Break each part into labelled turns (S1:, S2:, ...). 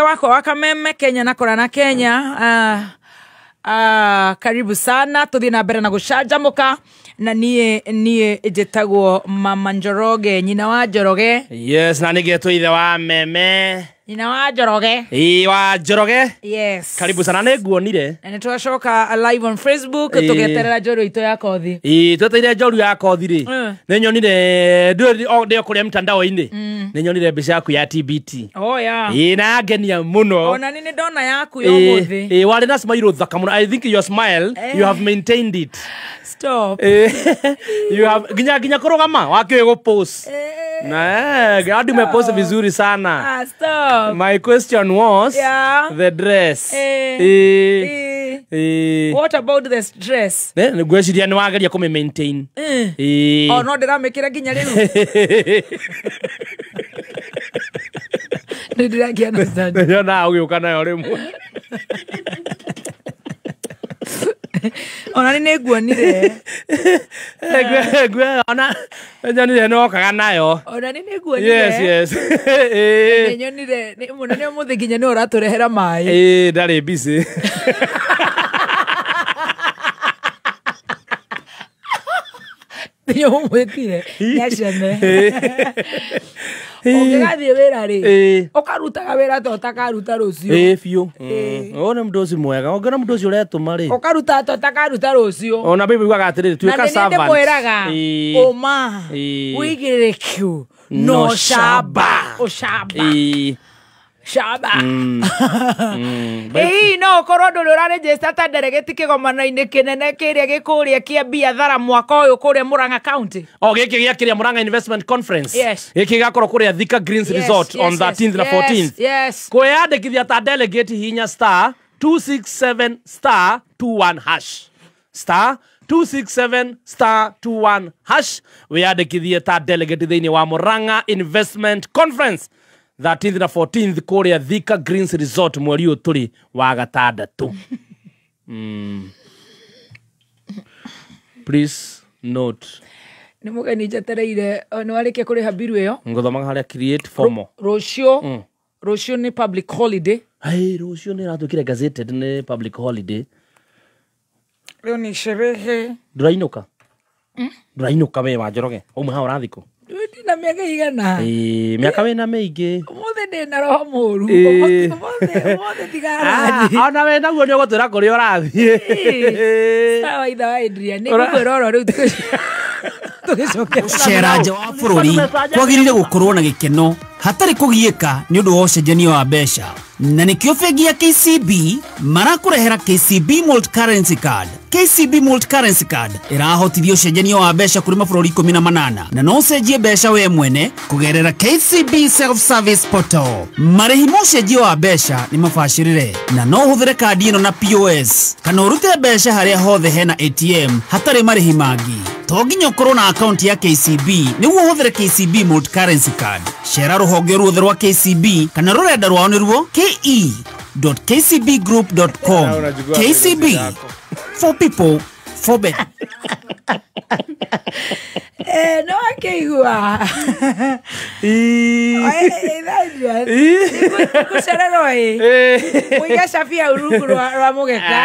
S1: Wakwa wa Kameme Kenya na kora na Kenya. Karibu sana tuthie na mbere na gucanjamuka na nie njitagwo Mama Njoroge, nyina wa Njoroge.
S2: Yes, na nigetwo ithe wa Meme.
S1: Nyina wa Njoroge.
S2: Ii wa Njoroge.
S1: Yes.
S2: Karibu sana, nĩnguonire.
S1: Na nĩtwacoka live on Facebook tũgeterera njoru itũ ya kothi.
S2: Ii tweteire njoru ya kothi rĩ. Nĩnyonire ndĩ kũrĩa mtandao-inĩ. Nĩnyonire mbica yaku ya TBT.
S1: Oh yeah.
S2: Ii na ngenia mũno.
S1: Ona nĩ ndona yaku ya ũmũthĩ.
S2: Ii warĩ na smile thaka mũno. I think your smile you have maintained it.
S1: Stop.
S2: You have ginya kũrũgama wakĩũĩ gũ-post. Na hadi umepost vizuri sana.
S1: Ah, stop.
S2: My question was,
S1: yeah,
S2: the dress.
S1: What about the dress?
S2: Ngweciria nĩ wageria kũmĩ maintain.
S1: Oh no, ndĩramĩkĩra nginya rĩu. Nĩndĩrakĩona understand.
S2: Nĩnyonaga ũgĩũka nayo rĩmwe.
S1: Ona nĩ nguonire.
S2: Ona nyonire nĩwokaga nayo.
S1: Ona nĩ nguonire.
S2: Yes, yes.
S1: Nĩ nyonire mũno nĩ ũmũthĩ nginya nĩ ũratũrehera maĩ.
S2: Ndarĩ busy.
S1: Nĩ ũmwĩtire nĩaceme. Ũngĩgathiĩ wĩra rĩ, ũkarutaga wĩra ta ũtakaruta rũciũ.
S2: Ĩĩ biũ. Ũyũ nĩ mũndũ ũcio mwega. Ũngĩona mũndũ ũcio ũretũma rĩ,
S1: ũkaruta ta ũtakaruta rũciũ.
S2: Ona Bible yugaga atĩrĩrĩ, tuĩka servant.
S1: Na nĩ ndĩmwĩraga ũma wĩigĩrĩrĩku no camba. Ũcamba. Shaba. Ĩĩ no ũkorwo ndũrĩ ũraregister ta delegate kĩgomano-inĩ kĩnene kĩrĩa gĩkũrĩa kĩa biathara mwaka ũyũ kũrĩa Murang'a County.
S2: Oh, gĩkĩ gĩa kĩrĩa Murang'a Investment Conference.
S1: Yes.
S2: Gĩkĩ gĩgakorwo kũrĩa Thika Greens Resort on 13th na 14th.
S1: Yes.
S2: Kwĩyandĩkithia ta delegate hihinya star 267 star 21 hash. Star 267 star 21 hash. Wĩyandĩkithie ta delegate thĩinĩ wa Murang'a Investment Conference 13th na 14th kũrĩa Thika Greens Resort mweri ũyũ tũrĩ wa gatandatũ. Please note.
S1: Nĩ mũgeni njetereire nĩ warĩkia kũrĩha biru ĩyo.
S2: Ngũthomaga harĩa create formal.
S1: Rũciũ. Rũciũ nĩ public holiday.
S2: Ai rũciũ nĩ ĩratuĩkire gazetted nĩ public holiday.
S1: Rĩu nĩ sherehe.
S2: Ndũrainũka? Ndũrainũka we wa Njoroge? Ũmwe hau ũrathiĩ kũ?
S1: Ndina mĩaka igana.
S2: Mĩaka wĩna mĩingĩ.
S1: Ũmũthĩ ndĩna roho mũru. Ũmũthĩ tigarathiĩ.
S2: Ona we naguo nĩ ũgũtwĩra kũrĩa ũrathiĩ.
S1: Sawa itha wa Adrian, nĩ ngũkwĩra oro rĩu tũgĩcoke.
S3: Gũcera nja wa bũrũri kwagĩrĩire gũkorwo na gĩkeno hatarĩ kũgiĩka nĩ ũndũ wa ũcenjania wa mbeca, na nĩkĩo bengi ya KCB marakũrehera KCB Multi Currency Card. KCB Multi Currency Card ĩrahotithia ũcenjania wa mbeca kũrĩ mabũrũri 18 na no ũcenjie mbeca we mwene kũgerera KCB Self Service Portal. Marĩhi ma ũcenjia wa mbeca nĩ mabacĩrĩre na no ũhũthĩre kandi ĩno na POS kana ũrute mbeca harĩa hothe hena ATM hatarĩ marĩhi mangĩ. To nginya ũkorwo na akaunti ya KCB nĩguo ũhũthĩre KCB Multi Currency Card. Cera rũhonge ruothe rwa KCB kana rũrenda rwao nĩruo ke.kcbgroup.com. KCB, for people, for better.
S1: No akĩigua. Gũcererwo ĩ. Mũige cabi hau rungu rwa mũgeka.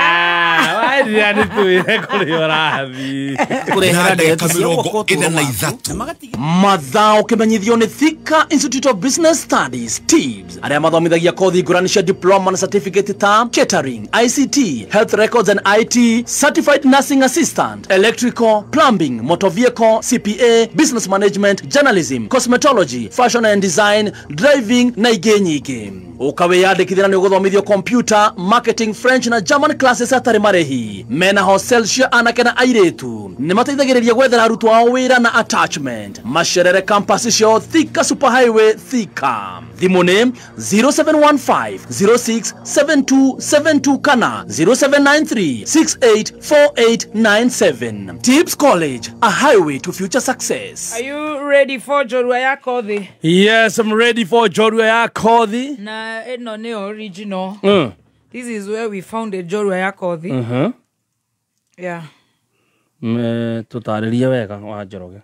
S2: Adrian nĩtwĩre kũrĩa ũrathiĩ.
S3: Kũrehera
S4: ndagĩka 43.
S5: Mathaa ũkĩmenyithio nĩ Thika Institute of Business Studies TIBS, arĩa mathomithagia kothi ngũrani cia diploma na certificate ta catering, ICT, health records and IT, certified nursing assistant, electrical, plumbing, motor vehicle, CPA, business management, journalism, cosmetology, fashion and design, driving na ingĩ nyingĩ. Ũkawĩyandĩkithia na nĩ ũgũthomithio computer, marketing, French na German classes hatarĩ marĩhi. Mena hostel cia anake na airĩtu. Nĩ mateithagĩrĩria gwethera arutwo ao wĩra na attachment. Macerere campus ciao Thika Super Highway, Thika. Thimũ nĩ 0715 067272 kana 0793 684897. Tips College, a highway to future success.
S1: Are you ready for Njorua ya Kothi?
S2: Yes, I'm ready for Njorua ya Kothi.
S1: Na ĩno nĩ original. This is where we found the Njorua ya Kothi. Yeah.
S2: Tũtarĩrie wega wa Njoroge.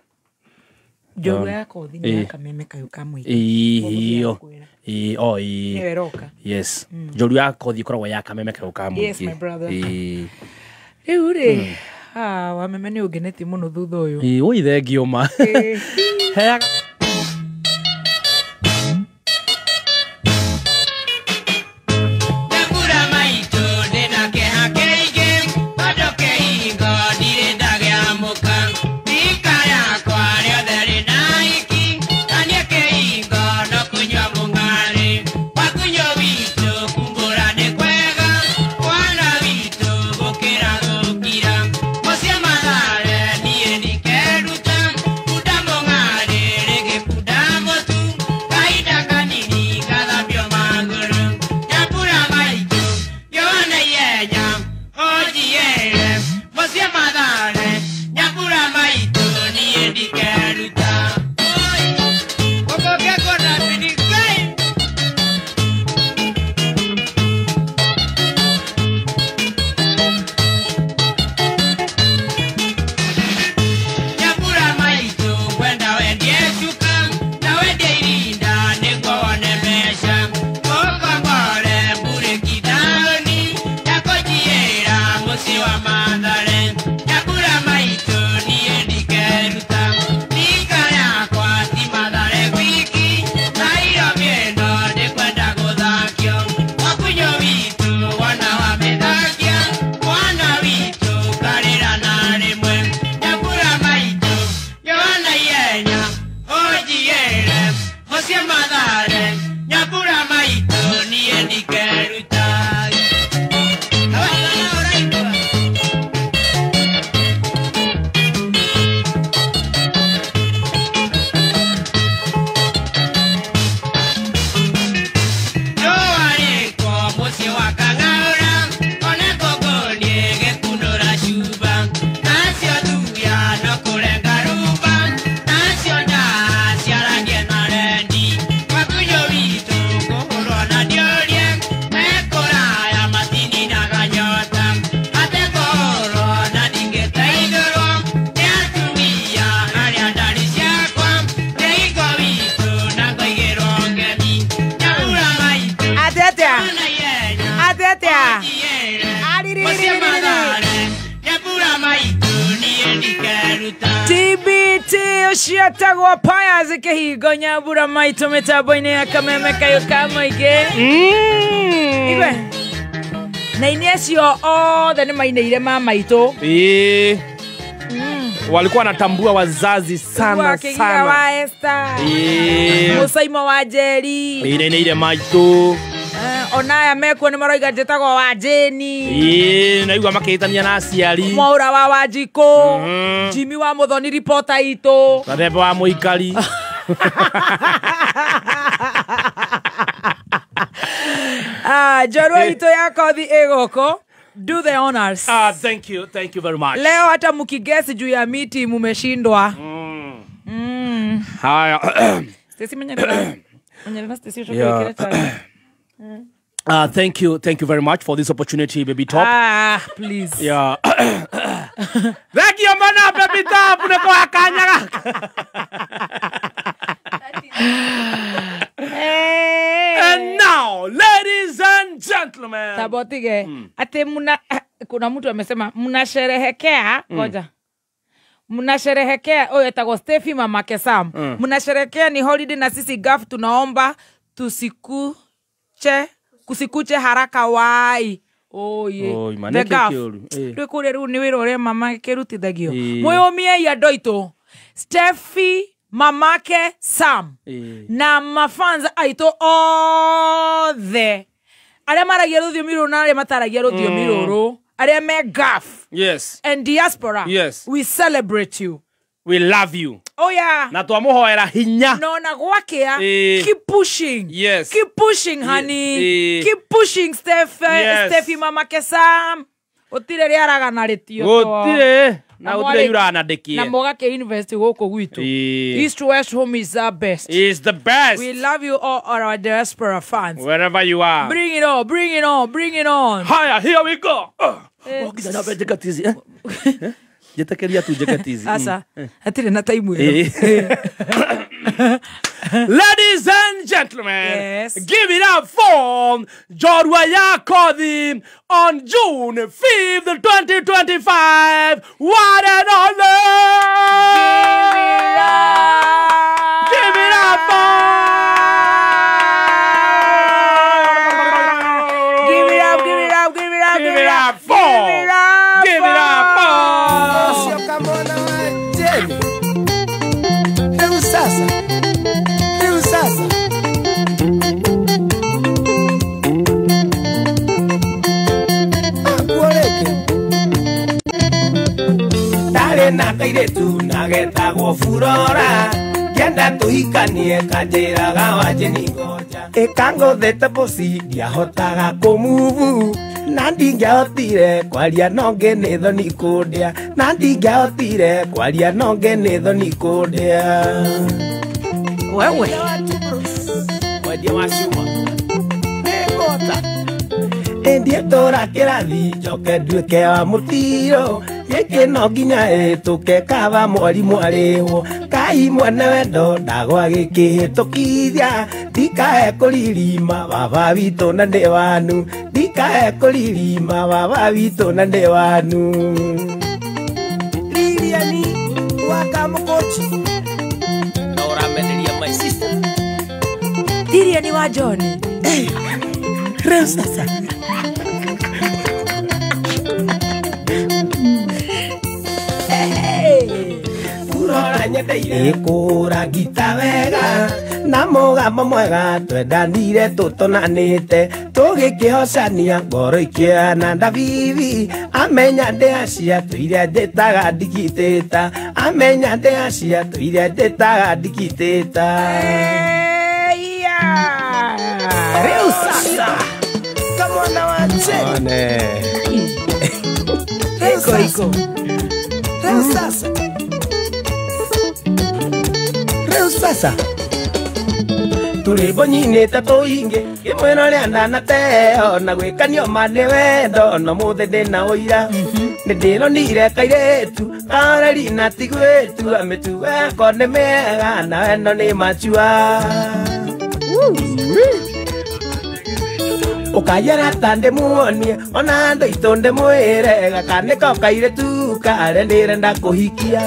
S1: Njorua ya kothi nĩ ya Kameme Kayũ ka Mũingĩ.
S2: Iyo. Oh,
S1: Nĩyo ĩroka.
S2: Yes. Njorua ya kothi ĩkoragwo ya Kameme Kayũ ka Mũingĩ.
S1: Yes, my brother. Rĩu rĩ, Wameme nĩ ũngenetie mũno thutha ũyũ.
S2: Ĩĩ, ũi thengio ma. Heaga.
S1: TBT ũciatagwo Pius Kĩhingo Nyambura maitũ mĩtambo-inĩ ya Kameme Kayũ ka Mũingĩ. Igwe na ini acio othe nĩ mainĩire mamaitũ.
S2: Ĩĩ. Walikuwa wanatambua wazazi sana sana.
S1: Wa Esther. Mũcaimo wa Njeri.
S2: Ĩĩ maitũ.
S1: Onaya mekuo nĩ maroiga njĩtagwo wa Jeni.
S2: Ĩĩ, naigua makĩhĩtania na aciari.
S1: Mwaũra wa Wanjikũ. Jimmy wa Mũthoni reporter itũ.
S2: Gathemba wa Mũikari.
S1: Njorua itũ ya kothi ĩ gũkũ. Do the honors.
S2: Thank you very much.
S1: Leo hata mukigesi juu ya miti mumeshindwa.
S2: Haya.
S1: Stacy menyerera. Menyerera Stacy uchoke kile.
S2: Thank you very much for this opportunity, Baby Top.
S1: Please.
S2: Yeah. Thank you, mana, Baby Top. And now, ladies and gentlemen.
S1: Tabotige. Ate muna, kuna mtu amesema mnasherehekea, ngoja. Mnasherehekea, oh etago Steffi mama Kesam. Mnasherehekea ni holiday na sisi GAF tunaomba kusikuche haraka wai. Oye. The GAF. Rĩu kũrĩa rĩu nĩ wĩra ũrĩa mama kĩrutithagio. Mwĩyũmiei andũ aitũ. Steffi mamake Sam. Na mafans aitũ othe. Arĩa maragia rũthiomi rũrũ na arĩa mataragia rũthiomi rũrũ. Arĩa me GAF.
S2: Yes.
S1: And diaspora.
S2: Yes.
S1: We celebrate you.
S2: We love you.
S1: Oh yeah.
S2: Na twamuhoera hinya.
S1: No na gwakea. Keep pushing.
S2: Yes.
S1: Keep pushing, honey. Keep pushing, Steph.
S2: Yes.
S1: Steffi mama Kesam. Utire riaraga na ritio.
S2: Gutire. Na gutire yurana ndikie.
S1: Na mogake university goko gwitu. East West home is our best.
S2: Is the best.
S1: We love you all, our diaspora fans.
S2: Wherever you are.
S1: Bring it on, bring it on, bring it on.
S2: Haya, here we go. Oh, kijana bete katizi, eh? Njĩtĩkĩria tu njĩke tizi.
S1: Aca hatirĩ na time ĩyo.
S2: Ladies and gentlemen,
S1: Yes.
S2: give it up for Njorua ya Kothi on June 5th, 2025. One and only! Give it up for!
S1: Give it up, give it up, give it up,
S2: Give it up for!
S1: Give it up,
S2: Give it up for!
S6: Ũcio kamwana wa Jane. Rĩu sasa. Rĩu sasa. Akuo rĩngĩ. Ndarĩ na kairĩtu na getagwo Furora. Ngĩenda tũhikanie kanjĩraga wanjĩni ngoja. Ĩkangũthĩte pussy ndiahotaga kũmuvu. Na ndingĩahotire kwaria no ngĩ nĩ thoni kũndĩa. Na ndingĩahotire kwaria no ngĩ nĩ thoni kũndĩa.
S1: Wewe.
S6: Mwendia wa cuma. Nĩngũhota. Endie tũra kĩrathi njoke nduĩke wa mũtiro. Gĩkĩ no nginya ĩtũke kaba mwarimũ arĩhwo. Kai mwene wendo ndagwa gĩkĩhĩtũkithia. Ndikae kũririma baba witũ na ndĩ wanu. Ndikae kũririma baba witũ na ndĩ wanu. Liliani wa Kamũkũchi. Na ũramenderia my sister.
S1: Liliani wa John.
S6: Rĩu sasa. Furora nyendeire kũhũra ngita wega na mũgambo mwega twendanire tũtonanĩte tũgĩkĩhocania ngoro ikĩoyana ndabibi amenya ndĩ acia tũiria njĩtaga ndikitĩta amenya ndĩ acia tũiria njĩtaga ndikitĩta. Rĩu sasa kamwana wa Jane. Rĩu sasa. Rĩu sasa. Rĩu sasa. Tũrĩmbo nyinĩte tũingĩ kĩmwĩra ũrĩa ndanateo na gwĩkanio ma nĩ wendo no mũthĩ ndĩna ũira nĩ ndĩronire kairĩtu kareri na tigwĩtu amĩtugo yako nĩ mĩega na wendo nĩ machua. Ũkayara ta ndĩmuonie ona andũ aitũ ndĩmwĩre gaka nĩko kairĩtu karĩa ndĩrenda kũhikia.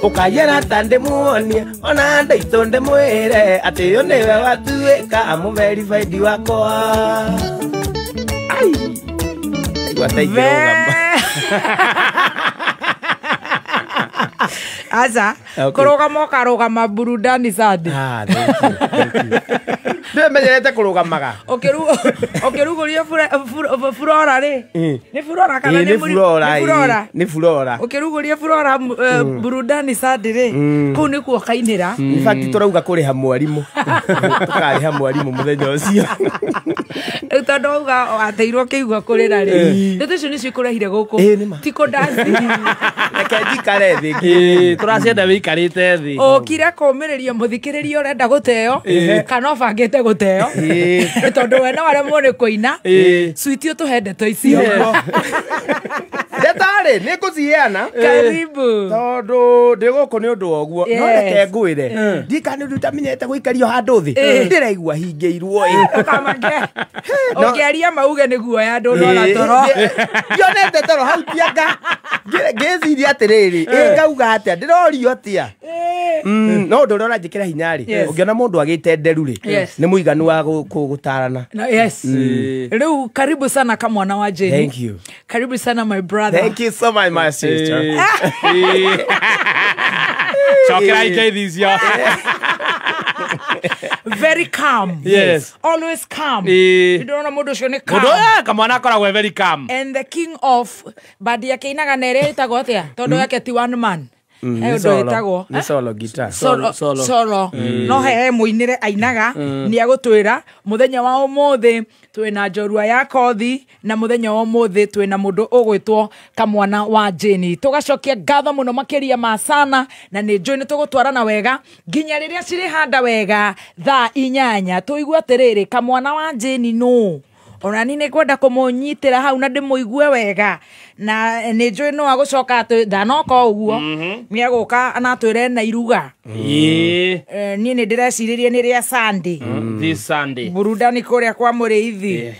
S6: Ũkayara ta ndĩmuonie ona andũ aitũ ndĩmwĩre atĩ ũyũ nĩwe watuĩka mũverifaidi wakwa. Ai, ndaigua ta ingĩrũgama.
S1: Aca
S6: Okay.
S1: kũrũgama ũkarũgama burudani Sunday.
S6: Ah, thank you, thank you. Ndĩmenyerete kũrũgamaga.
S1: Ũkĩrugũria furora rĩ nĩ furora kana
S6: Ĩĩ,
S1: nĩ
S6: nĩ furora,
S1: nĩ
S6: ĩĩ,
S1: furora
S6: nĩ furora.
S1: Ũkĩrugũria furora burudani Sunday rĩ kũu nĩkuo kainĩra.
S6: In fact tũrauga kũrĩha mwarimũ. Tũkarĩha mwarimũ mũthenya ũcio.
S1: Rĩu tondũ wauga wateirwo ũkĩigua kũrĩra rĩ ndeto icio nĩcio ikũrehire gũkũ
S6: Ĩĩ, nĩ ma.
S1: ti kũndaci.
S6: Reke njikare thĩ ngĩ.
S2: Tũracienda wĩikarĩte thĩ.
S1: Ũkire kũmĩrĩria mũthikĩrĩria ũrenda gũteo kana ũbangĩte gũteo tondũ we no aremwo nĩ kũina switi ũtũhe ndeto icio.
S6: Ndeto rĩ nĩ ngũciheana
S1: Karibu.
S6: tondũ ndĩ gũkũ nĩ ũndũ wa ũguo no
S1: Yes.
S6: reke ngwĩre ndika nĩ ũndũ itamenyete gũikario handũ thĩ ndĩraigua hingĩirwo ĩ.
S1: Ũkamake ũngĩaria mauge nĩ guoya ndũnona toro.
S6: Ndionete toro hau tianga ngĩciria atĩrĩrĩ ĩ ngauga atĩa ndĩrorio atĩa. No ũndũ ũrĩa ũranjĩkĩra hinya rĩ
S1: Yes.
S6: ũngĩona mũndũ agĩte nderu rĩ
S1: Yes.
S6: nĩ mũiganu wa gũtarana.
S1: No, yes. Rĩu karibu sana kamwana wa Jane.
S6: Thank you.
S1: Karibu sana my brother.
S6: Thank you so much my sister.
S2: Cokera ikeithi icio.
S1: Very calm.
S2: Yes.
S1: Always calm.
S2: Ĩĩ.
S1: Ndĩrona mũndũ ũcio nĩ calm.
S2: Mũndũ kamwana akoragwo e very calm.
S1: And the king of bandi yake inaga na ĩrĩa ĩtagwo atĩa tondũ yake ti one man. He ũndũ ĩtagwo
S6: Nĩ solo guitar.
S1: solo
S2: Solo.
S1: solo no he mũinĩre ainaga nĩ agũtwĩra mũthenya wa ũmũthĩ twĩna Njorua ya Kothi na mũthenya wa ũmũthĩ twĩna mũndũ ũgwĩtwo kamwana wa Jane. Tũgacokia ngatho mũno makĩria ma sana na nĩ njũĩ nĩ tũgũtwarana wega nginya rĩrĩa cirĩhanda wega thaa 8 tũigue atĩrĩrĩ kamwana wa Jane nũ Ona ni nĩ ngwenda kũmũnyitĩra hau na ndĩmũigue wega na nĩ njũĩ no agũcoka atĩ ndanoka ũguo nĩ agũka na atwĩre na iruga. Niĩ nĩ ndĩrecirĩrie nĩ rĩa Sunday.
S2: This Sunday
S1: burudani kũrĩa kwa Mũrĩithi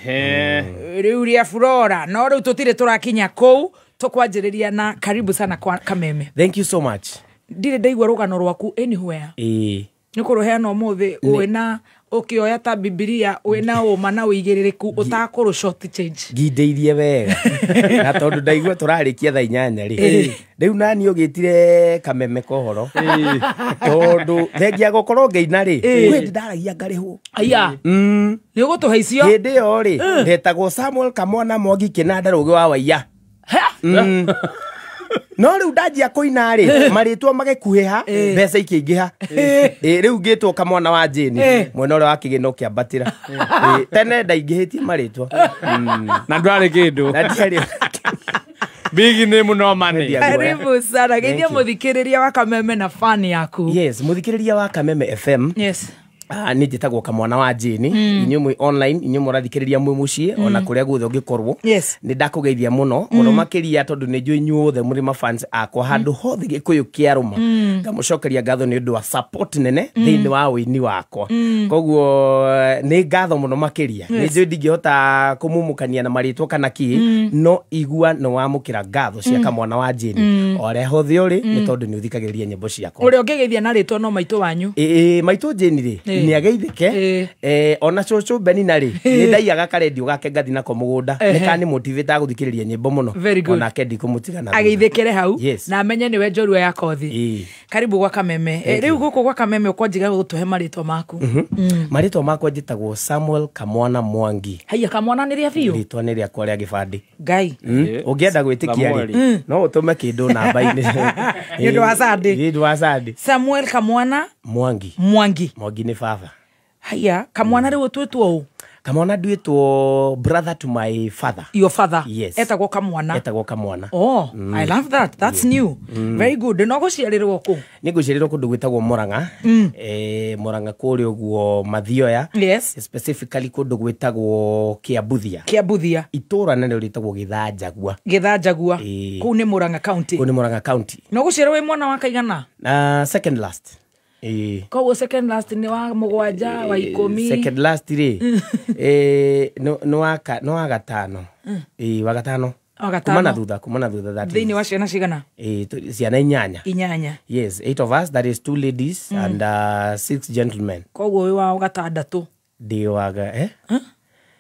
S1: rĩu rĩa Flora no rĩu tũtirĩ tũrakinya kũu tũkwanjĩrĩria na karibu sana kwa Kameme.
S6: Thank you so much.
S1: Ndirĩ ndaigua rũgano rwaku anywhere. Nĩ kũrũheana ũmũthĩ wĩna ũkĩoya ta Bibilia wĩna ũma na ũigĩrĩrĩku ũtakũrũ short change.
S6: Ngindĩirie wega na tondũ ndaigua tũrarĩkia thaa 8 rĩ rĩu nani ũgĩtire Kameme kohoro tondũ thengia gũkorwo ngĩina rĩ kwĩ ndaragia ngarĩhwo.
S1: Aya nĩ ũgũtũhe icio
S6: hĩndĩ ĩyo rĩ ndetagwo Samuel Kamwana Mwangi Kĩnanda Rũgĩ wa Waiya. No rĩu ndanjia kũina rĩ marĩtwa magĩkuhĩha mbeca ikĩingĩha. Rĩu ngĩtwo Kamwana wa Jane mwena ũrĩa wa kĩgĩna ũkĩambatĩra. Tene ndaingĩhĩtie marĩtwa
S2: na ndwarĩ kĩndũ
S6: na ndiarĩ
S2: big name no money.
S1: Karibu sana geithia mũthikĩrĩria wa Kameme na fan yaku.
S6: Yes, mũthikĩrĩria wa Kameme FM.
S1: Yes.
S6: Nĩ njĩtagwo Kamwana wa Jane. Inyuĩ mwĩ online, inyuĩ mũrathikĩrĩria mwĩ mũciĩ ona kũrĩa guothe ũngĩkorwo. Nĩ ndakũgeithia mũno mũno makĩria tondũ nĩ njũĩ inyuothe mũrĩ mafans akwa handũ hothe Gĩkũyũ kĩarũma. Ngamũcokeria ngatho nĩ ũndũ wa support nene thĩinĩ wa ũini wakwa. Koguo nĩ ngatho mũno makĩria. Nĩ njũĩ ndingĩhota kũmumũkania na marĩtwa kana kĩ, no igua nĩ wamũkĩra ngatho cia Kamwana wa Jane o harĩa hothe ũrĩ nĩ tondũ nĩ ũthikagĩrĩria nyĩmbo ciakwa.
S1: Ũrĩa ũngĩgeithia na rĩtwa no maitũ wanyu.
S6: Maitũ Jane rĩ nĩ ageithĩke ona cũcũ Benina rĩ nĩ ndaiyaga karendio gake ngathi nako mũgũnda nĩ kani motivate gũthikĩrĩria nyĩmbo mũno onake ndikũmũtiga na
S1: ageithĩkĩre hau na amenye nĩwe njorua ya kothi. Karibu gwa Kameme. Rĩu gũkũ gwa Kameme ũkwanjiga gũtũhe marĩtwa maku.
S6: Marĩtwa makwa njĩtagwo Samuel Kamwana Mwangi.
S1: Haiya, Kamwana nĩ rĩa biũ?
S6: Rĩtwa nĩ rĩakwa rĩa gĩbandĩ.
S1: Ngai
S6: ũngĩenda gwĩtĩkia rĩ no ũtũme kĩndũ namba-inĩ
S1: nĩ ũndũ wa Sunday.
S6: Nĩ ũndũ wa Sunday.
S1: Samuel Kamwana
S6: Mwangi.
S1: Mwangi.
S6: Mwangi nĩ baba.
S1: Haiya, Kamwana rĩu ũtwĩtwo ũ?
S6: Kamwana nduĩtwo brother to my father.
S1: Your father?
S6: Yes.
S1: Etagwo Kamwana.
S6: Etagwo Kamwana.
S1: Oh, I love that. That's new. Very good. No gũciarĩrwo kũ?
S6: Nĩ ngũciarĩrwo kũndũ gwĩtagwo Murang'a. Murang'a kũrĩa ũguo Mathioya.
S1: Yes.
S6: Specifically kũndũ gwĩtagwo Kĩambuthia.
S1: Kĩambuthia.
S6: Itũra narĩo rĩtagwo Gĩthanjagua.
S1: Gĩthanjagua. Kũu nĩ Murang'a County.
S6: Kũu nĩ Murang'a County.
S1: No gũciarĩrwo wĩ mwana wa kaigana?
S6: Second last.
S1: Koguo second last nĩ wa mũgwanja wa 10.
S6: Second last rĩ no wa gatano. Wa gatano. Kuma na thutha that.
S1: Thĩinĩ wa ciana cigana?
S6: Ciana 8.
S1: 8.
S6: Yes, 8 of us, that is 2 ladies and 6 gentlemen.
S1: Koguo wĩ wa gatandatũ.
S6: Ndĩ wa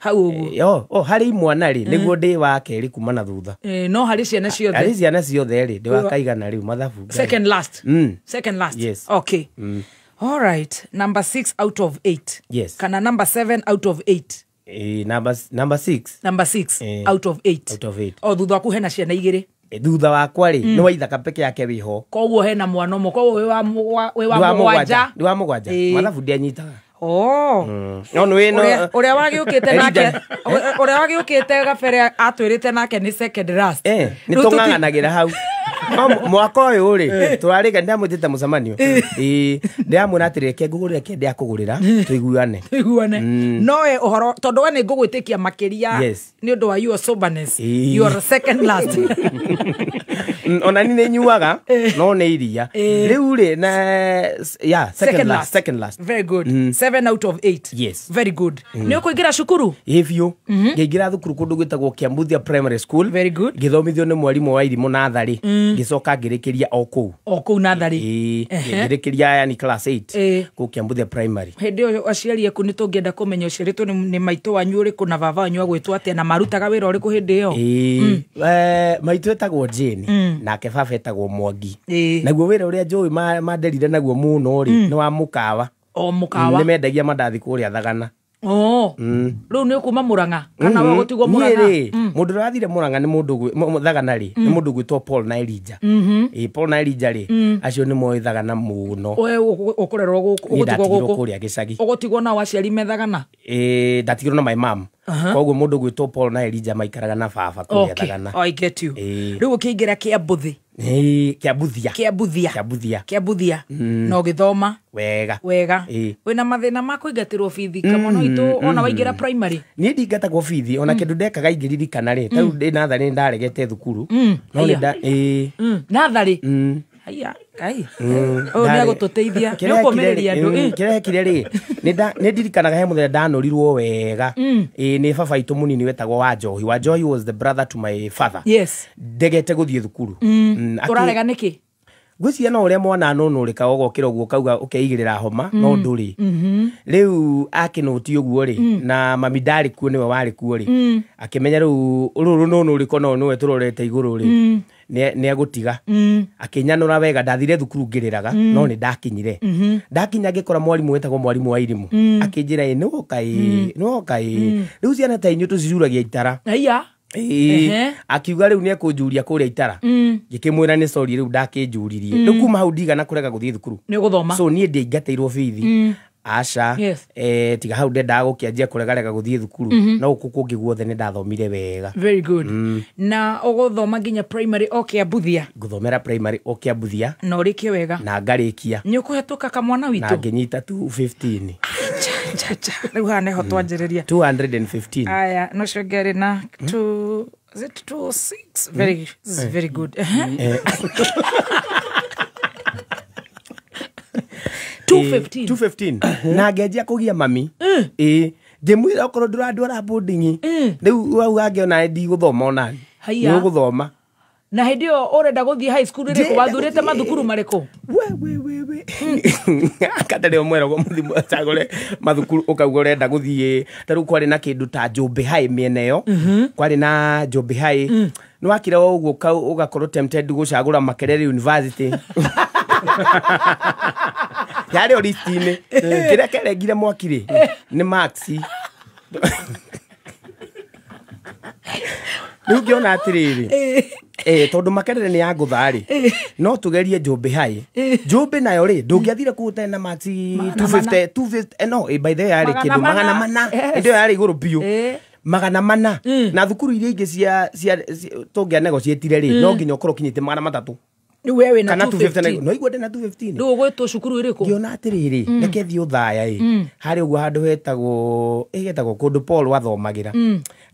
S1: Hau ũguo.
S6: Harĩ imwana rĩ nĩguo ndĩ wa kerĩ kuma na thutha.
S1: No harĩ ciana ciothe.
S6: Harĩ ciana ciothe rĩ ndĩ wa kaigana rĩu mathabu.
S1: Second last. Second last.
S6: Yes.
S1: Okay. All right. Number 6 out of 8.
S6: Yes.
S1: Kana number 7 out of 8.
S6: Number 6.
S1: Number 6 out of 8.
S6: Out of 8.
S1: O thutha waku hena ciana 2.
S6: Thutha wakwa rĩ nĩ waithaka peke yake wĩho.
S1: Koguo hena mwana ũmwe. Koguo wĩ wa mũgwanja.
S6: Ndĩ wa mũgwanja. Mathabu ndianyitaga.
S1: Oh.
S6: No no
S1: Ũrĩa wagĩũkĩte nake, ũrĩa wagĩũkĩte gabere atwĩrĩte nake nĩ second last.
S6: Nĩ tũng'ang'anagĩra hau. Mwaka ũyũ rĩ tũrarĩka ndamwĩtĩte mũcemanio. Ndĩramwĩra atĩrĩ reke ngũgũrĩre kĩrĩa ndĩakũgũrĩra tũiguane.
S1: Tũiguane. No we ũhoro tondũ we nĩ ngũgwĩtĩkia makĩria nĩ ũndũ wa your soberness. Your second last.
S6: Ona ni nĩ nyuaga no nĩ iria. Rĩu rĩ na yeah, second last, second last.
S1: Very good. 7 out of 8.
S6: Yes.
S1: Very good. Nĩ ũkũingĩra cukuru?
S6: Ĩ biũ. Ngĩingĩra thukuru kũndũ gwĩtagwo Kĩambuthia Primary School.
S1: Very good.
S6: Ngĩthomithio nĩ mwarimũ wa irimũ natharĩ. Ngĩcoka ngĩrĩkĩria o kũu.
S1: O kũu natharĩ.
S6: Ngĩrĩkĩria yani class 8 kũu Kĩambuthia Primary.
S1: Hĩndĩ ĩyo aciari aku nĩ tũngĩenda kũmenya ũciarĩtwo nĩ maitũ wanyu ũrĩkũ na baba wanyu agwĩtwo atĩa na marutaga wĩra ũrĩkũ hĩndĩ ĩyo?
S6: Maitũ etagwo Jane nake baba etagwo Mwangi. Naguo wĩra ũrĩa njũĩ manderire naguo mũno rĩ nĩ wa mũkawa.
S1: O mũkawa.
S6: Nĩ mendagia mandathi kũrĩa Thagana.
S1: Oh. Rĩu nĩ ũkuma Murang'a kana wagũtigwo Murang'a?
S6: Mũndũ ũrĩa wathire Murang'a nĩ mũndũ Thagana rĩ nĩ mũndũ ũgwĩtwo Paul na Elijah. Paul na Elijah rĩ acio nĩ moĩ Thagana mũno.
S1: We ũkũrerwo gũkũ, ũgũtigwo gũkũ
S6: kũrĩa gĩcagi.
S1: Ũgũtigwo nao aciari me Thagana?
S6: Ndatigirwo na my mom. Koguo mũndũ ũgwĩtwo Paul na Elijah maikaraga na baba kũrĩa Thagana.
S1: I get you. Rĩu ũkĩingĩra Kĩambuthi
S6: Kĩambuthia.
S1: Kĩambuthia.
S6: Kĩambuthia.
S1: Kĩambuthia. Na ũgĩthoma
S6: wega.
S1: Wega. Wĩna mathĩna ma kũingatĩrwo bithi kamwana witũ ona waingĩra primary?
S6: Niĩ ndingatagwo bithi ona kĩndũ ndekaga ingĩririkana rĩ, tarĩu ndĩ natharĩ nĩndaregete thukuru. No nĩ
S1: natharĩ? Haiya, kai. Ũyũ nĩ agũtũteithia. Nĩ ũkũmĩrĩria andũ.
S6: Kĩrĩa hekire rĩ, nĩ ndirikanaga he mũthenya ndanũrirwo wega. Nĩ baba itũ mũnini wetagwo Wanjohi. Wanjohi was the brother to my father.
S1: Yes.
S6: Ndegete gũthiĩ thukuru.
S1: Ũrarega nĩkĩ?
S6: Ngwĩciria no ũrĩa mwana anũnũrĩka ũgokĩra ũguo ũkauga ũkeigĩrĩra homa no ndũrĩ. Rĩu akĩnũti ũguo rĩ, na mami ndarĩ kuo nĩwe warĩ kuo rĩ, akĩmenya rĩu rũrũ nũnũrĩko no nĩwe tũrorete igũrũ rĩ, nĩ egũtiga. Akĩnyanũra wega, ndathire thukuru ngĩrĩraga no nĩ ndakinyire. Ndakinya ngĩkora mwarimũ wetagwo mwarimũ wa irimũ. Akĩnjĩra ĩ nĩwoka ĩ, nĩwoka ĩ. Rĩu ciana ta inyuĩ tũcicuragia itara.
S1: Aya.
S6: Akiuga rĩu nĩekũnjuria kũrĩa itara. Ngĩkĩmwĩra nĩ sorry rĩu ndakĩnjuririe. Rĩu kuma hau ndigana kũrega gũthiĩ thukuru.
S1: Nĩ ũgũthoma.
S6: So niĩ ndiaingatĩirwo bithi. Aca. Tiga hau ndendaga gũkĩanjia kũregarega gũthiĩ thukuru. No gũkũ kũngĩ guothe nĩ ndathomire wega.
S1: Very good. Na ũgũthoma nginya primary o Kĩambuthia?
S6: Ngũthomera primary o Kĩambuthia.
S1: Na ũrĩkie wega.
S6: Na ngarĩkia.
S1: Nĩ ũkũhetũka kamwana witũ?
S6: Na ngĩnyita 215.
S1: Acha. Rĩu haha nĩho twanjĩrĩria.
S6: 215.
S1: Aya, no ciongerere na 2, is it 206? Very, this is very good. 215.
S6: 215. Na ngenjia kũgia mami. Ngĩmwĩra okorwo ndũrandwara boarding. Rĩu wauga ngĩona ndigũthoma onani. Nĩ ũgũthoma.
S1: Na hĩndĩ ĩyo ũrenda gũthiĩ high school rĩrĩkũ? Wathurĩte mathukuru marĩkũ?
S6: We. Katarĩ ũmweragwo mũthiĩ mũcagũre mathukuru ũkauga ũrenda gũthiĩ. Ta rĩu kwarĩ na kĩndũ ta Njũmbĩ High mĩena ĩyo. Kwarĩ na Njũmbĩ High. Nĩ wakira ũguo ũgakorwo tempted gũcagũra Makerere University. Yarĩ o list-inĩ. Kĩrĩa kĩarengire mwaki rĩ, nĩ marks. Rĩu ngĩona atĩrĩrĩ, tondũ Makerere nĩ yangũtha rĩ, no tũgerie Njũmbĩ High. Njũmbĩ nayo rĩ, ndũngĩathire kũu ũtarĩ na marks 250, 250, no, by the way yarĩ kĩndũ magana mana. Hĩndĩ ĩyo yarĩ igũrũ biũ. Magana mana. Na thukuru iria ingĩ cia tũngĩanegotiatire rĩ, no nginya ũkorwo ũkinyĩte 300.
S1: Rĩu we wĩna 215.
S6: No igua ndĩna 215.
S1: Rĩu ũgwĩtwo cukuru ĩrĩkũ?
S6: Ngĩona atĩrĩrĩ, reke thiĩ Othaya ĩ. Harĩ ũguo handũ hetagwo kũndũ Paul athomagĩra.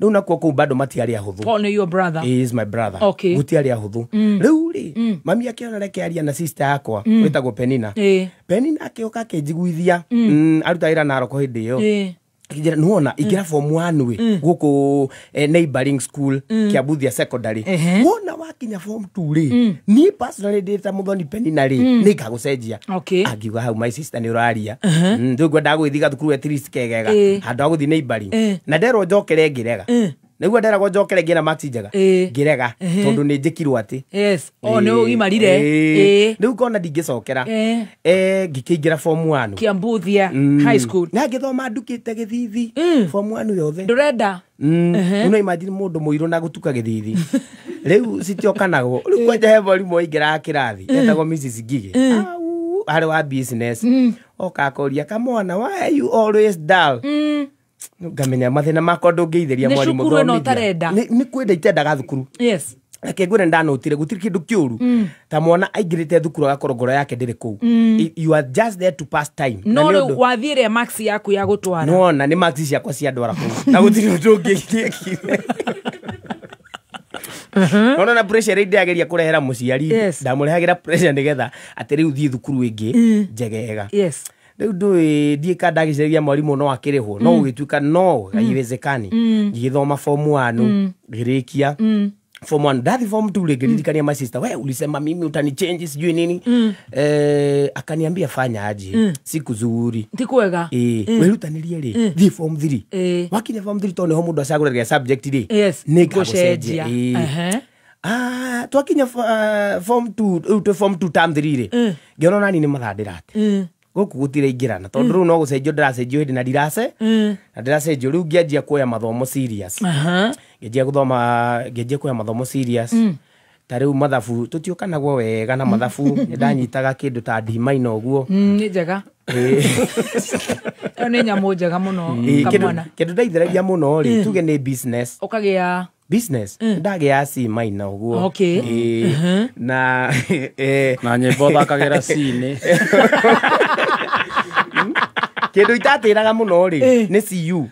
S6: Rĩu nakuo kũu bado matiarĩ ahũthũ.
S1: Paul nĩ your brother.
S6: He is my brother.
S1: Okay.
S6: Gũtiarĩ ahũthũ. Rĩu rĩ, mami akĩona reke aria na sister yakwa wĩtagwo Penina. Penina akĩũka akĩnjiguithia. Aruta wĩra Narok hĩndĩ ĩyo. Akĩnjĩra nĩwona ingĩra form 1 wĩ gũkũ neighboring school Kĩambuthia secondary. Wona wakinya form 2 rĩ, niĩ personally ndĩ ta mũthoni Penina rĩ, nĩ ngagũcenjia. Angiuga hau my sister nĩ ũraria. Rĩu ngwendaga gũgĩthiĩ gathukuru at least kegega handũ ha gũthiĩ neighboring. Na nderwo njokere ngĩrega. Nĩguo nderagwo njokere ngĩna marks njega. Ngĩrega tondũ nĩ njĩkirwo atĩ.
S1: Yes. O nĩ ũgimarire.
S6: Rĩu ngona ndingĩcokera. Ngĩkĩingĩra form 1.
S1: Kĩambuthia high school.
S6: Na ngĩthoma ndukĩte gĩthithi form 1 yothe.
S1: Ndũrenda?
S6: Rĩu no imagine mũndũ mũirũ na gũtuka gĩthithi. Rĩu citiokanagwo. Rĩu kwanja he mwarimũ waingĩraga kĩrathi etagwo Mrs. Ngigĩ. Harĩ wa business. Oka akoria kamwana, why are you always dull? Ngamenya mathĩna makwa ndũngĩitheria mwarimũ
S1: thomithia.
S6: Nĩ kwenda itendaga thukuru.
S1: Yes.
S6: Reke ngwĩre ndanotire gũtirĩ kĩndũ kĩũru ta mwana aingĩrĩte thukuru agakorwo ngoro yake ndĩrĩ kũu. You are just there to pass time.
S1: No rĩu wathiĩre marks yaku ya gũtwara.
S6: Nĩwona nĩ marks ciakwa ciandwara kũu. Na gũtirĩ ũndũ ũngĩ ingĩekire. Nona na pressure ĩrĩa ndĩrageria kũrehera mũciari, ndamũrehagĩra pressure nĩgetha atĩ rĩu thiĩ thukuru ĩngĩ njegega.
S1: Yes.
S6: Rĩu ndũĩ ndiĩ ka ndagĩcereria mwarimũ no akĩrĩhwo, no gũgĩtuĩka no haiwezekani. Ngĩgĩthoma form 1, ngĩrĩkia form 1. Ndathi form 2 rĩngĩ ndirikania my sister, we ulisema mimi utanichange sijui nini. Akaniambia fanya aje, siku zuri.
S1: Ti kwega.
S6: Wĩrutanĩrie rĩ, thiĩ form 3. Wakinya form 3 tondũ nĩho mũndũ acagũragia subject rĩ, nĩ ngagũcenjia. Twakinya form 2, rĩu twĩ form 2 term 3 rĩ, ngĩona nani nĩ mathaa ndĩrate. Gũkũ gũtiraingĩrana tondũ rĩu no gũcenjio ndĩracenjio hĩndĩ na ndirace na ndĩracenjio. Rĩu ngĩanjia kuoya mathomo serious. Ngĩanjia gũthoma, ngĩanjia kuoya mathomo serious. Ta rĩu mathabu tũtiũkanagwo wega na mathabu, nĩndanyitaga kĩndũ ta D minor ũguo.
S1: Nĩ njega. Ĩyo nĩ nyamũ njega mũno kamwana.
S6: Kĩndũ ndaithĩragia mũno rĩ, tuge nĩ business.
S1: Ũkagĩa
S6: Business ndagĩa C minor ũguo.
S1: Okay.
S6: Na
S2: na nyĩmbo thakagĩra C-inĩ.
S6: Kĩndũ itatĩraga mũno rĩ nĩ CU.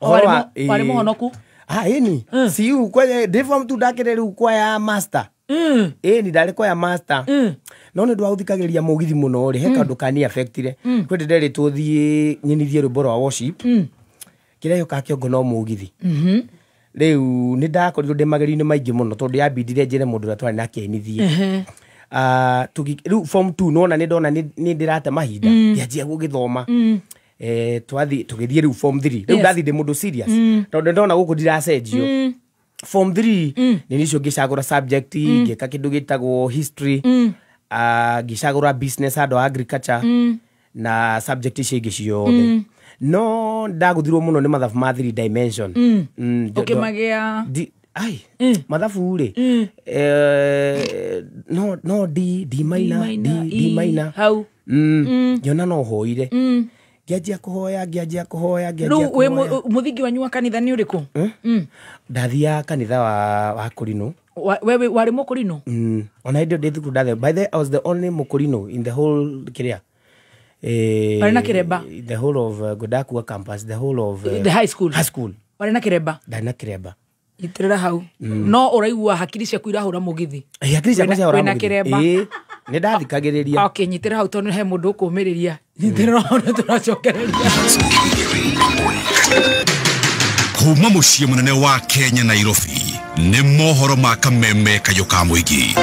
S1: Warĩ mũhonoku?
S6: Ah, ĩni CU kwenye ndĩ form 2 ndakĩrĩ rĩu kwaya master. Ĩni ndarĩ kwaya master. No nĩ ũndũ wa gũthikagĩrĩria mũgithi mũno rĩ, he kaũndũ kani affectire. Kwĩ ndĩ nderĩtwo thiĩ nyinithie rwĩmbo rwa worship. Kĩrĩa gĩũkaga kĩongo no mũgithi. Rĩu nĩ ndakorirwo ndĩ magerio-inĩ maingĩ mũno tondũ yambindire njĩre mũndũ ũrĩa twarĩ nake ainithie. Rĩu form 2 nona nĩ ndona nĩ ndĩrate mahinda ngĩanjia gũgĩthoma. Twathi tũgĩthiĩ rĩu form 3. Rĩu ndathi ndĩ mũndũ serious tondũ ndona gũkũ ndiracenjio. Form 3 nĩ nicio ngĩcagũra subject, ngĩka kĩndũ gĩtagwo history, ngĩcagũra business andũ agriculture na subject icio ingĩ ciothe. No ndagũthirwo mũno nĩ mathabu ma 3 dimension.
S1: Ũkĩmagĩa
S6: ai mathabu rĩ no D D minor D D minor
S1: hau
S6: ngĩona no hoire. Ngĩanjia kũhoya ngĩanjia kũhoya ngĩanjia kũhoya.
S1: Rĩu mũthingi wanyu wa kanitha nĩ ũrĩkũ?
S6: Ndathiaga kanitha wa Kũrinũ.
S1: Wewe warĩ Mũkũrinũ?
S6: Ona hĩndĩ ĩyo ndĩ thukuru ndathiaga. By the way, I was the only Mũkũrinũ in the whole kĩrĩa.
S1: Warĩ na kĩremba?
S6: The whole of Godakua campus, the whole of
S1: the high school.
S6: High school.
S1: Warĩ na kĩremba?
S6: Ndarĩ na kĩremba.
S1: Itĩrĩra hau. No ũraigua hakiri ciaku irahũra mũgithi.
S6: Hakiri ciakwa ciahũra
S1: mũgithi.
S6: Ĩĩ, nĩ ndathikagĩrĩria.
S1: Okay, nyitĩrĩra hau tondũ he mũndũ ũkũmĩrĩria. Nyitĩrĩra hau nĩ tũracokereria.
S4: Kuma mũciĩ mũnene wa Kenya Nairobi nĩ mohoro ma kameme kayũ ka mũingĩ.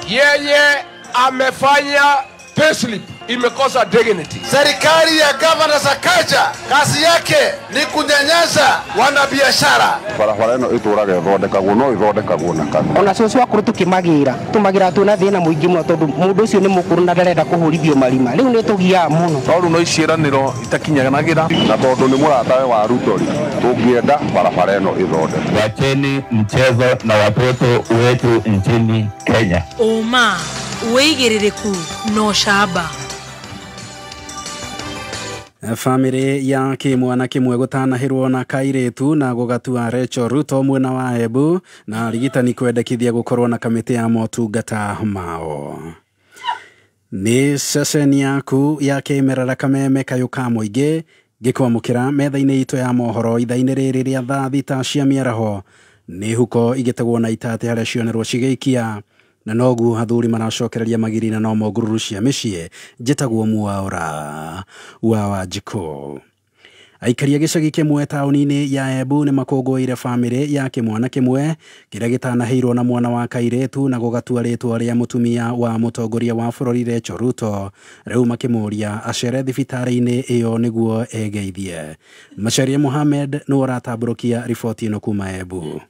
S7: Yeye amefanya payslip imekosa dignity.
S8: Serikali ya Governor Sakaja kazi yake ni kunyanyasa wanabiashara.
S9: Barabara ĩno ĩtũraga ĩthondekagwo no ĩthondekagwo na kanua.
S10: Ona cũcũ akũrũ tũkĩmagĩra tũmagĩra twĩna thĩna mũingĩ mũno tondũ mũndũ ũcio nĩ mũkũrũ na ndarenda kũhũrithio marima. Rĩu nĩ tũgiaga mũno.
S9: No rĩu no iciĩranĩro itakinyanagĩra. Na tondũ nĩ mũratawe wa Ruto rĩ, tũngĩenda barabara ĩno ĩthondekwo.
S11: Wacheni mchezo na watoto wetu nchini Kenya.
S12: Ũma wĩigĩrĩrĩku na ũcamba.
S13: Famĩlĩ ya kĩmwana kĩmwe gũtanahĩrwo na kairĩtu na gũgatua Rachel Ruto mwena wa Embu na arigitani kwendekithia gũkorwo na kamĩtĩ ya motungata mao. Nĩ ceceni yaku ya kĩmerera kameme kayũ ka mũingĩ ngĩkwamũkĩra metha-inĩ itũ ya mohoro ithaa-inĩ rĩrĩ rĩa thaa 6 cia mĩaraho. Nĩ huko igĩtegwo na itatĩ harĩa cionerwo cigĩikia na noguo athuri maracokereria magiri na no mongururu cia mĩciĩ. Njĩtagwo Mwaura wa Wanjikũ. Aikari a gĩcagi kĩmwe taũni-inĩ ya Embu nĩ makũngũĩire famĩlĩ ya kĩmwana kĩmwe kĩrĩa gĩtanahĩirwo na mwana wa kairĩtu na gũgatua rĩtwa rĩa mũtumia wa mũtongoria wa bũrũri Rachel Ruto. Rĩu makĩmũria acere thibitarĩ-inĩ ĩyo nĩguo egeithie. Macharia Mohamed nĩwe ũratambũrũkia riboti ĩno kuma Embu.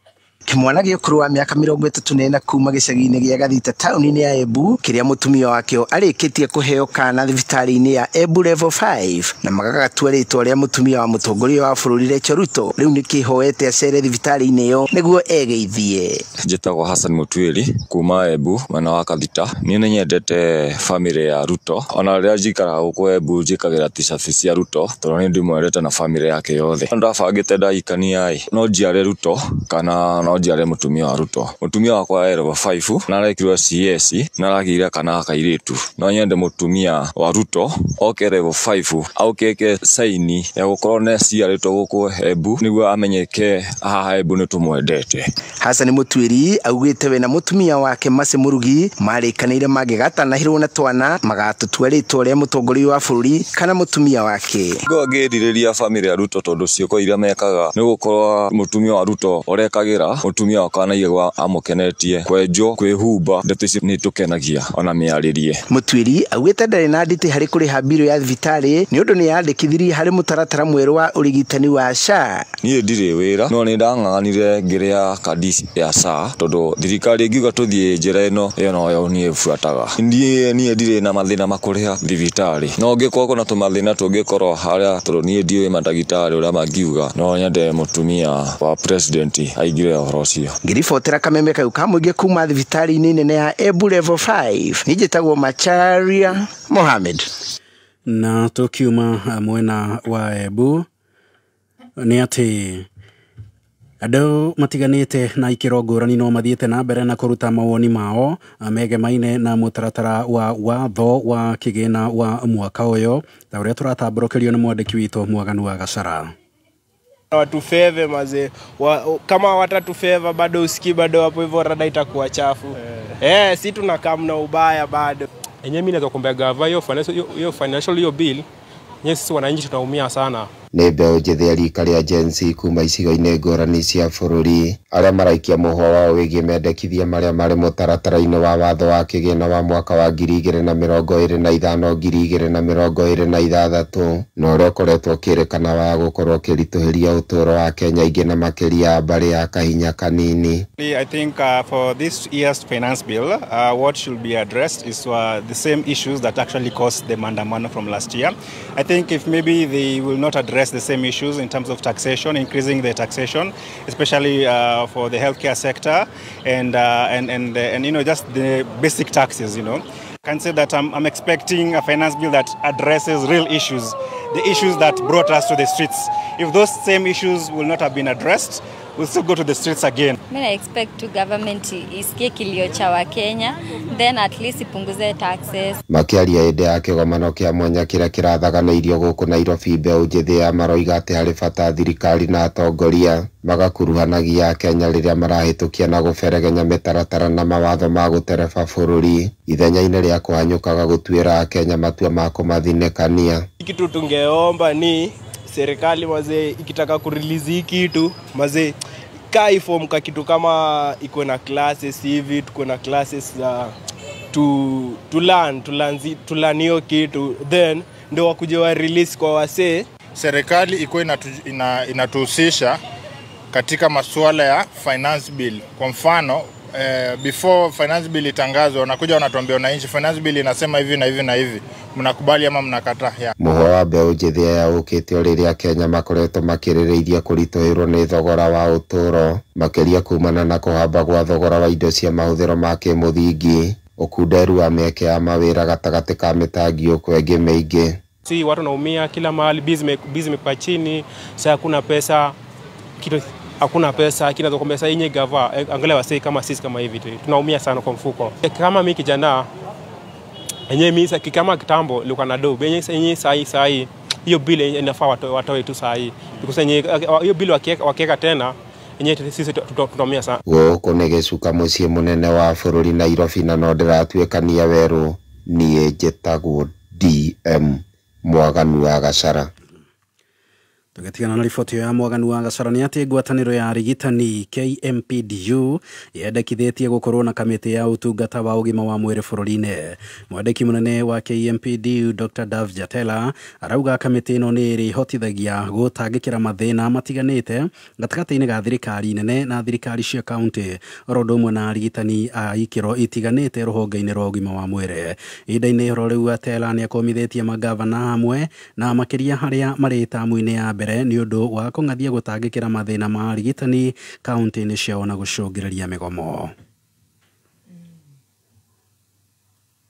S14: Kĩmwana gĩa ũkũrũ wa mĩaka 34 kuma gĩcagi-inĩ gĩa Gathita taũni-inĩ ya Embu kĩrĩa mũtumia wakĩo arĩkĩtie kũheo kana thibitarĩ-inĩ ya Embu level 5 na magagatua rĩtwa rĩa mũtumia wa mũtongoria wa bũrũri Rachel Ruto rĩu nĩ kĩhoete acere thibitarĩ-inĩ ĩyo nĩguo egeithie.
S15: Njĩtagwo Hassan Mutwiri kuma Embu mwena wa Kathita. Niĩ nĩ nyendete famĩlĩ ya Ruto, ona rĩrĩa njikaraga gũkũ Embu njĩkagĩra t-shirt cia Ruto tondũ nĩ ndĩmwendete na famĩlĩ yake yothe. Ndabangĩte ndahikania ĩ no njiare Ruto kana no njiare mũtumia wa Ruto. Mũtumia wakwa e level 5 na arekirwo CS na aragĩire kana kairĩtu. No nyende mũtumia wa Ruto oke level 5 auke saini ya gũkorwo nĩ ciarĩtwo gũkũ Embu nĩguo amenyeke haha Embu nĩ tũmwendete.
S14: Hassan Mutwiri augĩte we na mũtumia wake Mercy Murugi marĩkanĩire mangĩgatanahĩrwo na twana magatũtua rĩtwa rĩa mũtongoria wa bũrũri kana mũtumia wake.
S15: Ngo ngĩrirĩria famĩlĩ ya Ruto tondũ ciĩko iria mekaga nĩ gũkorwo mũtumia wa Ruto ũrekagĩra mũtumia wakwa na amũkenetie kwenjwo kwĩhumba ndeto ici nĩ tũkenagia ona mĩarĩrie.
S14: Mutwiri augĩte ndarĩ na nditi harĩ kũrĩha mbirũ ya thibitarĩ nĩ ũndũ nĩ yandĩkithirie harĩ mũtaratara mwerũ wa ũrigitani wa SHA.
S15: Niĩ ndirĩ wĩra no nĩ ndang'ang'anire ngĩrĩa kandi ya SHA tondũ thirikari ĩngiuga tũthiĩ njĩra ĩno ĩyo noyo niĩ buataga. Niĩ ndirĩ na mathĩna ma kũrĩha thibitarĩ no ngĩkorwo kwĩna tũmathĩna tũngĩkorwo harĩa tondũ niĩ ndiũĩ mandagĩtarĩ ũrĩa mangiuga no nyende mũtumia wa president aingĩre ũhoro ũcio.
S14: Ngĩribotera kameme kau ka mũingĩ kuma thibitarĩ-inĩ nene ya Embu level 5 niĩ njĩtagwo Macharia Mohamed.
S13: Na tukiuma mwena wa Embu nĩ atĩ Andũ matiganĩte na ikĩro ngũrani no mathiĩte na mbere na kũruta mawoni mao megemaine na mũtaratara wa watho wa kĩgĩna wa mwaka ũyũ ta ũrĩa tũratambũrũkĩrio nĩ mwandĩki witũ Mwaganu wa Gacara.
S16: Watufeve mazee, kama watatufeva bado usikii bado hapo hivyo rada itakuwa chafu. Si tunakaa mna ubaya bado.
S17: Enyewe mimi naweza kuambia gava hiyo financial hiyo bill sisi wananchi tunaumia sana.
S18: Nĩ mbeũ njĩthĩ a rika rĩa Gen Z kuma icigo-inĩ ngũrani cia bũrũri arĩa maraikia mũhwa wao wĩgiĩ mendekithia marĩa marĩ mũtaratara-inĩ wa watho wa kĩgĩna wa mwaka wa 2025 2026 na ũrĩa ũkoretwo ũkĩrĩkana wa gũkorwo ũkĩritũhĩria ũtũũro wa Kenya aingĩ na makĩria mbarĩ ya kahinya kanini.
S19: I think for this year's finance bill, what should be addressed is the same issues that actually caused the maandamano from last year. I think if maybe they will not address the same issues in terms of taxation, increasing the taxation, especially for the healthcare sector and you know, just the basic taxes, you know. I can say that I'm expecting a finance bill that addresses real issues, the issues that brought us to the streets. If those same issues will not have been addressed, we'll still go to the streets again.
S20: I expect to government isikie kilio cha wa Kenya, then at least ipunguze taxes.
S18: Makiaria hĩndĩ ya kĩgomano kĩa mwanya kĩrĩa kĩrathaganĩirio gũkũ Nairobi, mbeũ njĩthĩ ya maroiga atĩ harĩ bata thirikari na atongoria magakuruhanagia Kenya rĩrĩa marahĩtũkia na gũberegenya mĩtaratara na mawatho ma gũtereba bũrũri ithenya-inĩ rĩa kũhanyũkaga gũtuĩra Akenya matua ma kũmathinĩkania.
S16: Kitu tungeomba ni serikali mazee ikitaka kurelease hii kitu mazee kai form ka kitu kama iko na classes hivi, tuko na classes za to learn hiyo kitu, then ndio wakuje wa release kwa wasee.
S21: Serikali iko inatuhusisha katika masuala ya finance bill. Kwa mfano, before finance bill itangazwe wanakuja wanatuambia wananchi finance bill inasema hivi na hivi na hivi, mnakubali ama mnakataa?
S18: Mũhwa wa mbeũ njĩthĩ aya ũkĩte o rĩrĩa Kenya makoretwo makĩrĩrĩiria kũritũhĩrwo nĩ thogora wa ũtũũro makĩria kumana na kũhamba gwa thogora wa indo cia mahũthĩro ma kĩmũthingi, ũkunderu wa mĩeke ya mawĩra gatagatĩ ka mĩtangiũko ĩngĩ mĩingĩ.
S17: Si watu wanaumia kila mahali, busy imekuwa chini, sasa hakuna pesa, kitu hakuna pesa, kina kwa pesa yenye gava, angalia wasee kama sisi kama hivi tunaumia sana kwa mfuko. Kama mimi kijana yenyewe mimi kama kitambo nilikuwa na do, yenyewe sahi hiyo bill inafaa watoe tu sahi, because yenyewe hiyo bill wakiweka tena yenyewe sisi tutaumia sana.
S18: Gũkũ nĩ gĩcuka mũciĩ mũnene wa bũrũri Nairobi, na no ndĩratuĩkania werũ. Niĩ njĩtagwo DM Mwaganu wa Gacara.
S13: Tũgĩtigana na riboti ya Mwaganu wa Gacara nĩ atĩ ngwatanĩro ya arigitani KMPDU yendekithĩtie gũkorwo na kamĩtĩ ya ũtungata wa ũgima wa mwĩrĩ bũrũri-inĩ. Mwandĩki mũnene wa KMPDU Dr. Dav Jatela arauga kamĩtĩ ĩno nĩ ĩrĩhotithagia gũtangĩkĩra mathĩna matiganĩte gatagatĩ-inĩ ga thirikari nene na thirikari cia kaunti oro ũndũ ũmwe na arigitani a ikĩro itiganĩte rũhonge-inĩ rwa ũgima wa mwĩrĩ. Ihinda-inĩ oro rĩu Atela nĩakomithĩtie mangavana hamwe na makĩria harĩa marĩ tamu-inĩ ya mbere nĩ ũndũ wa kũng'athia gũtangĩkĩra mathĩna ma arigitani kaunti-inĩ ciao na gũcũngĩrĩria mĩgomo.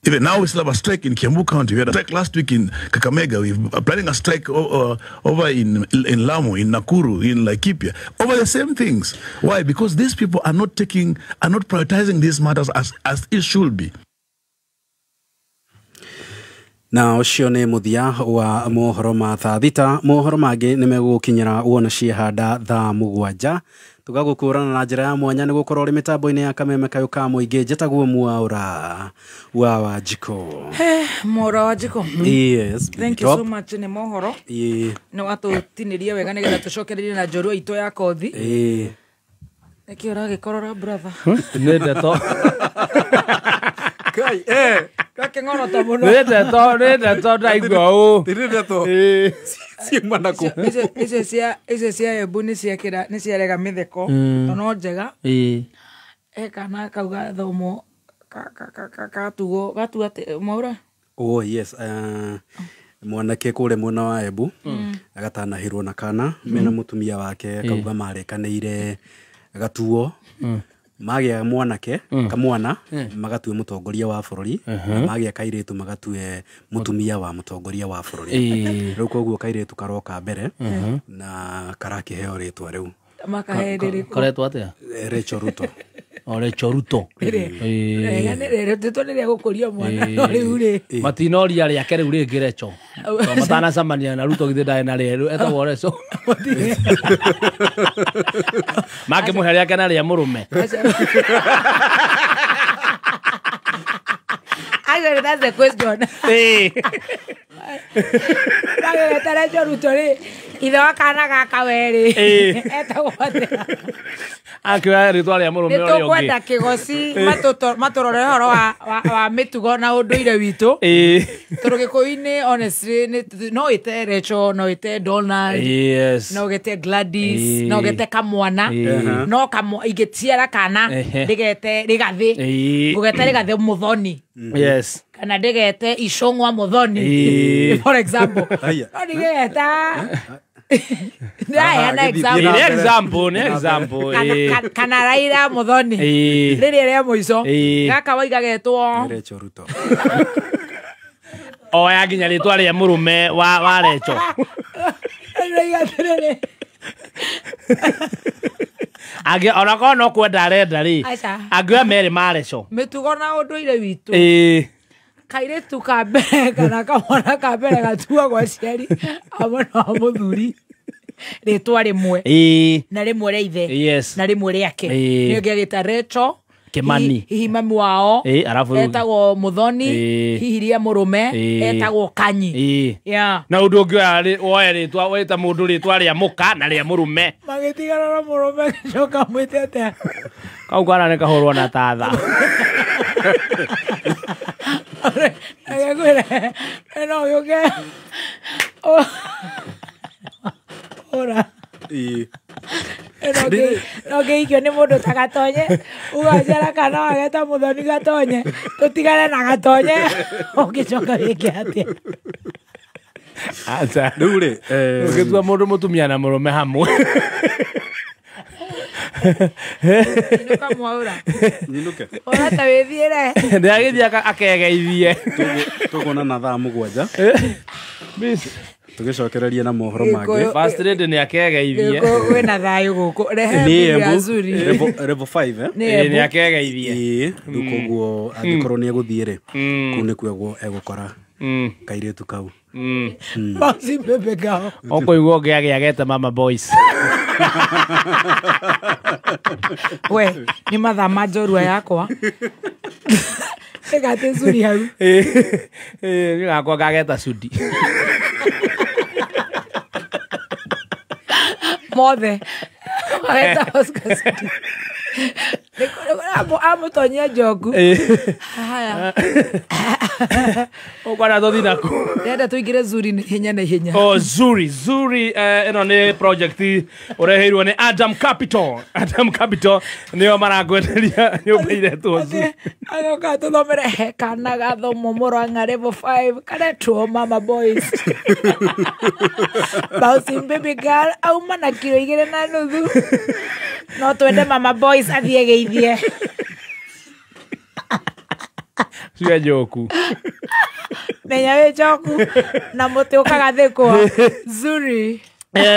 S22: Even now we still have a strike in Kiambu County. We had a strike last week in Kakamega. We're planning a strike over in Lamu, in Nakuru, in Laikipia, over the same things. Why? Because these people are not prioritizing these matters as it should be.
S13: Na ũcio nĩ mũthia wa mohoro ma thaa thita. Mohoro mangĩ nĩ megũgũkinyĩra wona ciehanda thaa 7. Tũgagũkũrana na njĩra ya mwanya nĩ gũkorwo ũrĩ mĩtambo-inĩ ya kameme kayũ ka mũingĩ. Njĩtagwo Mwaũra wa Wanjikũ.
S1: Mwaũra Wanjikũ.
S13: Yes.
S1: Thank you so much nĩ mohoro. Nĩ watũtinĩria wega nĩgetha tũcokererie na njorua itũ ya kothi. Nĩkĩ ũragĩkorora brother?
S2: Nĩ ndeto.
S1: Kai, Kakĩng'orota mũno.
S2: Nĩ ndeto ndaigua ũũ.
S13: Nĩ ndeto. Ciuma na kũ.
S1: Icio cia Embu nĩ ciarega mĩtheko. To no njega. Kana kau gathomwo gatuo gatua Mwaũra.
S13: Oh yes, mwanake kũrĩa mwena wa Embu agatanahĩrwo na kana mena mũtumia wake akauga marekanĩire gatuo magĩa mwanake kamwana magatue mũtongoria wa bũrũri, magĩa kairĩtu magatue mũtumia wa mũtongoria wa bũrũri. Rĩu koguo kairĩtu karoka mbere na karakĩheo rĩtwa rĩu.
S1: Makahe rĩrĩkũ?
S2: Koretwo atĩa?
S13: Rachel Ruto.
S2: O Rachel Ruto.
S1: Rĩtwa nĩ rĩa gũkũria mwana no rĩu rĩ.
S2: Matinoria rĩake rĩu rĩngĩ Rachel. To matanacemania na Ruto githĩ ndarĩ na rĩerũ etagwo Rachel. Makĩmũhe rĩake na rĩa mũrũme.
S1: Actually, that's the question. Magĩgeta Rachel Ruto rĩ, ithe wa kana gaka we rĩ, etagwo atĩa?
S2: Akĩoya rĩtwa rĩa mũrũme
S1: Nĩ
S2: ũrĩa ũngĩ.
S1: tũkwenda Kĩgoci matũrore ũhoro wa mĩtugo na ũndũire witũ. Tondũ Gĩkũyũ-inĩ honestly no ĩte Rachel, no ĩte Donald,
S2: Yes.
S1: no ũgete Gladys, no ũgete kamwana, no ingĩciara kana ndĩgete Rĩgathĩ, ngũgete Rĩgathĩ Mũthoni.
S2: Yes.
S1: Kana ndĩgete Icũng'wa Mũthoni, for example. No ndigeta ndĩraheana example.
S2: Nĩ example, nĩ example.
S1: Kana Raila Mũthoni rĩrĩa rĩa mũico gaka waiga getwo
S13: Rachel Ruto.
S2: Oya nginya rĩtwa rĩa mũrũme wa Rachel.
S1: Ndĩroiga atĩrĩrĩ.
S2: Angĩ onakorwo no kwenda arenda rĩ, angĩoya merĩ ma Rachel.
S1: Mĩtugo na ũndũire witũ. Kairĩtu ka mbere kana kamwana ka mbere gatuagwo aciari amwe na mũthuri rĩtwa rĩmwe na rĩmwe rĩa ithe na rĩmwe rĩake. Nĩ ũngĩagĩta Rachel
S2: Kimani.
S1: Hihi mami wao etagwo Mũthoni, hihi rĩa mũrũme etagwo Kanyi.
S2: Na ũndũ ũngĩ woya rĩtwa wĩta mũndũ rĩtwa rĩa mũka na rĩa mũrũme.
S1: Magĩtigana na mũrũme gĩcoka mwĩte atĩa?
S2: Kau kana nĩ kahũrwo na tatha.
S1: Agĩkwĩra no gĩũke ora. No ngĩikio nĩ mũndũ ta Gatonye ũgaciara kana wageta Mũthoni Gatonye tũtigane na Gatonye ũngĩcoka wĩke atĩa?
S2: Aca.
S13: Rĩu rĩ,
S2: ũngĩtua mũndũ mũtumia na mũrũme hamwe.
S1: Inũka mwaũra.
S13: Nyinũke.
S1: Ora ta wĩthiĩre.
S2: Ndĩragĩthiĩ akegeithie.
S13: Tũkuonana thaa 7. Tũgĩcokereria na mohoro mangĩ.
S2: First lady nĩ akegeithie.
S1: Kwĩna thayũ gũkũ. Rehe bibi ya Zuri.
S13: Level 5 eh?
S2: Nĩ akegeithie.
S13: Rĩu koguo angĩkorwo nĩ egũthiĩ rĩ, kũu nĩkuo egũkora kairĩtu kau.
S1: Basi bebe kao.
S2: Ũkũigua ũngĩ agĩagete mama boys.
S1: We, nĩ mathaa ma njorua yakwa. Ĩgate Zuri hau.
S2: Gakwa gageta Sudi.
S1: Mothe. Ageta Oscar Sudi. Amũtonyia njoku. Haya.
S2: Ũkwana tũthiĩ naku.
S1: Ndĩrenda tũingĩre Zuri ihenya na ihenya.
S2: Oh, Zuri, Zuri ĩno nĩ project ũreheirwo nĩ Adam Capital. Adam Capital nĩo marakwenderia nyũmba iretwo Zuri.
S1: Agoka tũthomere he kana gathomo Murang'a level 5 karetwo mama boys. Bouncing baby girl auma na kiro 2.5. No twende mama boys athiĩ geithie.
S2: Cia njoku.
S1: Menya wĩ njoku na mũtĩ ũkagathĩkwo. Zuri.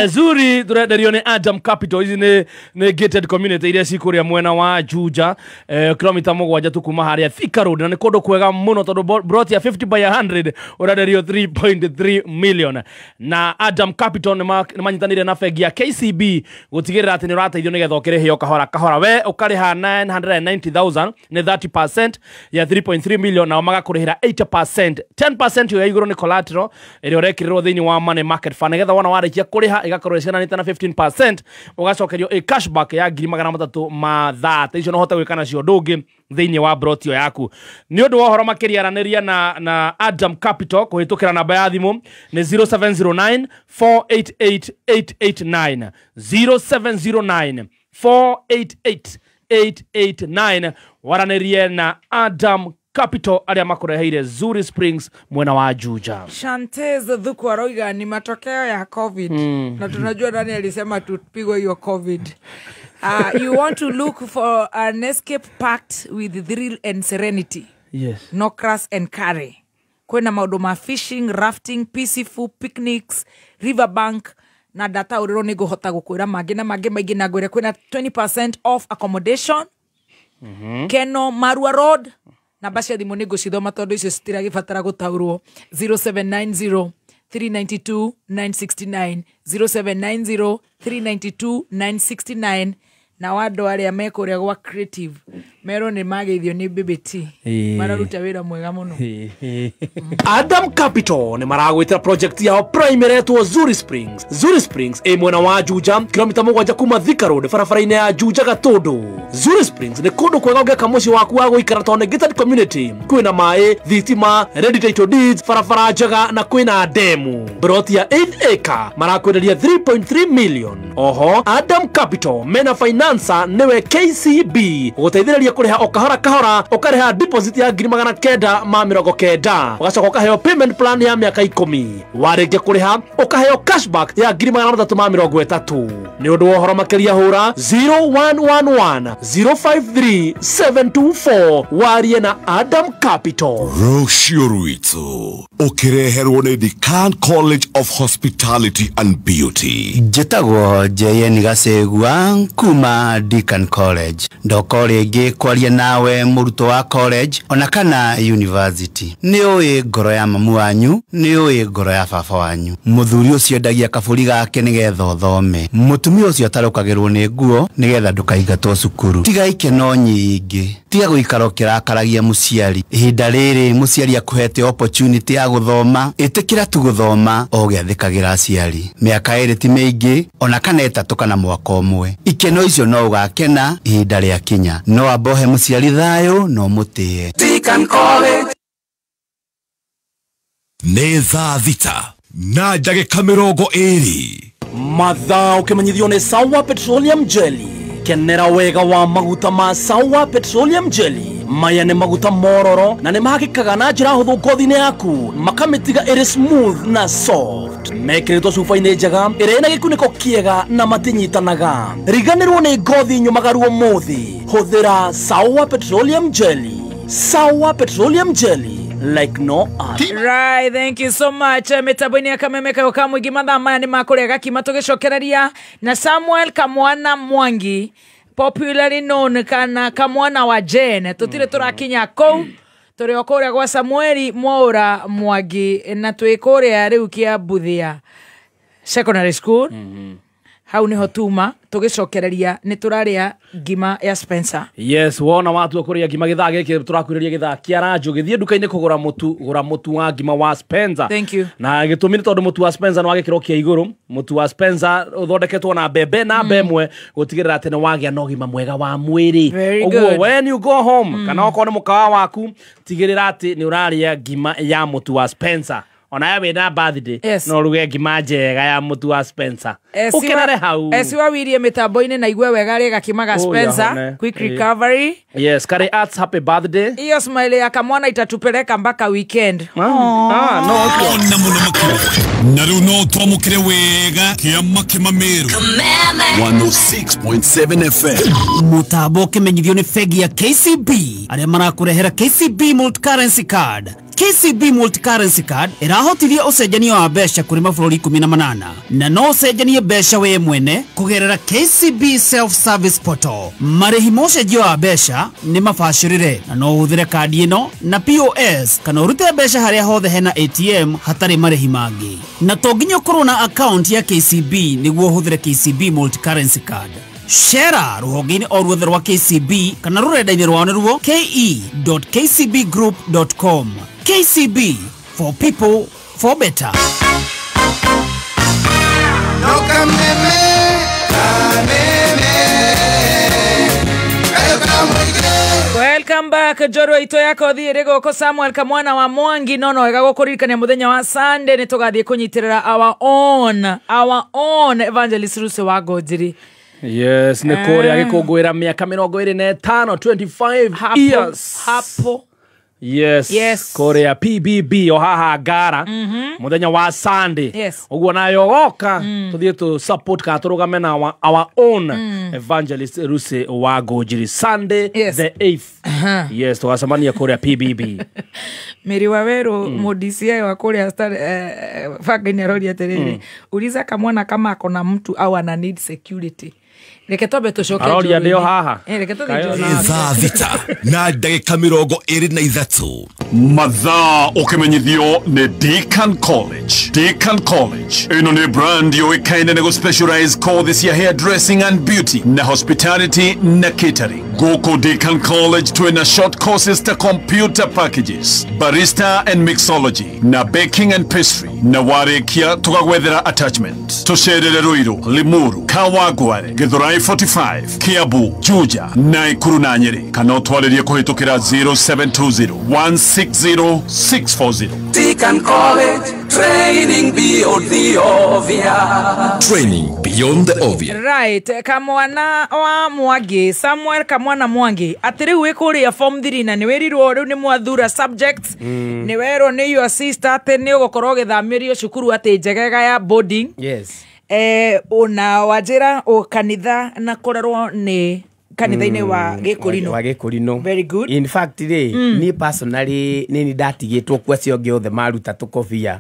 S2: Zuri turenderio nĩ Adam Capital. Ici nĩ gated community iria cikũrĩa mwena wa Juja, kilomita 7 tu kuma harĩa Thika Road, na nĩ kũndũ kwega mũno tondũ broti ya 50 by 100 ũrenderio 3.3 million. Na Adam Capital nĩ manyitanĩire na bengi ya KCB gũtigĩrĩra atĩ nĩ ũrateithio nĩgetha ũkĩrĩhio kahora kahora. We ũkarĩha 990,000 nĩ 30% ya 3.3 million, nao magakũrĩhĩra 80%. 10% ya igũrũ nĩ collateral ĩrĩa ũrekĩrĩrwo thĩinĩ wa money market fund nĩgetha wona warĩkia kũrĩha igakorwo ĩciaranĩte na 15%, ũgacokerio ĩ cashback ya 330,000. Icio no ũhote gwĩka nacio ũndũ ũngĩ thĩinĩ wa broti yaku. Nĩ ũndũ wa ũhoro makĩria aranĩria na Adam Capital kũhĩtũkĩra namba ya thimũ nĩ 0709 488 889, 0709 488 889. Waranĩrie na Adam Capital arĩa makũreheire Zuri Springs mwena wa Juja.
S1: Shantez Thuku aroiga ni matokeo ya COVID. Na tunajua nani alisema tupigwe hiyo COVID. You want to look for an escape packed with thrill and serenity.
S2: Yes.
S1: No crash and carry. Kwena maũndũ ma fishing, rafting, peaceful picnics, riverbank na Na ndataũrĩrwo nĩ ngũhota gũkwĩra mangĩ na mangĩ maingĩ, na ngwĩre kwĩna 20% off accommodation. Keno Marua Road, namba cia thimũ nĩ ngũcithoma tondũ icio citiragĩbatara gũtaũrwo. 0790 392 969, 0790 392 969. Na andũ arĩa me kũrĩa gwa Creative merwo nĩ mageithio nĩ BBT, mararuta wĩra mwega mũno.
S2: Adam Capital nĩ maragwĩtĩra project yao prime ĩretwo Zuri Springs. Zuri Springs ĩ mwena wa Juja, kilomita 7 kuma Thika Road, barabara-inĩ ya Juja Gatũndũ. Zuri Springs nĩ kũndũ kwega ũngĩaka mũciĩ waku wa gũikara tondũ nĩ gated community. Kwĩna maĩ, thitima, ready title deeds, barabara njega na kwĩna demu. Broti ya 8 acre marakwenderia 3.3 million. Oho Adam Capital mena financer nĩwe KCB gũteithĩrĩria kũrĩha o kahora kahora, ũkarĩha deposit ya 990, ũgacoka ũkaheo payment plan ya mĩaka 10. Warĩkia kũrĩha ũkaheo cashback ya 330. Nĩ ũndũ wa ũhoro makĩria hũra 0111 053 724 warie na Adam Capital.
S4: Rũciũ rwitũ ũkĩreherwo nĩ Decan College of Hospitality and Beauty.
S3: Njĩtagwo JN Gacegua kuma Deacon College. Ndoka rĩngĩ kwaria nawe mũrutwo wa college ona kana university. Nĩ ũĩ ngoro ya mamu wanyu, nĩ ũĩ ngoro ya baba wanyu. Mũthuri ũcio endagia kabũri gake nĩgetha ũthome. Mũtumia ũcio atarũkagĩrwo nĩ nguo nĩgetha ndũkaingatwo cukuru. Tiga ikeno nyingĩ, tiga gũikara ũkĩrakaragia mũciari. Ihinda rĩrĩ mũciari akũhete opportunity ya gũthoma, ĩtĩkĩra tu gũthoma o ũgĩathĩkagĩra aciari. Mĩaka 2 ti mĩingĩ, ona kana 3 kana mwaka ũmwe. Ikeno icio no ũgakena ihinda rĩakinya. No ambohe mũciari thayũ no mũtĩe.
S4: Deacon College. Nĩ thaa 6 na ndagĩka 20.
S2: Mathaa ũkĩmenyithio nĩ Sawa Petroleum Jelly. Kenera wega wa maguta ma Sawa Petroleum Jelly. Maya nĩ maguta mororo na nĩ mahakĩkaga na njĩra hũthũ ngothi-inĩ yaku, makamĩtiga ĩrĩ smooth na soft. Mekĩrĩtwo cuba-inĩ njega ĩrĩa ĩna gĩkunĩko kĩega na matinyitanaga. Riganĩrwo nĩ ngothi nyũmagaru ũmũthĩ. Hũthĩra Sawa Petroleum Jelly. Sawa Petroleum Jelly, like no other.
S1: Right, thank you so much. Mitambo-inĩ ya Kameme Kayo ka Mũingĩ, mathaa maya nĩ makũrĩa gakima tũgĩcokereria na Samuel Kamwana Mwangi, popularly known kana Kamwana wa Jane. Tutire tũrakinya kũu, tũrĩ o kũrĩa gwa Samueli Mwaura Mwangi na twĩ kũrĩa rĩu Kĩambuthia Secondary School. Hau niho tuma tũgĩcokereria nĩ tũrarĩa ngima ya Spencer.
S2: Yes, wona watua kũrĩa ngima gĩthaa gĩkĩ tũrakwĩrĩria gĩthaa kĩa ranjũ, gĩthiĩ nduka-inĩ kũgũra mũtu, gũra mũtu wa ngima wa Spencer.
S1: Thank you.
S2: Na gĩtũmi nĩ tondũ mũtu wa Spencer nĩ wa gĩkĩro kĩa igũrũ. Mũtu wa Spencer ũthondeketwo na mbembe na mbemwe gũtigĩrĩra atĩ nĩ wagĩa na ũgima mwega wa mwĩrĩ. Ũguo when you go home kana okorwo nĩ mũkawa waku, tigĩrĩra atĩ nĩ ũrarĩa ngima ya mũtu wa Spencer. Ona we wĩna birthday,
S1: yes,
S2: no ruge ngima njega ya mũtu wa Spencer. Ũkenere hau.
S1: Esiwa wirie mitambo-inĩ na igue wega rĩ gakima ga Spencer. Quick recovery.
S2: Yes, Kare Arts, happy birthday.
S1: Iyo smile ya Kamwana itatupeleka mpaka weekend.
S2: No, okay.
S4: Ona mũno makĩria. Na rĩu no twamũkĩre wega kĩama kĩmameru 106.7 FM.
S5: Mũtambo ũkĩmenyithio nĩ bengi ya KCB arĩa marakũrehera KCB Multi-Currency Card. KCB Multi-Currency Card ĩrahotithia ũcenjania wa mbeca kũrĩ mabũrũri 18 na no ũcenjanie mbeca we mwene kũgerera KCB Self-Service Portal. Marĩhi ma ũcenjia wa mbeca nĩ mabacĩrĩre na no ũhũthĩre kandi ĩno na POS kana ũrute mbeca harĩa hothe hena ATM hatarĩ marĩhi mangĩ. Na to nginya ũkorwo na account ya KCB nĩguo ũhũthĩre KCB Multi-Currency Card. Shera rũhonge-inĩ o ruothe rwa KCB kana rũrenda-inĩ rwao nĩruo ke.kcbgroup.com. KCB, for people, for better.
S8: No kameme, kameme.
S1: Welcome back Njorua itũ yako thiĩ rĩ gũkũ Samuel Kamwana wa Mwangi. No wega gũkũririkania mũthenya wa Sunday nĩ tũgathiĩ kũnyitĩrĩra our own Evangelist Rusi wa Ngonjiri.
S2: Yes, nĩ kũrĩa gĩkũngũĩra mĩaka 25, 25 years.
S1: Hapo
S2: Yes.
S1: Yes.
S2: Kũrĩa PBB o haha Ngara mũthenya wa Sunday.
S1: Yes.
S2: Ũguo nayo goka tũthiĩ tũ support kana tũrũgame na our own evangelist Lucy wa Ngũnjiri Sunday the 8th. Yes, tũgacemania kũrĩa PBB.
S1: Mary Waweru mm. DCI wa kũrĩa Bangaini aroria atĩrĩrĩ, uliza kamwana kama akona mtu au ana need security. Reke twambe tũcoke
S2: Aroria
S1: njũru-inĩ.
S2: ndĩo haha.
S1: Reke tũthiĩ
S2: Kayo
S1: njũru-inĩ.
S4: Thaa 6:23
S6: Mathaa ũkĩmenyithio nĩ Deakin College. Deakin College ĩno nĩ brand yũĩkaine nĩ gũ-specialize kothi cia hairdressing and beauty na hospitality na catering. Gũkũ Deakin College twĩna short courses ta computer packages, barista and mixology na baking and pastry, na warĩkia tũgagwethera attachment. Tũcerere Ruiru, Limuru, Kawangware, Githurai 45, Kiambu, Juja, Naikuru na Nyeri, kana ũtwarĩrie kũhĩtũkĩra 0720 160 640.
S7: Deakin College, training beyond the obvious.
S4: Training beyond the obvious.
S1: Right, kamwana wa Mwangi, Samuel Kamwana Mwangi, atĩ rĩu wĩ kũrĩa form 3 na nĩ wĩrirwo rĩu nĩ mwathura subjects, nĩ werwo nĩ your sister atĩ nĩ ũgũkorwo ũgĩthamĩrio cukuru atĩ njegega ya boarding.
S23: Yes.
S1: Ona wanjĩra o kanitha na kũrerwo nĩ kanitha-inĩ wa Gĩkũrinũ.
S23: Wa Gĩkũrinũ.
S1: Very good.
S23: In fact rĩ, niĩ personally nĩ ni ndatigĩtwo kwa acio angĩ othe maruta tũkobia.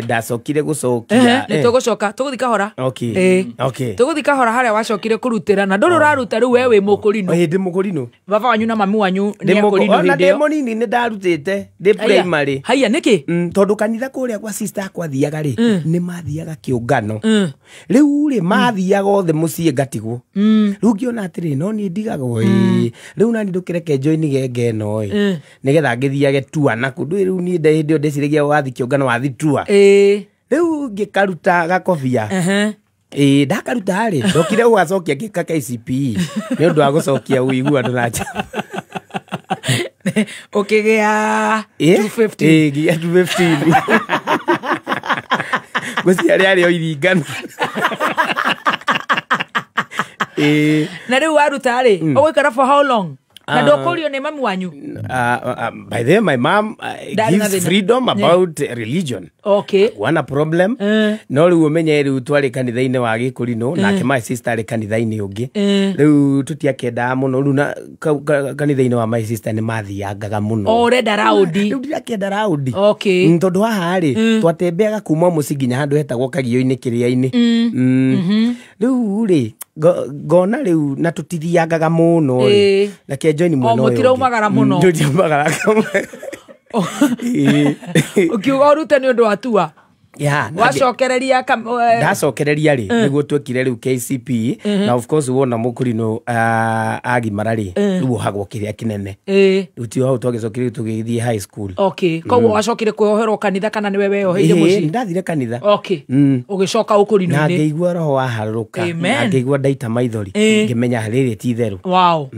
S23: Ndacokire gũcokia.
S1: Nĩ tũgũcoka, tũgũthiĩ kahora.
S23: Okay. Okay.
S1: Tũgũthiĩ kahora harĩa wacokire kũrutĩra na ndũrĩ ũraruta rĩu we wĩ Mũkũrinũ.
S23: Ĩ ndĩ Mũkũrinũ.
S1: Baba wanyu na mami wanyu nĩ Akũrinũ
S23: Ona
S1: hĩndĩ
S23: ndĩ
S1: ĩyo.
S23: mũnini nĩ ndarutĩte ndĩ primary.
S1: Haiya nĩkĩ?
S23: Tondũ kanitha kũrĩa kwa sister akwa athiaga rĩ, nĩ mathiaga kĩũngano. Rĩu rĩ mathiaga othe mũciĩ ngatigwo. Rĩu ngĩona atĩrĩ, no niĩ ndigagwo ĩ. Rĩu nani ndũkĩreke join genge ĩno ĩ. Nĩgetha ngĩthiage tua na kũndũ rĩu niĩ hĩndĩ ĩyo ndeciragia wathi kĩũngano wathi tua. Rĩu ngĩkaruta gakobia. Ĩ ndakaruta rĩ, ndokire gũgacokia ngĩka KCPE nĩ ũndũ wa gũcokia ũiguano na nja.
S1: Ũkĩgĩa 250.
S23: Ĩ nginya 215. Ngwĩciria rĩarĩ o iringano. Ĩ.
S1: Na rĩu waruta rĩ, ũgũikara for how long? Na ndũkũrio nĩ mami wanyu?
S23: By the way, my mom gives freedom about religion.
S1: Okay.
S23: Wana problem. No rĩu ũmenye rĩu twarĩ kanitha-inĩ wa Gĩkũrinũ, nake my sister arĩ kanitha-inĩ ũngĩ. Rĩu tũtiakĩendaga mũno rĩu na kanitha-inĩ wa my sister nĩ mathiangaga mũno.
S1: O ũrenda raũndi.
S23: Rĩu ndirakĩenda raũndi.
S1: Okay.
S23: Tondũ haha rĩ, twatembeaga kuma mũciĩ nginya handũ hetagwo Kagio-inĩ kĩrĩa-inĩ. Rĩu rĩ, ngona rĩu na tũtithiangaga mũno rĩ. Reke join mwena ũyũ.
S1: Mũtiraumagara mũno.
S23: Tũtiraumagara.
S1: Ũkiuga ũrute nĩ ũndũ wa tua. Wacokereria
S23: ndacokereria rĩ, nĩguo twekire rĩu KCPE, na of course wona Mũkũrinũ agimara rĩ, rĩu ohagwo kĩrĩa kĩnene. Rĩu tio hau twagĩcokire tũgĩthiĩ high school.
S1: Okay. Koguo wacokire kwĩoherwo kanitha kana nĩwe weyoheire mũciĩ?
S23: Ndathire kanitha.
S1: Okay. Ũgĩcoka Ũkũrinũ-inĩ.
S23: Na ngĩigua roho waharũrũka, na ngĩigua ndaita maithori, ngĩmenya rĩrĩ ti itherũ.
S1: Wow.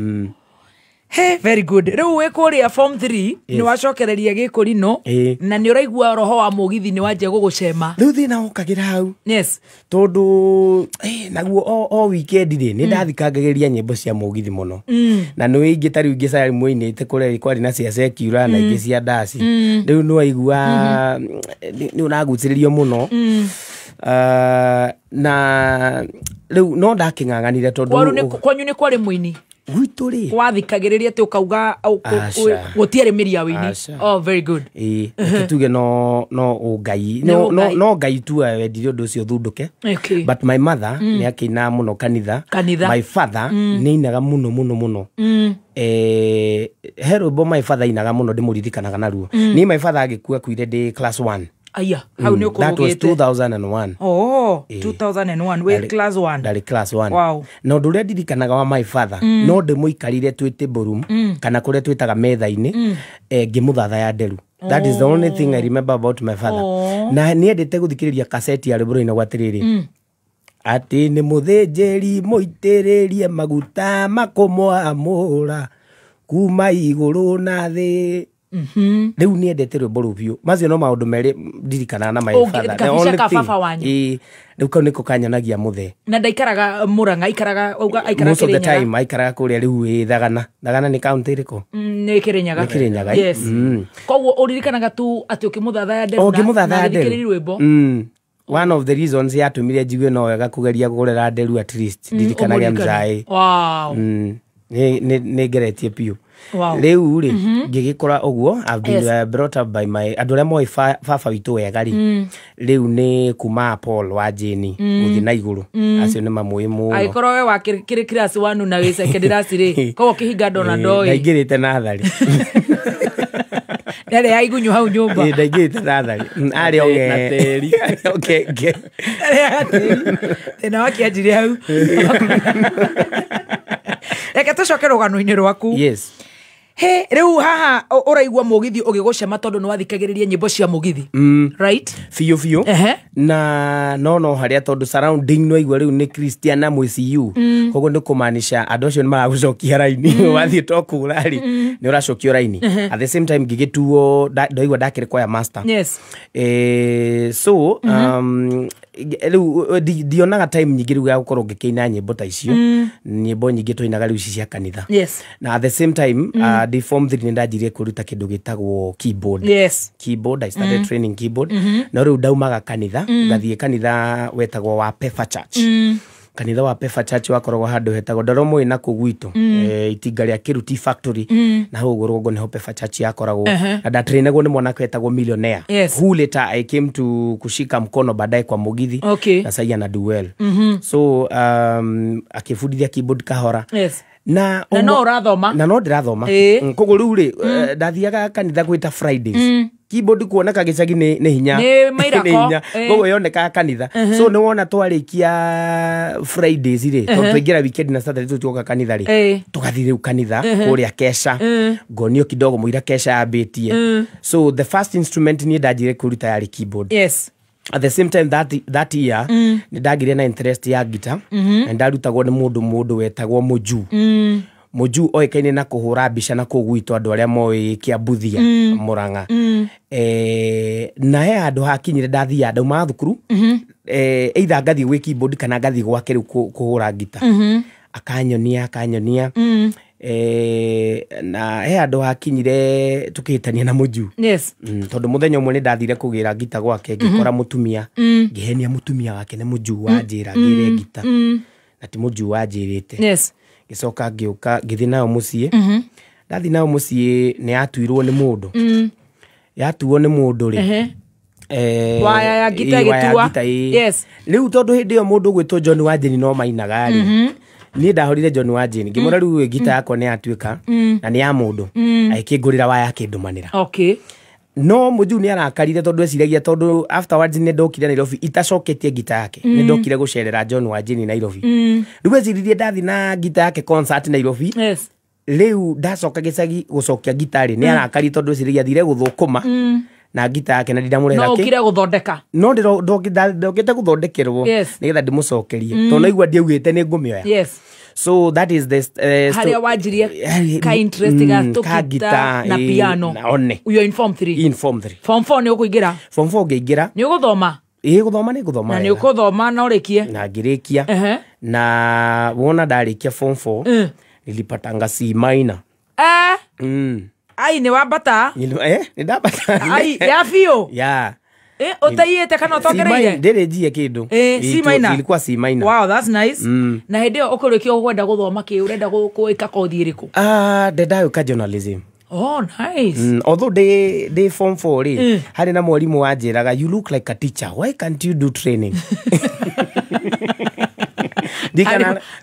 S1: Hey, very good. Rĩu wĩ kũrĩa form 3 nĩ wacokereria Gĩkũrinũ na nĩ ũraigua roho wa mũgithi nĩ wanjia gũgũcema.
S23: Rĩu thĩna ũkagĩra hau.
S1: Yes.
S23: Tondũ naguo o weekend rĩ, nĩ ndathikagĩrĩria nyĩmbo cia mũgithi mũno. Na nĩ ingĩ ta rĩu ingĩ cia mũinĩte kũrĩa kwarĩ na cia secular na ingĩ cia ndaci. Rĩu nĩ waigua nĩ ũragucĩrĩrio mũno. Na rĩu no ndakĩng'ang'anire tondũ
S1: kwanyu nĩ kwarĩ mũini.
S23: Gwitũ rĩ,
S1: wathikagĩrĩria atĩ ũkauga gũtiarĩ mĩri ya wĩini. Oh, very good.
S23: Reke tuge no Ngai, no Ngai tu wendire ũndũ ũcio ũthundũke. But my mother nĩ akĩinaga mũno kanitha. My father nĩ ainaga mũno mũno mũno. He rwĩmbo my father ainaga mũno ndĩmũririkanaga naruo. Niĩ my father agĩkua akuire ndĩ class 1.
S1: Aya, hau nĩ ũkũrũgĩte.
S23: That was 2001.
S1: Oh, 2001 we class 1.
S23: Ndarĩ class 1.
S1: Wow.
S23: Na ũndũ ũrĩa ndirikanaga wa my father, no ndĩmũikarire twĩ table room, kana kũrĩa twĩtaga metha-inĩ, ngĩmũthathaya nderu. That is the only thing I remember about my father. Na nĩendete gũthikĩrĩria kaseti ya rwĩmbo rũinagwo atĩrĩrĩ, atĩ nĩ mũthĩnjĩri mũitĩrĩrie maguta makũmwamũra kuma igũrũ na thĩ. Rĩu nĩendete rwĩmbo rũu biũ. Macio no maũndũ merĩ ndirikanaga na my father. The only
S1: Kabica ka
S23: thing.
S1: baba wanyu.
S23: Ĩĩ, rĩu kau nĩko kanyonagia mũthee.
S1: Na ndaikaraga Murang'a, aikaraga auga aikaraga
S23: Most of the
S1: Kirinyaga.
S23: time aikaraga kũrĩa rĩu ĩ Thagana. Thagana nĩ kaunti ĩrĩkũ?
S1: Nĩ Kirinyaga.
S23: Nĩ Kirinyaga, ĩ?
S1: Yes. Koguo ũririkanaga tu atĩ ũkĩmũthathaya Nderu
S23: O ngĩmũthathaya
S1: na
S23: Nderu.
S1: agĩthikĩrĩria rwĩmbo.
S23: One of the reasons yatũmire njigue no wega kũgeria kũgũrĩra Nderu at least ndirikanage
S1: Ũmũririkane.
S23: mzaĩ.
S1: Wow.
S23: Nĩ ngeretie biũ.
S1: Wow.
S23: Rĩu rĩ, ngĩgĩkora ũguo I've been brought up by my andũ arĩa moĩ baba witũ wega rĩ, rĩu nĩ kuma Paul wa Jane gũthiĩ na igũrũ, acio nĩ mamũĩ mũno.
S1: Angĩkorwo we wa kĩrĩ class 1 na wĩ second class rĩ, koguo kĩhinga ndona ndoĩ.
S23: Ndaingĩrĩte natharĩ.
S1: Ndarĩ ya igunyu hau nyũmba.
S23: Ĩ, ndaingĩrĩte natharĩ. Arĩ oge
S16: Na tĩri.
S23: Arĩ ogenge.
S1: Ndarĩ ya tĩri. Thĩna wake anjirie hau. Reke tũcoke rũgano-inĩ rwaku.
S23: Yes.
S1: He, rĩu haha ũraigua mũgithi ũgĩgũcema tondũ nĩ wathikagĩrĩria nyĩmbo cia mũgithi. Right?
S23: Biũ biũ. Na no harĩa tondũ surrounding no igua rĩu nĩ Christian na MCU. Koguo nĩ kũmaanisha andũ acio nĩ maragũcokia raini. Wathiĩ to kũra rĩ, nĩ ũracokio raini. At the same time ngĩgĩtuo ndaigua ndakĩrĩ choir master.
S1: Yes.
S23: So rĩu ndionaga time nyingĩ rĩu ya gũkorwo ngĩkĩina nyĩmbo ta icio. Nyĩmbo nyingĩ twainaga rĩu ici cia kanitha.
S1: Yes.
S23: Na at the same time ndĩ form 3 nĩ ndanjirie kwĩruta kĩndũ gĩtagwo keyboard.
S1: Yes.
S23: Keyboard, I started training keyboard. No rĩu ndaumaga kanitha, ngathiĩ kanitha wetagwo wa Pefa Church. Kanitha wa Pefa Church wakoragwo handũ hetagwo Ndoromoi na kũu gwitũ, itinga rĩa Kĩruti Factory, na hau ũguo rũgongo nĩho Pefa Church yakoragwo. Na ndatrainagwo nĩ mwanake wetagwo Millionaire,
S1: Yes.
S23: who later I came to kushika mkono baadaye kwa mũgithi.
S1: Okay.
S23: Na sasa ana do well. So akĩbundithia keyboard kahora.
S1: Yes.
S23: Na
S1: Na no ũrathoma.
S23: Na no ndĩrathoma. Koguo rĩu rĩ, ndathiaga kanitha gwĩta Fridays. Keyboard kuoneka gĩcagi nĩ hinya.
S1: Nĩ mairako.
S23: Nĩ hinya. Koguo yonekaga kanitha. So nĩ wona twarĩkia Fridays rĩ, tondũ twaingĩra weekend na Saturday tũtioka kanitha rĩ, tũgathiĩ rĩu kanitha kũrĩa kesha, ngonio kidogo mũira kesha yambĩtie. So the first instrument niĩ ndanjire kwĩruta yarĩ keyboard.
S1: Yes.
S23: At the same time that year nĩ ndagire na interest ya guitar, na ndarutagwo nĩ mũndũ wetagwo Mũju. Mũju oĩkaine na kũhũra mbica na kũu gwitũ andũ arĩa moĩ Kĩambuthia, Murang'a. Na he handũ hakinyire ndathiaga ndaumaga thukuru, either ngathiĩ gwĩ keyboard kana ngathiĩ gwake rĩu kũhũra guitar. Akanyonia. Na he handũ hakinyire tũkĩhĩtania na Mũju.
S1: Yes.
S23: Tondũ mũthenya ũmwe nĩ ndathire kũgĩra ngita gwake, ngĩkora mũtumia, ngĩhenia mũtumia wake nĩ Mũju wanjĩra ngĩre ngita, na ti Mũju wanjĩrĩte.
S1: Yes.
S23: Ngĩcoka ngĩũka ngĩthiĩ nayo mũciĩ. Ndathiĩ nayo mũciĩ nĩ yatuirwo nĩ mũndũ. Yatuo nĩ mũndũ rĩ,
S1: Waya ya ngita
S23: waya ya
S1: ĩgĩtua.
S23: ngita, ĩ.
S1: Yes.
S23: Rĩu tondũ hĩndĩ ĩyo mũndũ ũgwĩtwo John Wanjĩni no mainaga rĩ, niĩ ndahũrire John Wanjĩni ngĩmwĩra rĩu ngita yakwa nĩ yatuĩka na nĩ ya mũndũ, agĩkĩngũrĩra waya akĩndũmanĩra.
S1: Okay.
S23: No Mũju nĩ arakarire tondũ eciragia tondũ afterwards nĩ ndokire Nairobi itacoketie ngita yake. Nĩ ndokire gũcerera John Wanjĩni Nairobi. Rĩu eciririe ndathiĩ na ngita yake concert Nairobi.
S1: Yes.
S23: Rĩu ndacoka gĩcagi gũcokia ngita rĩ, nĩ arakarire tondũ eciragia athire gũthũkũma na ngita yake na ndinamũrehera
S1: No
S23: kĩ.
S1: ũkire gũthondeka.
S23: No ndokĩte gũthondekerwo
S1: Yes.
S23: nĩgetha ndĩmũcokerie, tondũ naigua ndiaugĩte nĩ ngũmĩoya.
S1: Yes.
S23: So that is the
S1: Harĩa wanjirie ka interest ga
S23: ka
S1: tũgita
S23: guitar,
S1: na piano.
S23: Na one.
S1: You are in form 3.
S23: In form 3.
S1: Form 4 nĩ ũkũingĩra.
S23: Form 4 ngĩingĩra.
S1: Nĩ ũgũthoma.
S23: Ĩ, gũthoma nĩ ngũthoma
S1: Na nĩ
S23: wega.
S1: ũkũthoma na ũrĩkie.
S23: Na ngĩrĩkia. Na wona ndarĩkia form 4 nilipatanga C minor.
S1: Ai nĩ wambata.
S23: Nĩ ndambata.
S1: Ai ya biũ.
S23: Yeah.
S1: Ũtaiyĩte kana ũtongereire?
S23: Ndĩrĩ njie kĩndũ.
S1: C minor.
S23: Ilikuwa C minor.
S1: Wow, that's nice. Na hĩndĩ ĩyo ũkũrĩkia ũkwenda gũthoma kĩ, ũrenda gwĩka kothi ĩrĩkũ?
S23: Ndenda gwĩka journalism.
S1: Oh, nice.
S23: Although they form 4 rĩ, harĩ na mwarimũ wanjĩraga you look like a teacher, why can't you do training?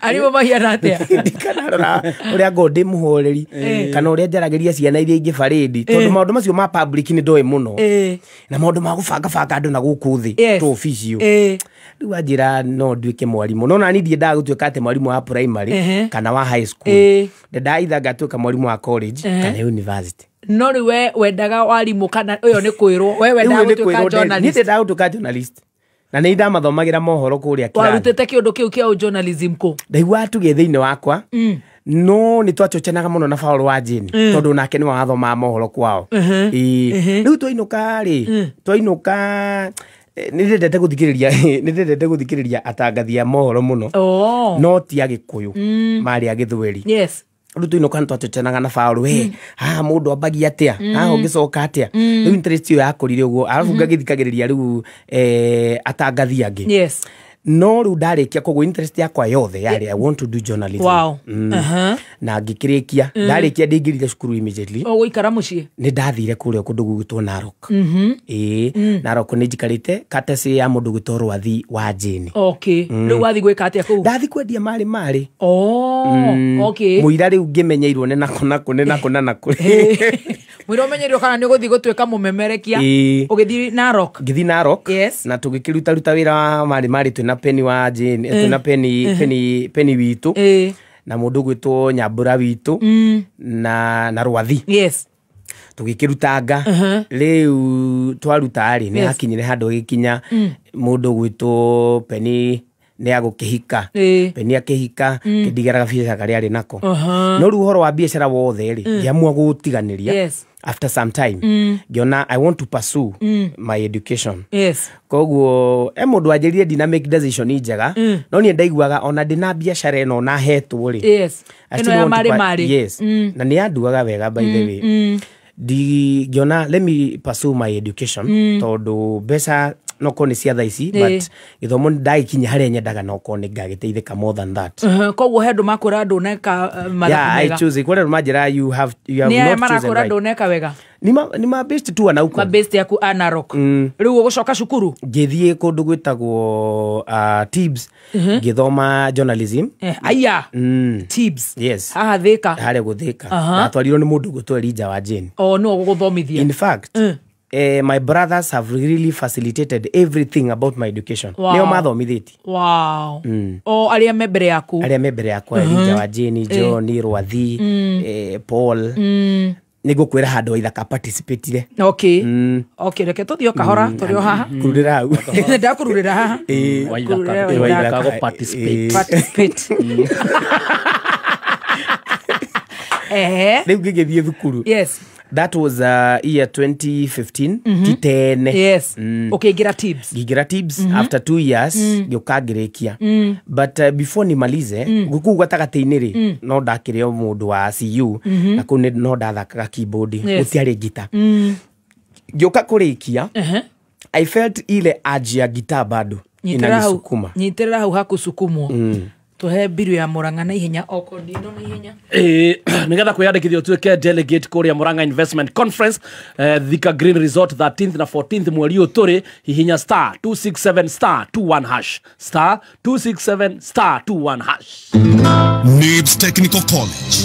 S1: Arimũ mahiana atĩa?
S23: Ndikanarora ũrĩa ngorwo ndĩ mũhoreri kana ũrĩa njaragĩria ciana iria ingĩ barĩndi, tondũ maũndũ macio ma public nĩ ndoĩ mũno, na maũndũ ma gũbangabanga andũ na gũkũ thĩ to obici rĩu anjĩra no nduĩke mwarimũ, no nani ndiendaga gũtuĩka atĩ mwarimũ wa primary kana wa high school, ndendaga either ngatuĩka mwarimũ wa college kana university.
S1: No rĩu we wendaga warimũ kana ũyũ nĩ kwĩrwo, we wendaga gũtuĩka journalist?
S23: Niĩ ndendaga gũtuĩka journalist. Na nĩ ndamathomagĩra mohoro kũrĩa kĩrathi.
S1: Warutĩte kĩũndũ kĩu kĩa journalism kũ?
S23: Ndaiguaga tuge thĩinĩ wakwa. No nĩ twachochanaga mũno na Paul wa Jane tondũ nake nĩ wathomaga mohoro kwao. Ĩĩ, rĩu twainũka rĩ, twainũka nĩ ndendete gũthikĩrĩria, nĩ ndendete gũthikĩrĩria atangathi a mohoro mũno. No ti a Gĩkũyũ, marĩ a Gĩthweri. Rĩu twainũka nĩ twachochanaga na Paul, we haha mũndũ ambagia atĩa, haha ũngĩcoka atĩa. Rĩu interest ĩyo yakũrire ũguo, arabu ngagĩthikagĩrĩria rĩu atangathi angĩ. No rĩu ndarĩkia, koguo interest yakwa yothe yarĩ I want to do journalism. Na ngĩkĩrĩkia, ndarĩkia ndingĩrire cukuru immediately.
S1: Ũgũikara mũciĩ?
S23: Nĩ ndathire kũrĩa kũndũ gũgwĩtwo Narok. Ĩĩ, Narok nĩ njikarĩte katesi ya mũndũ gwĩtwo Rwathi wa Jane.
S1: Rĩu wathiĩ gwĩka atĩa kũu?
S23: Ndathi kwendia marĩ marĩ. Mũira rĩu ngĩmenyeirwo nĩ nakũ nakũ nĩ nakũ na nakũ.
S1: Mũira ũmenyeirwo kana nĩ ũgũthiĩ gũtuĩka mũmemerekia. Ũgĩthiĩ Narok?
S23: Ngĩthiĩ Narok. Na tũgĩkĩrutaruta wĩra wa marĩ marĩ twĩna Penny wa Jane, twĩna Penny, Penny, Penny witũ. Na mũndũ gwĩtwo Nyambura witũ na Rwathi. Tũgĩkĩrutanga. Rĩu twaruta rĩ, nĩ hakinyire handũ gĩkinya mũndũ gwĩtwo Penny nĩ agũkĩhika. Penny akĩhika, kĩndigeraga biacara karĩa arĩ nako. No rĩu ũhoro wa biacara wothe rĩ, ngĩamua gũtiganĩria. After some time, ngĩona I want to pursue my education. Koguo mũndũ wanjĩrire ndina make decision njega, no niĩ ndaiguaga ona ndĩna biacara ĩno na hetwo rĩ.
S1: Ĩno ya marĩ marĩ.
S23: Yes. Na nĩ yanduaga wega by the way. Ngĩona let me pursue my education tondũ mbeca no korwo nĩ cia thaa ici, but gĩthomo ndagĩkinya harĩa nyendaga no korwo nĩ ngagĩteithĩka more than that.
S1: Koguo he andũ makwĩra ndũneka mathabu
S23: Yeah, I
S1: mega.
S23: choose. Kwĩra andũ manjĩra you have
S1: Nĩ aya
S23: not chosen
S1: marakwĩra
S23: right.
S1: ndũneka wega.
S23: Nĩ ma based tu ana huko.
S1: Ma based yaku a Narok. Rĩu ũgũcoka cukuru?
S23: Ngĩthiĩ kũndũ gwĩtagwo Tibs, ngĩthoma journalism.
S1: Aya. Tibs.
S23: Yes.
S1: Haha Thĩka.
S23: Harĩa gũthĩka. Ndatwarirwo nĩ mũndũ ũgwĩtwo Elijah wa Jane.
S1: O nĩwe ũgũgũthomithia.
S23: In fact, my brothers have really facilitated everything about my education. Nĩo mathomithĩtie.
S1: O arĩa me mbere yaku.
S23: Arĩa me mbere yakwa, Elijah wa Jane, John, Rwathi, Paul. Nĩngũkwĩra handũ wa ithaka participate-ire.
S1: Reke tũthiĩ o kahora, tũrĩ o haha.
S23: Kururĩra hau.
S1: Ndakururĩra haha.
S2: Waithaka.
S1: Kururĩra
S2: Waithaka
S1: waithaka.
S2: go participate.
S1: Participate.
S23: Rĩu ngĩgĩthiĩ thukuru. That was year 2015. Titene.
S1: Ũkĩingĩra Tibs.
S23: Ngĩingĩra Tibs after 2 years ngĩũka ngĩrĩkia. But before nimalize, kũu gatagatĩ-inĩ rĩ, no ndakĩrĩ o mũndũ wa CU, na kũu no ndathakaga keyboard, gũtiarĩ ngita. Ngĩũka kũrĩkia, I felt ile urge ya guitar bado inanisukuma.
S1: Nyitĩrĩra hau hakusukumwo. Tuhe mbiru ya Murang'a na ihenya oko ndino na ihenya.
S2: Nigetha kwiyandikithia utuike delegate kuria Murang'a Investment Conference, Thika Green Resort 13th na 14th mweri ũyũ tũrĩ, hihinya star 267 star 21 hash, star 267 star 21 hash.
S4: Nibs Technical College.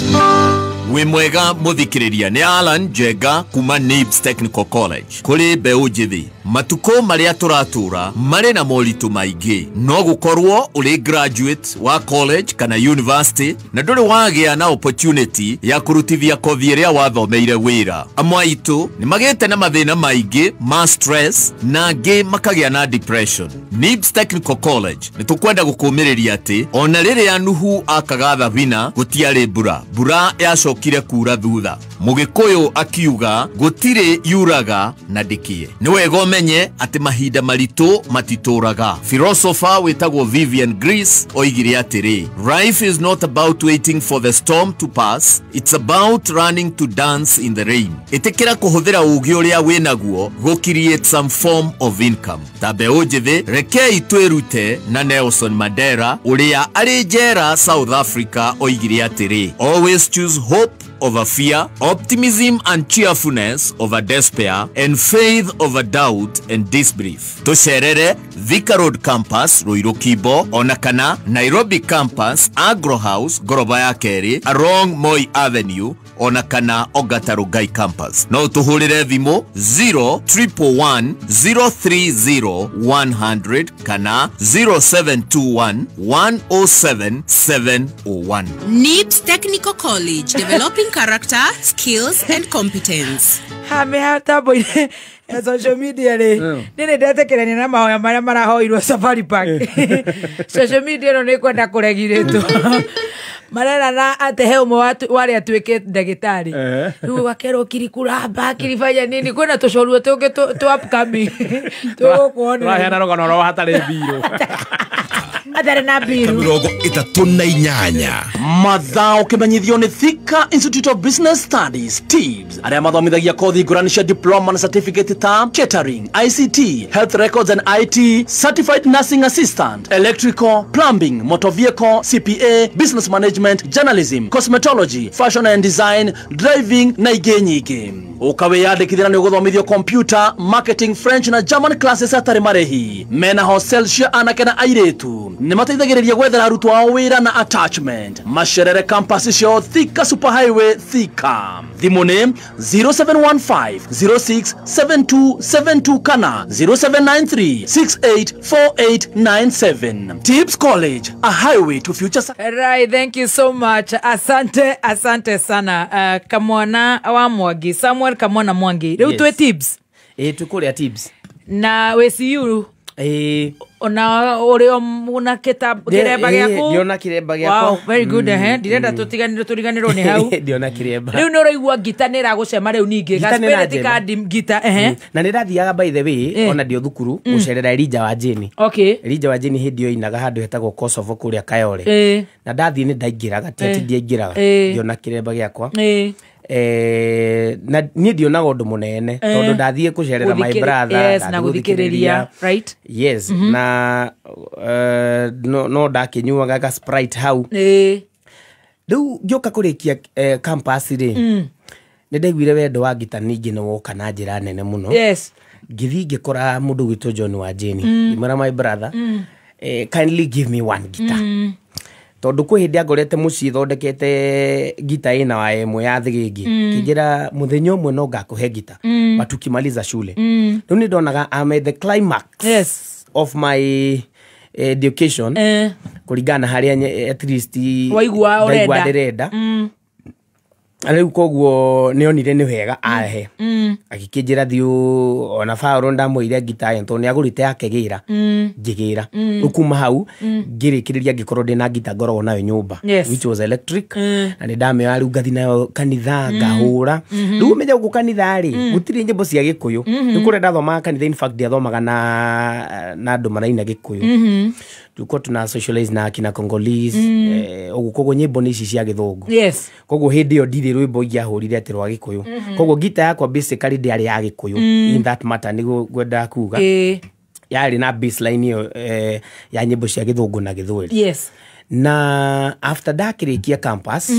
S9: Wĩ mwega mũthikĩrĩria, nĩ Alan Njenga kuma Nibs Technical College. Kũrĩ mbeũ njĩthĩ, matukũ marĩa tũratũra marĩ na moritũ maingĩ. No gũkorwo ũrĩ graduate wa college kana university na ndũrĩ wagĩa na opportunity ya kũrutithia kothi ĩrĩa wathomeire wĩra. Amwe aitũ nĩ magĩte na mathĩna maingĩ ma stress na angĩ makagĩa na depression. Nibs Technical College nĩ tũkwenda gũkũmĩrĩria atĩ ona rĩrĩa Nuhu akaga thabina gũtiarĩ mbura, mbura yacokire kura thutha. Mũgĩkũyũ akiuga gũtirĩ yuraga na ndĩkĩe. Nĩ wega ũmenye atĩ mahinda maritũ matitũraga. Philosopher wĩtagwo Vivian Greece oigire atĩrĩ, life is not about waiting for the storm to pass, it's about learning to dance in the rain. Ĩtĩkĩra kũhũthĩra ũũgĩ ũrĩa wĩnaguo gũ create some form of income. Ta mbeũ njĩthĩ, rekei twĩrute na Nelson Mandela ũrĩa arĩ njera South Africa oigire atĩrĩ, always choose hope over fear, optimism and cheerfulness over despair, and faith over doubt and disbelief. Tũcerere Thika Road Campus, Ruiru Kibo, ona kana Nairobi Campus, Agro House, ngoroba ya kerĩ, along Moi Avenue, ona kana Ongata Rongai Campus. No tũhũrĩre thimũ 0 111 030 100 kana 0721 107 701.
S10: NIBS Technical College, developing character, skills and competence.
S1: Mĩtambo-inĩ ya social media rĩ, nĩ nĩ ndetĩkĩrania na mahoya marĩa marahoirwo Safari Park. Social media ĩno nĩ kwenda kũregirĩtwo. Marerana atĩ he ũmwe warĩ atuĩke ndagĩtarĩ. Rĩu wakerwo kirikuramba kirifanya nini kwĩna tũcorua tũngĩ tũ upcoming tũgũkuona.
S2: Tũraheana rũgano rwa hatarĩ mbirũ.
S1: Atarĩ na mbiru.
S4: 38.
S5: Mathaa ũkĩmenyithio nĩ Thika Institute of Business Studies TIBS arĩa mathomithagia kothi ngũrani cia diploma na certificate ta catering, ICT, health records and IT, certified nursing assistant, electrical, plumbing, motor vehicle, CPA, business management, journalism, cosmetology, fashion and design, driving na ingĩ nyingĩ. Ũkawĩyandĩkithia na nĩ ũgũthomithio computer, marketing, French na German classes hatarĩ marĩhi. Mena hostel cia anake na airĩtu. Nĩ mateithagĩrĩria gwethera arutwo ao wĩra na attachment. Macerere campus ciao Thika Superhighway Thika. Thimũ nĩ 0715 067272 kana 0793 684897. Tips College, a highway to future success.
S1: Right, thank you so much. Asante, asante sana. Kamwana wa Mwangi, Samuel Kamwana Mwangi. Rĩu twĩ Tips.
S23: Ĩĩ tũkũrĩa Tips.
S1: Na wĩ CU.
S23: Ĩĩ.
S1: Ona ũrĩ o na kĩremba gĩaku.
S23: Ndiona kĩremba gĩakwa.
S1: Wow, very good. Ndirenda tũtiganĩrwo nĩ hau.
S23: Ndiona kĩremba.
S1: Rĩu nĩ ũraigua ngita nĩ ĩragũcema rĩu ningĩ.
S23: Ngita nĩ
S1: Gaspirit
S23: ĩranjema.
S1: card ngita.
S23: Na nĩ ndathiaga by the way ona ndio thukuru gũcerera Elijah wa Jane.
S1: Okay.
S23: Elijah wa Jane hĩndĩ ĩyo ainaga handũ hetagwo Kosovo kũrĩa Kayole. Na ndathiĩ nĩ ndaingĩraga ti atĩ ndiaingĩraga. Ndiona kĩremba gĩakwa. Na niĩ ndionaga ũndũ mũnene tondũ ndathiĩ kũcerera my brother.
S1: Yes, na gũthikĩrĩria, right?
S23: Yes, na no ndakĩnyuaga ga Sprite hau. Rĩu ngĩũka kũrĩkia campus rĩ, nĩ ndaiguire wendo wa ngita ningĩ nĩ woka na njĩra nene mũno.
S1: Yes.
S23: Ngĩthiĩ ngĩkora mũndũ gwitũ John wa Jane. Ngĩmwĩra my brother, kindly give me one guitar. Tondũ kwĩ hĩndĩ angorete mũciĩ thondekete ngita ĩna wa ĩmwe ya thĩgĩngĩ. Kĩnjĩra mũthenya ũmwe no ngakũhe ngita, but tukimaliza shule. Rĩu nĩ ndonaga I'm at the climax of my education kũringana na harĩa at least
S1: waigua
S23: ndaigua ndĩrenda. Rĩu koguo nĩonire nĩ wega ahe. Agĩkĩnjĩra thiũ ona Paũlũ ndamũire ngita ĩyo tondũ nĩagũrĩte akĩgĩra. Ngĩgĩra. Rĩu kuma hau ngĩrĩkĩrĩria ngĩkorwo ndĩna ngita ngoragwo nayo nyũmba, which was electric. Na nĩ ndamĩoya rĩu ngathi nayo kanitha ngahũra. Rĩu ũmenye gũkũ kanitha rĩ gũtirĩ nyĩmbo cia Gĩkũyũ. Rĩu kũrĩa ndathomaga kanitha in fact ndiathomaga na andũ maraina Gĩkũyũ. Tulikuwa tuna socialize na akina Congolese, ũguo koguo nyĩmbo nĩ ici cia Gĩthũngũ.
S1: Yes.
S23: Koguo hĩndĩ ĩyo ndirĩ rwĩmbo ingĩahũrire atĩ rwa Gĩkũyũ. Koguo ngita yakwa basically ndĩarĩ ya Gĩkũyũ in that matter nĩguo ngwendaga kuga. Yarĩ na baseline ĩyo ya nyĩmbo cia Gĩthũngũ na Gĩthweri.
S1: Yes.
S23: Na after ndakĩrĩkia campus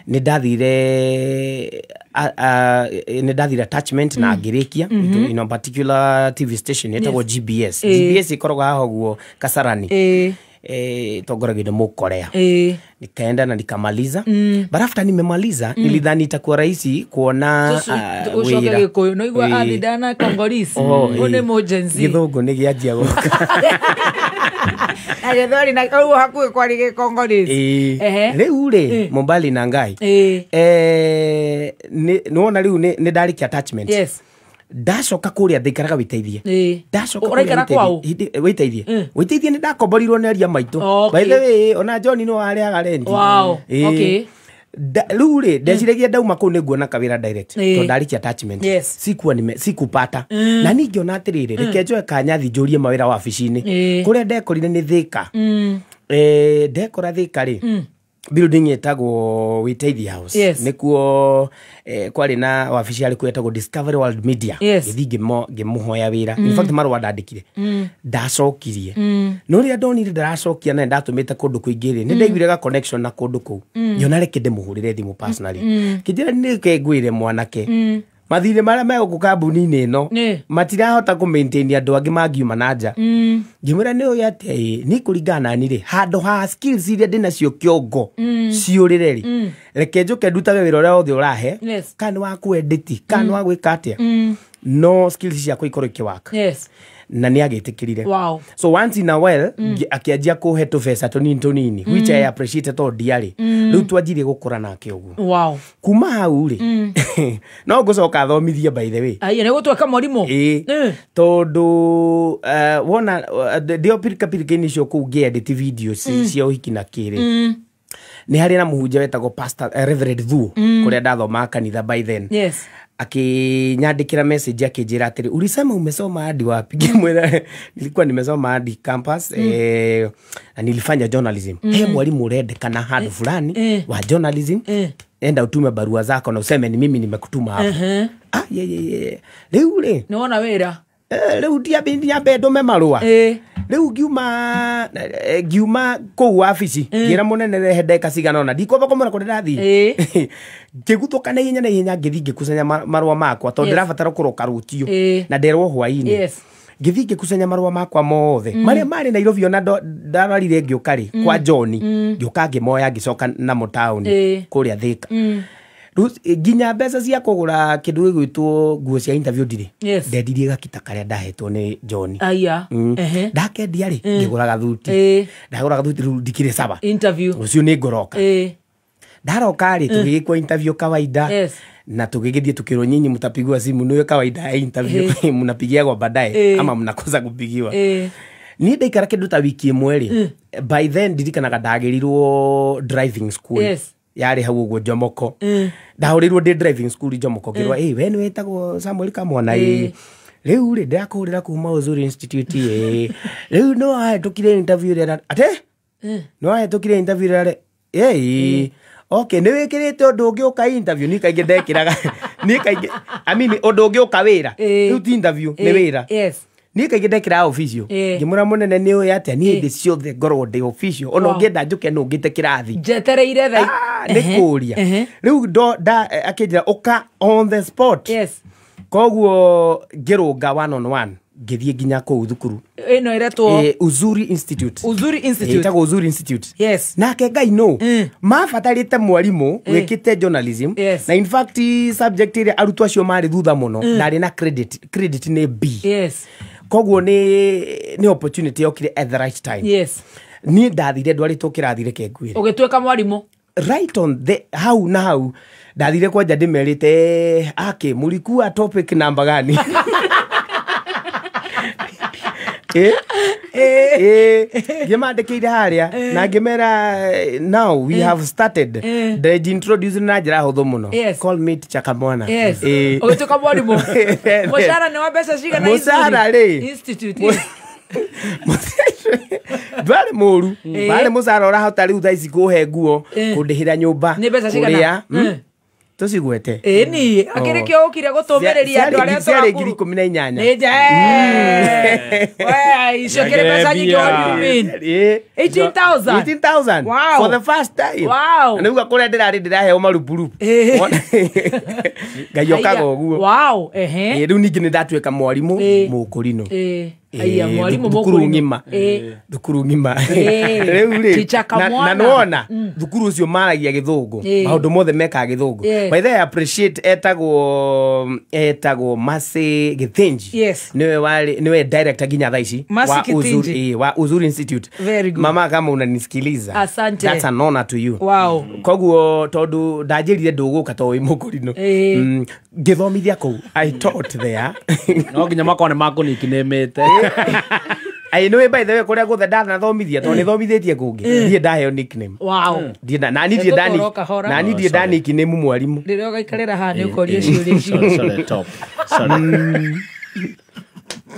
S23: nĩ ndathire attachment na ngĩrĩkia in a particular TV station ĩtagwo GBS. GBS ĩkoragwo haha ũguo Kasarani. Tongoragio nĩ Mũkorea. Nikaenda na nikamaliza. But after nimemaliza nilidhani itakuwa rahisi kuona
S1: ucoke Gĩkũyũ. No igua athidana Congolese. Ũyũ nĩ mũgenzi.
S23: Gĩthũngũ nĩ gĩanjia gũka.
S1: Na Gĩthweri na ũguo hakuhĩ kwari Gĩkongolese.
S23: Rĩu rĩ Mombali na Ngai. Nĩwona rĩu nĩ ndarĩkia attachment.
S1: Yes.
S23: Ndacoka kũrĩa ndaikaraga Wĩteithie. Ndacoka
S1: Ũraikara kwaũ?
S23: Wĩteithie. Wĩteithie nĩ ndakomborirwo nĩ aria maitũ. By the way ona John nĩ warĩhaga rent.
S1: Wow. Okay.
S23: Rĩu rĩ ndeciragia ndauma kũu nĩ nguona kawĩra direct tondũ ndarĩkia attachment.
S1: Yes.
S23: Sikuwa sikupata. Na ningĩona atĩrĩrĩ reke njoe kanyathi njũrie mawĩra wabici-inĩ. Kũrĩa ndekorire nĩ Thika. Ndekora Thika rĩ building ĩtagwo Wĩteithie House.
S1: Yes.
S23: Nĩkuo kwarĩ na wabici yarĩ kuo ĩtagwo Discovery World Media. Ngĩthiĩ ngĩmũhoya wĩra. In fact marũa ndandĩkire. Ndacokirie. No rĩrĩa ndonire ndaracokia na ndatũmĩte kũndũ kũingĩ rĩ, nĩ ndaiguire ga connection na kũndũ kũu. Ngĩona reke ndĩmũhũrĩre thimũ personally. Kĩnjĩra nĩke ngwĩre mwanake. Mathirĩ marĩa me gũkũ kambuni-inĩ ĩno matirahota kũ maintain andũ angĩ mangiuma na nja. Ngĩmwĩra nĩ ũĩ atĩa ĩ niĩ kũringana na niĩ rĩ handũ ha skills iria ndĩnacio kĩongo ciũrĩre rĩ reke njũke ndutage wĩra ũrĩa wothe ũrahe kana nĩ wa kũ-edit kana nĩ wa gwĩka atĩa no skills ciakwa ikorwo ikĩwaka.
S1: Yes.
S23: Na nĩ agĩtĩkĩrire.
S1: Wow.
S23: So once in a while akĩanjia kũhe tũbeca tũnini tũnini which I appreciate tondũ ndiarĩ. Rĩu twanjirie gũkũra nake ũguo.
S1: Wow.
S23: Kuma hau rĩ no ngũcoka thomithie by the way.
S1: Aya nĩ gũtuĩka mwarimũ.
S23: Tondũ wona ndĩo pirika pirika-inĩ icio kũu ngĩ-edit videos cia ũhiki na kĩrĩ. Nĩ harĩ na mũhunjia wetagwo Pastor Reverend Thuo kũrĩa ndathomaga kanitha by then. Akinyandĩkĩra message akĩnjĩra atĩrĩ, ulisema umesoma hadi wapi? Ngĩmwĩra nilikuwa nimesoma hadi campus, na nilifanya journalism. He mwalimu urendekana handũ fulani wa journalism, enda utume barua zako na useme ni mimi nimekutuma hapo. Ah, ye. Rĩu rĩ,
S1: nĩwona wĩra?
S23: Rĩu ndiambe ndũme marũa. Rĩu ngiuma kũu wabici, ngĩra mũnene rehe ndagĩka cigana ũna, ndikwamba kũmwĩra kũrĩa ndathiĩ. Ngĩguthũka na ihenya na ihenya, ngĩthiĩ ngĩkusanya marũa makwa tondũ ndĩrabatara kũroka rũciũ na nderwo hwaĩ-inĩ. Ngĩthiĩ ngĩkusanya marũa makwa mothe marĩa marĩ Nairobi, ona ndarwarire ngĩũka rĩ kwa John, ngĩũka ngĩmoya ngĩcoka namo taũni kũrĩa Thika. Nginya mbeca cia kũgũra kĩndũ gĩgwĩtwo nguo cia interview ndirĩ. Ndendirie gakita karĩa ndahetwo nĩ John.
S1: Aya.
S23: Ndakendia rĩ, ngĩgũra gathuti. Ndagũra gathuti rĩu ndikĩrĩ sawa.
S1: Interview.
S23: Rũciũ nĩ ngoroka. Ndaroka rĩ, tũgĩgĩkwo interview kawaida. Na tũgĩgĩthiĩ tũkĩrwo nyinyi mtapigiwa simu, nĩyo kawaida ya interview, mnapigiagwo baadaye ama mnakosa kupigiwa. Niĩ ndaikara kĩndũ ta wiki ĩmwe rĩ, by then ndirikanaga ndagĩrirwo driving school. Yarĩ hau ũguo Jomoko. Ndahũrĩirwo ndĩ driving school Jomoko, ngĩrwo ĩ we nĩ wĩtagwo Samuel Kamwana? Ĩ rĩu rĩ, ndĩrakũhũrĩra kuma Uzuri Institute. Ĩ rĩu no wahĩtũkire interview ĩrĩa ate no wahĩtũkire interview ĩrĩa ĩ okay, nĩ wĩkĩrĩte ũndũ ũngĩ ũka interview. Niĩ kaingĩ ndekĩraga, niĩ kaingĩ, I mean ũndũ ũngĩ ũka wĩra, rĩu ti interview nĩ wĩra. Niĩ kaingĩ ndekĩraga official. Ngĩmwĩra mũnene nĩ ũĩ atĩa, niĩ hĩndĩ ciothe ngorwo ndĩ official, ona ũngĩenda njũke no ngĩte kĩrathi
S1: njetereire thaa
S23: nĩ kũria. Rĩu akĩnjĩra ũka on the spot. Koguo ngĩrũnga one on one, ngĩthiĩ nginya kũu thukuru
S1: ĩno ĩretwo
S23: Uzuri Institute.
S1: Uzuri Institute.
S23: Ĩtagwo Uzuri Institute. Nake Ngai no mabatarĩte mwarimũ wĩkĩte journalism, na in fact subject ĩrĩa arutwo acio marĩ thutha mũno, ndarĩ na credit, credit nĩ B. Koguo nĩ opportunity yokire at the right time. Niĩ ndathire ndwarĩtwo kĩrathi, reke ngwĩre.
S1: Ũgĩtuĩka mwarimũ
S23: right on the hau na hau ndathire kwanja ndĩmerĩte ake mũrikuwa topic namba gani? Ngĩmandĩkĩire harĩa na ngĩmera now we have started. Ndĩnji-introduce na njĩra hũthũ mũno. Call me Teacher Kamwana.
S1: Ũgĩtuĩka mwarimũ. Mũcara nĩ wa mbeca cigana?
S23: Mũcara rĩ,
S1: Institute
S23: ndwarĩ mũru, warĩ mũcara ũrahota rĩu thaa ici kũhe nguo, kũndĩhĩra nyũmba,
S1: Nĩ mbeca cigana?
S23: kũrĩa. Tũcigwete.
S1: Ĩni akĩrĩ kĩo ũkire gũtũmĩrĩria andũ arĩa
S23: ciarĩ 18,000.
S1: Nĩ nja. We icio kĩrĩ mbeca nyingĩ, what do you mean? 18,000.
S23: 18,000
S1: Wow.
S23: for the first time.
S1: Wow.
S23: Na nĩuga kũrĩa ndĩrarĩ ndĩraheo marupurupu. Ngai okaga ũguo.
S1: Wow.
S23: Rĩu ningĩ nĩ ndatuĩka mwarimũ mũkũrinũ.
S1: Aya mwalimu
S23: thukuru ng'ima. Thukuru ng'ima. Rĩu rĩ,
S1: Teacher Kamwana.
S23: na nĩwona thukuru ũcio maragia gĩthũngũ, maũndũ mothe mekaga gĩthũngũ. By the way, I appreciate etagwo Mercy Githinji. Niwe warĩ, niwe director nginya thaa ici
S1: Mercy
S23: wa
S1: Githinji.
S23: Uzuri, wa Uzuri Institute.
S1: Very good.
S23: Mama, kama unanisikiliza,
S1: Asante.
S23: that's an honor to you.
S1: Wow.
S23: Koguo tondu ndanjĩrire ndũgũka to wĩ mũkũrinũ, ngĩthomithia kũu, I taught there.
S2: No nginya makwa nĩ makũnikinĩmĩte.
S23: Ai nĩ by the way kũrĩa guothe ndanathomithia, tondũ nĩthomithĩtie kũngĩ, ndirĩ ndaheo nickname.
S1: Wow.
S23: Ndirĩ na niĩ ndirĩ ndani
S1: Tũtũra kahora.
S23: na niĩ ndirĩ nda nickname mwarimũ.
S1: Rĩrĩa ũgaikarĩra haha nĩ ũkorio ciũria icio.
S2: Sorry, top. Sorry.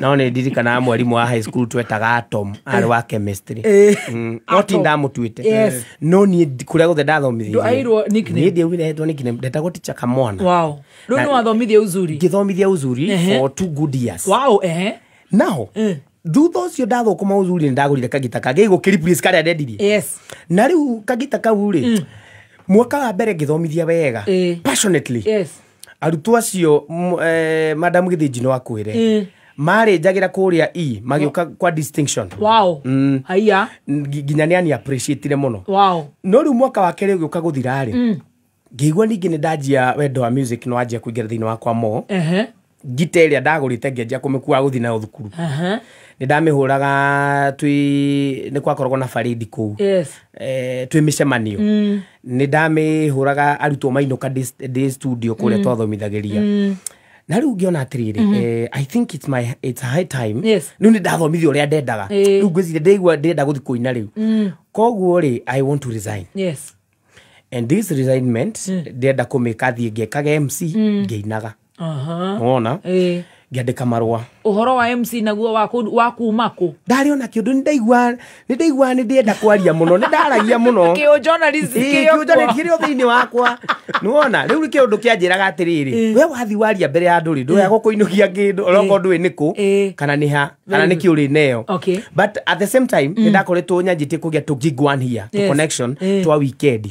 S23: No nĩ ndirikanaga mwarimũ wa high school twetaga Atom, arĩ wa chemistry. No ti ndamũtuĩte. No niĩ kũrĩa guothe ndathomithĩirie,
S1: Ndwaheirwo nickname?
S23: Niĩ ndiaugire hetwo nickname, ndetagwo Teacher Kamwana.
S1: Wow. Rĩu nĩ wathomithia Uzuri?
S23: Ngĩthomithia Uzuri for 2 good years.
S1: Wow.
S23: Now thutha ũcio ndathũkũma Uzuri nĩ ndagũrire kagita kangĩ gũkĩri please karĩa ndendirie. Na rĩu kagita kau rĩ, mwaka wa mbere ngĩthomithia wega passionately. Arutwo acio Madam Githinji no akwĩre, marĩ njagĩra kũrĩa E magĩũka kwa distinction.
S1: Wow. Haiya.
S23: Nginya nĩ ani appreciate-ire mũno.
S1: Wow.
S23: No rĩu mwaka wa kerĩ ũgĩũka gũthira rĩ, ngĩigua ningĩ nĩ ndanjia wendo wa music no wanjia kũingĩra thĩinĩ wakwa mo. Ngita ĩrĩa ndagũrĩte ngĩanjia kũmĩkua gũthiĩ nayo thukuru. Nĩ ndamĩhũraga twĩ nĩ kwakoragwo na parade kũu. Twĩ mĩcemanio. Nĩ ndamĩhũraga arutwo mainũka ndĩ studio kũrĩa twathomithagĩria. Na rĩu ngĩona atĩrĩrĩ, I think it's high time. Rĩu nĩ ndathomithio ũrĩa ndendaga. Rĩu ngwĩciria ndĩigua ndĩrenda gũthiĩ kũina rĩu. Koguo rĩ, I want to resign. And this resignment ndĩrenda kũmĩka thiĩ ngekaga MC ngĩinaga. Wona? Ngĩandĩka marũa.
S1: Ũhoro wa MC naguo wa kuma kũ?
S23: Ndarĩ ona kĩũndũ, nĩ ndaigua nĩ ndĩrenda kwaria mũno, nĩ ndaragia mũno.
S1: Kĩũ journalist
S23: kĩũ kĩrĩ thĩinĩ wakwa. Nĩwona rĩu kĩũndũ kĩanjĩraga atĩrĩrĩ, we wathiĩ waria mbere ya andũ rĩ, ndũya gũkũinũkia kĩndũ onokorwo ndũĩ nĩ kũ kana nĩ ha kana nĩ kĩ ũrĩ nayo. But at the same time nĩ ndakoretwo nyanjĩtie kũgĩa tũ gig one here, tũ connection twa weekend.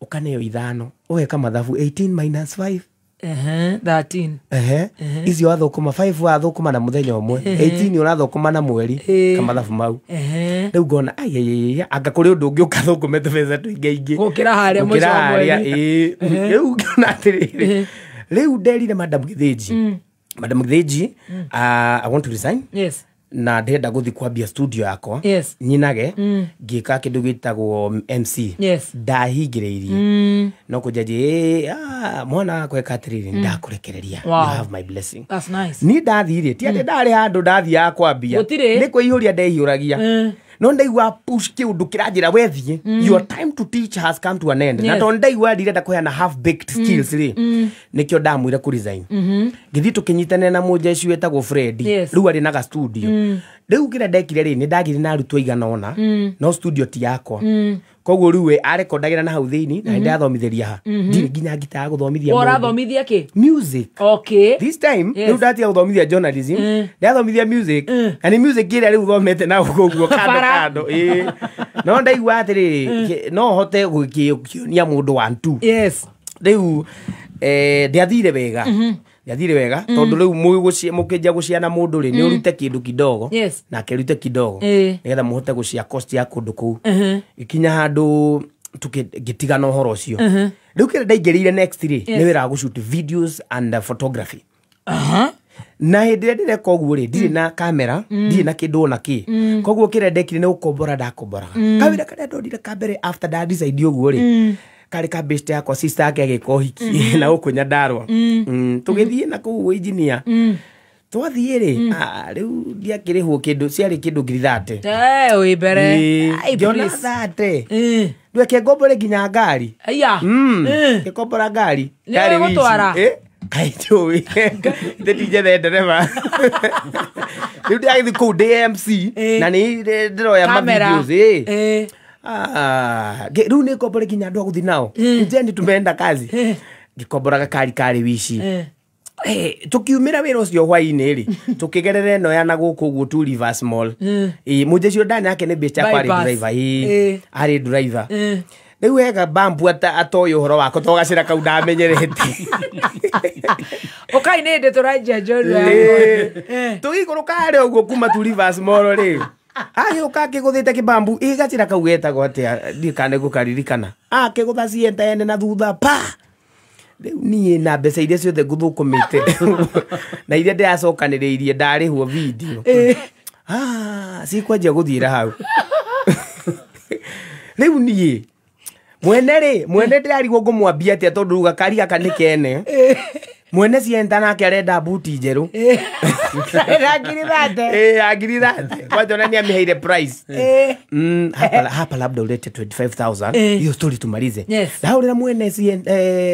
S23: Ũkaneo 5 ũgeka mathabu 18 minus 5.
S1: 13.
S23: Icio wathũkũma 5 wathũkũma na mũthenya ũmwe, 18 ũrathũkũma na mweri kamathabu mau. Rĩu ngona ai anga kũrĩ ũndũ ũngĩ ũkathũkũme tũbeca tũingĩ
S1: gũkĩra harĩa mũico wa mweri.
S23: Rĩu ngona atĩrĩrĩ, rĩu nderire Madam Githinji, Madam Githinji, I want to resign. Na ndĩrenda gũthiĩ kwambia studio yakwa. Nyinage ngĩka kĩndũ gĩtagwo MC. Ndahingĩrĩirie no kũnjanji mwana wakwa eka atĩrĩrĩ, ndakũrekereria, you have my blessing.
S1: That's nice.
S23: Niĩ ndathire ti atĩ ndarĩ handũ ndathiaga kwambia, nĩ kwĩihũria ndeihũragia. No ndaigua push kĩũndũ kĩranjĩra wethiĩ, your time to teach has come to an end. Na tondũ ndaigua ndirenda kũheana half baked skills rĩ, nĩkĩo ndamwĩra kũ resign. Ngĩthiĩ tũkĩnyitanĩra na mũjeshi wetagwo Fred, rĩu arĩ na ga studio. Rĩu kĩrĩa ndekire rĩ, nĩ ndagĩire na arutwo aigana ũna, no studio ti yakwa. Koguo rĩu we arekondagĩra na hau thĩinĩ na nĩndathomithĩria ha. Ndirĩ nginya ngita ya gũthomithia mũndũ.
S1: Ũrathomithia kĩ?
S23: Music. This time rĩu ndatiga gũthomithia journalism, ndathomithia music. Na nĩ music ĩrĩa rĩu thomete na ũguo kando kando. No ndaigua atĩrĩrĩ, no hote gũkĩonia mũndũ 1 2. Rĩu ndiathire wega. Ndiathire wega tondũ rĩu mũkĩnjia gũciana mũndũ rĩ, nĩ ũrute kĩndũ kidogo nake rute kidogo nĩgetha mũhote gũcia cost ya kũndũ kũu. Ikinya handũ ngĩtigana ũhoro ũcio. Rĩu kĩrĩa ndaingĩrĩire next rĩ, nĩ wĩra wa gũshoot videos and photography. Na hĩndĩ ĩrĩa ndĩreka ũguo rĩ, ndirĩ na kamera, ndirĩ na kĩndũ ona kĩ. Koguo kĩrĩa ndekire nĩ gũkombora ndakomboraga. Kawĩra karĩa ndonire ka mbere after nda decide ũguo rĩ, karĩ ka best yakwa sister yake agĩka ũhiki na gũkũ Nyandarua. Tũgĩthiĩ na kũu engineer. Twathiĩ rĩ, rĩu ndiakĩrĩhwo kĩndũ, ciarĩ kĩndũ 30,000.
S1: Wĩ mbere.
S23: Ngĩona 30. Ndweke ngombore nginya ngari. Ngĩkombora ngari.
S1: Nĩ ũgũtwara?
S23: Kaĩ njũĩ. Ithe njethe ndereba. Rĩu ndĩragĩthiĩ kũu ndĩ MC na nĩ ndĩroya ma videos. Rĩu nĩ ngombore nginya andũ a gũthiĩ nao. Njeni tumeenda kazi. Ngĩkombora gakari karĩ wici. Tukiumĩra wĩra ũcio hwaĩ-inĩ rĩ, tũkĩgerera ĩno ya na gũkũ ũguo Two Rivers Mall. Mũjeshi ũyũ ndani yake nĩ best yakwa arĩ driver. Arĩ driver. Rĩu hega bambu atoĩ ũhoro wako to gacĩra kau ndamenyerete.
S1: Ũkai nĩ hĩndĩ tũranjia njorua.
S23: Tũgĩikũrũka harĩa ũguo kuma Two Rivers Mall rĩ, agĩũka akĩgũthĩte kĩbambu, ĩ gacĩra kau getagwo atĩa, ndiũĩ kana nĩngũkaririkana. Akĩgũtha Sienta ene na thutha pa. Rĩu niĩ na mbeca iria ciothe ngũthũkũmĩte na iria ndĩracokanĩrĩirie ndarĩhwo video, cikwanjia gũthiĩra hau. Rĩu niĩ mwene rĩ, mwene ndĩrarigwo ngũmwambia atĩa tondũ rĩu gakari gaka nĩ kene. Mwene Sienta nake arenda buti njerũ.
S1: Ya
S23: 30,000. Kwanja ona nĩamĩheire price. Hapa labda ulete 25,000. Hiyo story tumalize. Ndahũrĩra mwene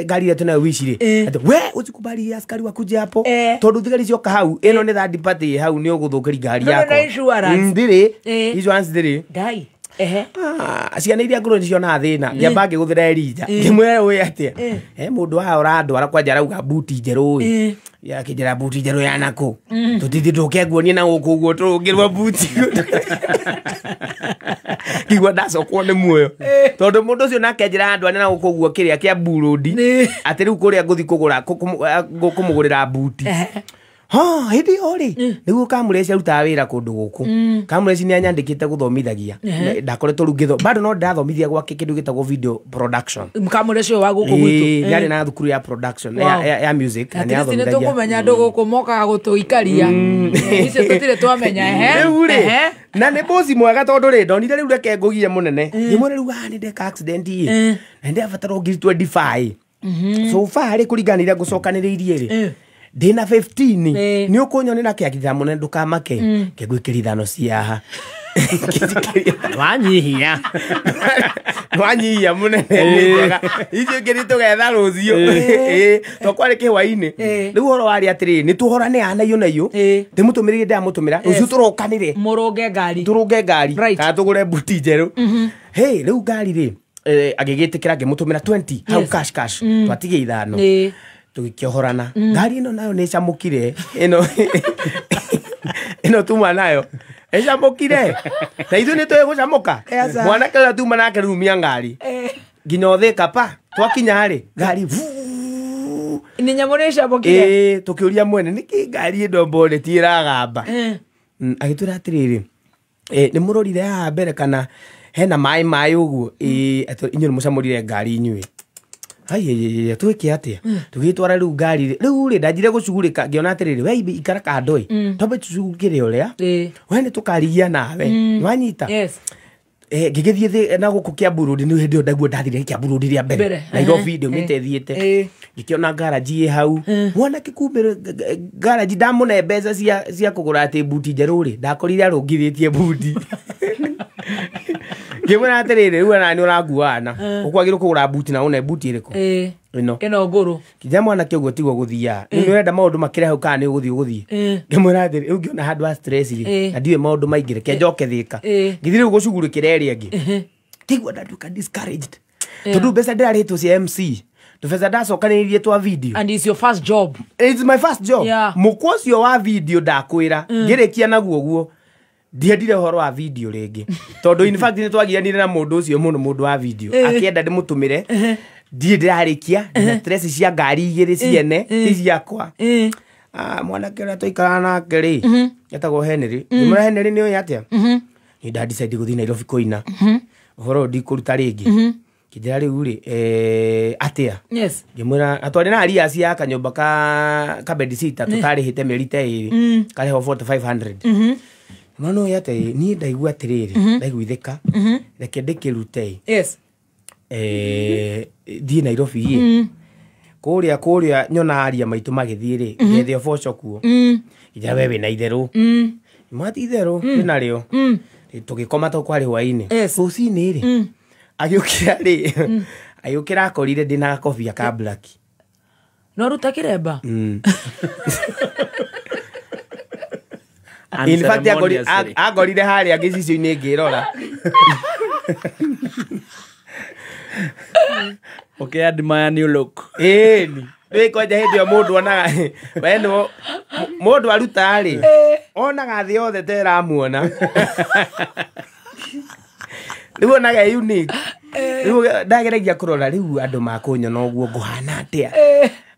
S23: ngari ĩrĩa twĩnayo wici rĩ, atĩ we usikubali askari wakuje hapo. Tondũ thigari cioka hau, ĩno nĩ third party hau nĩ ũgũthũkĩria ngari yakwa. Ndirĩ. Insurance ndĩrĩ.
S1: Ngai.
S23: Ciana iria ngũrũ nĩcionaga thĩna, ngĩamba ngĩgũthĩra Elija, ngĩmwĩra ũĩ atĩa, mũndũ haha ũrandwara kwanja arauga buti njerũ ĩ, akĩnjĩra buti njerũ ya nakũ, tũtithiĩ tũke nguonie na gũkũ ũguo tũrũngĩrwo buti. Ngĩigua ndacokwo nĩ muoyo, tondũ mũndũ ũcio nake anjĩra andwane na gũkũ ũguo kĩrĩa kĩa Burudi, atĩ rĩu kũrĩa ngũthiĩ kũgũra kũmũgũrĩra buti. Hĩndĩ ĩyo rĩ, nĩguo Kamũreci arutaga wĩra kũndũ gũkũ. Kamũreci nĩ anyandĩkĩte gũthomithagia. Ndakoretwo rĩu bado no ndĩrathomithia gwake kĩndũ gĩtagwo video production.
S1: Kamũreci ũyũ wa gũkũ gwitũ.
S23: Nĩ arĩ na thukuru ya production ya music na nĩ athomithagĩa.
S1: Nĩ tũkũmenya andũ gũkũ mokaga gũtũikaria. Icio tũtirĩ twamenya.
S23: Rĩu rĩ, na nĩ bosi mwega tondũ rĩ, ndonire rĩu reke ngũgie mũnene. Ngĩmwĩra rĩu nĩ ndeka accident ĩ, na ndĩrabatara 25,000. So far rĩ, kũringana na iria ngũcokanĩrĩirie rĩ, Ndĩna 15 nĩ ũkũnyonera kĩakithia mũnene ndũkamake. Kĩngwĩkĩra ithano cia haha.
S2: Wanyihia.
S23: Wanyihia mũnene nĩ njega. Icio ingĩ nĩ tũgetha rũciũ. Ĩĩ, to kwarĩ kĩhwainĩ. Rĩu ũhoro warĩ atĩrĩrĩ, nĩ tũhorane haha na iyo na iyo. Ndĩmũtũmĩrire ndamũtũmĩra. Rũciũ tũrokanĩre.
S1: Mũrũnge ngari.
S23: Tũrũnge ngari. Kana tũgũre mbuti njerũ. Hey, rĩu ngari rĩ, agĩgĩtĩkĩra ngĩmũtũmĩra 20 hau cash cash. Twatigia ithano. Tũgĩkĩohorana. Ngari ĩno nayo nĩ ĩcamũkire. Ĩno ĩno tuma nayo ĩcamũkire. Na ithuĩ nĩ tũĩ gũcamũka. Mwanake ũrĩa tuma nake rumia ngari. Nginya ũthĩka pa. Twakinya rĩ, ngari
S1: nĩ nyamũ nĩ ĩcamũkire.
S23: Tũkĩũria mwene nĩkĩ ngari ĩno mboneti ĩragamba. Agĩtwĩra atĩrĩrĩ, nĩ mũrorire haha mbere kana hena maĩ maĩ ũguo. Inyuĩ nĩ mũcamũrire ngari inyuĩ. Ai twĩke atĩa? Tũgĩtwara rĩu ngari rĩu rĩ ndanjire gũcugurĩka ngĩona atĩrĩrĩ, we ikara kando ĩ. Twambe tũcugurĩkĩre ũrĩa. We nĩ tũkarigia nawe. Nĩwanyita? Ngĩgĩthiĩ na gũkũ Kiambu Road nĩ hĩndĩ ĩyo ndaguo ndathire Kiambu Road rĩa mbere. Nairobi ndaumĩte thiĩte. Ngĩkĩona ngaraji ĩ hau. Mwanake kumbe ngaraji ndamũne mbeca cia kũgũra atĩ mbuti njerũ rĩ, ndakorire arũngithĩtie mbuti. Ngĩmwĩra atĩrĩrĩ, rĩu ona nĩ ũranguana. Ũkwagĩrĩirwo kũgũra mbuti na ũne mbuti ĩrĩkũ? Ĩno.
S1: Ĩno ngũrũ.
S23: Kĩnja mwanake ũguo tiguo gũthiaga. Nĩ ũrenda maũndũ makĩre hau kana nĩ ũgũthiĩ ũgũthiĩ. Ngĩmwĩra atĩrĩ, rĩu ngĩona handũ ha stress rĩ, na ndiũĩ maũndũ maingĩ reke njoke Thĩka. Ngĩthiĩ rĩu gũcugurĩkĩra ĩrĩa ĩngĩ. Kĩigua ndatuĩka discouraged. Tondũ mbeca ndĩrarĩtwo cia MC. Tũbeca ndacokanĩrĩirie twa video.
S1: And it's your first job.
S23: It's my first job. Mũkwa ũcio wa video ndakwĩra. Ngĩrĩkia naguo ũguo. Ndiendire ũhoro wa video rĩngĩ. Tondũ in fact nĩ twagianire na mũndũ ũcio mũno mũndũ wa video. Akĩenda ndĩmũtũmĩre. Ndiĩ ndĩrarĩkia na stress cia ngari igĩrĩ ciene ti ciakwa. Mwanake ũrĩa twaikaraga nake rĩ, etagwo Henry. Ngĩmwĩra Henry nĩ ũĩ atĩa? Nĩ nda decide gũthiĩ Nairobi kũina. Ũhoro ũyũ ndikũruta rĩngĩ. Kĩnjĩra rĩu rĩ, atĩa? Ngĩmwĩra atwarĩ na arrears ya kanyũmba ka bedsitter tũtarĩhĩte mĩeri ta ĩrĩ. Karĩhwo 4500. Mwana ũyũ atĩ niĩ ndaigua atĩrĩrĩ, ndaiguithĩka. Reke ndĩkĩrute. Thiĩ Nairobi ĩ. Kũrĩa nyona aria maitũ magĩthiĩ rĩ, ngethe ũboco kuo. Nginya we wĩna itherũ. Mwati itherũ ndĩnarĩo. Tũgĩkoma to kwarĩ hwainĩ. Rũcinĩ rĩ, agĩũkĩra rĩ, agĩũkĩra akorire ndĩna gakobia ka black.
S1: No ruta kĩremba?
S23: In fact angorire harĩa gĩcicio-inĩ ngĩrora.
S2: Okay, admire new look.
S23: Ĩni. Rĩu kwanja hĩndĩ ĩyo mũndũ onaga we nĩ mũndũ aruta rĩ, onaga thĩ yothe ta ĩramuona. Rĩu onaga ĩ unique. Rĩu ndageragia kũrora rĩu andũ makũnyona ũguo ngũhana atĩa.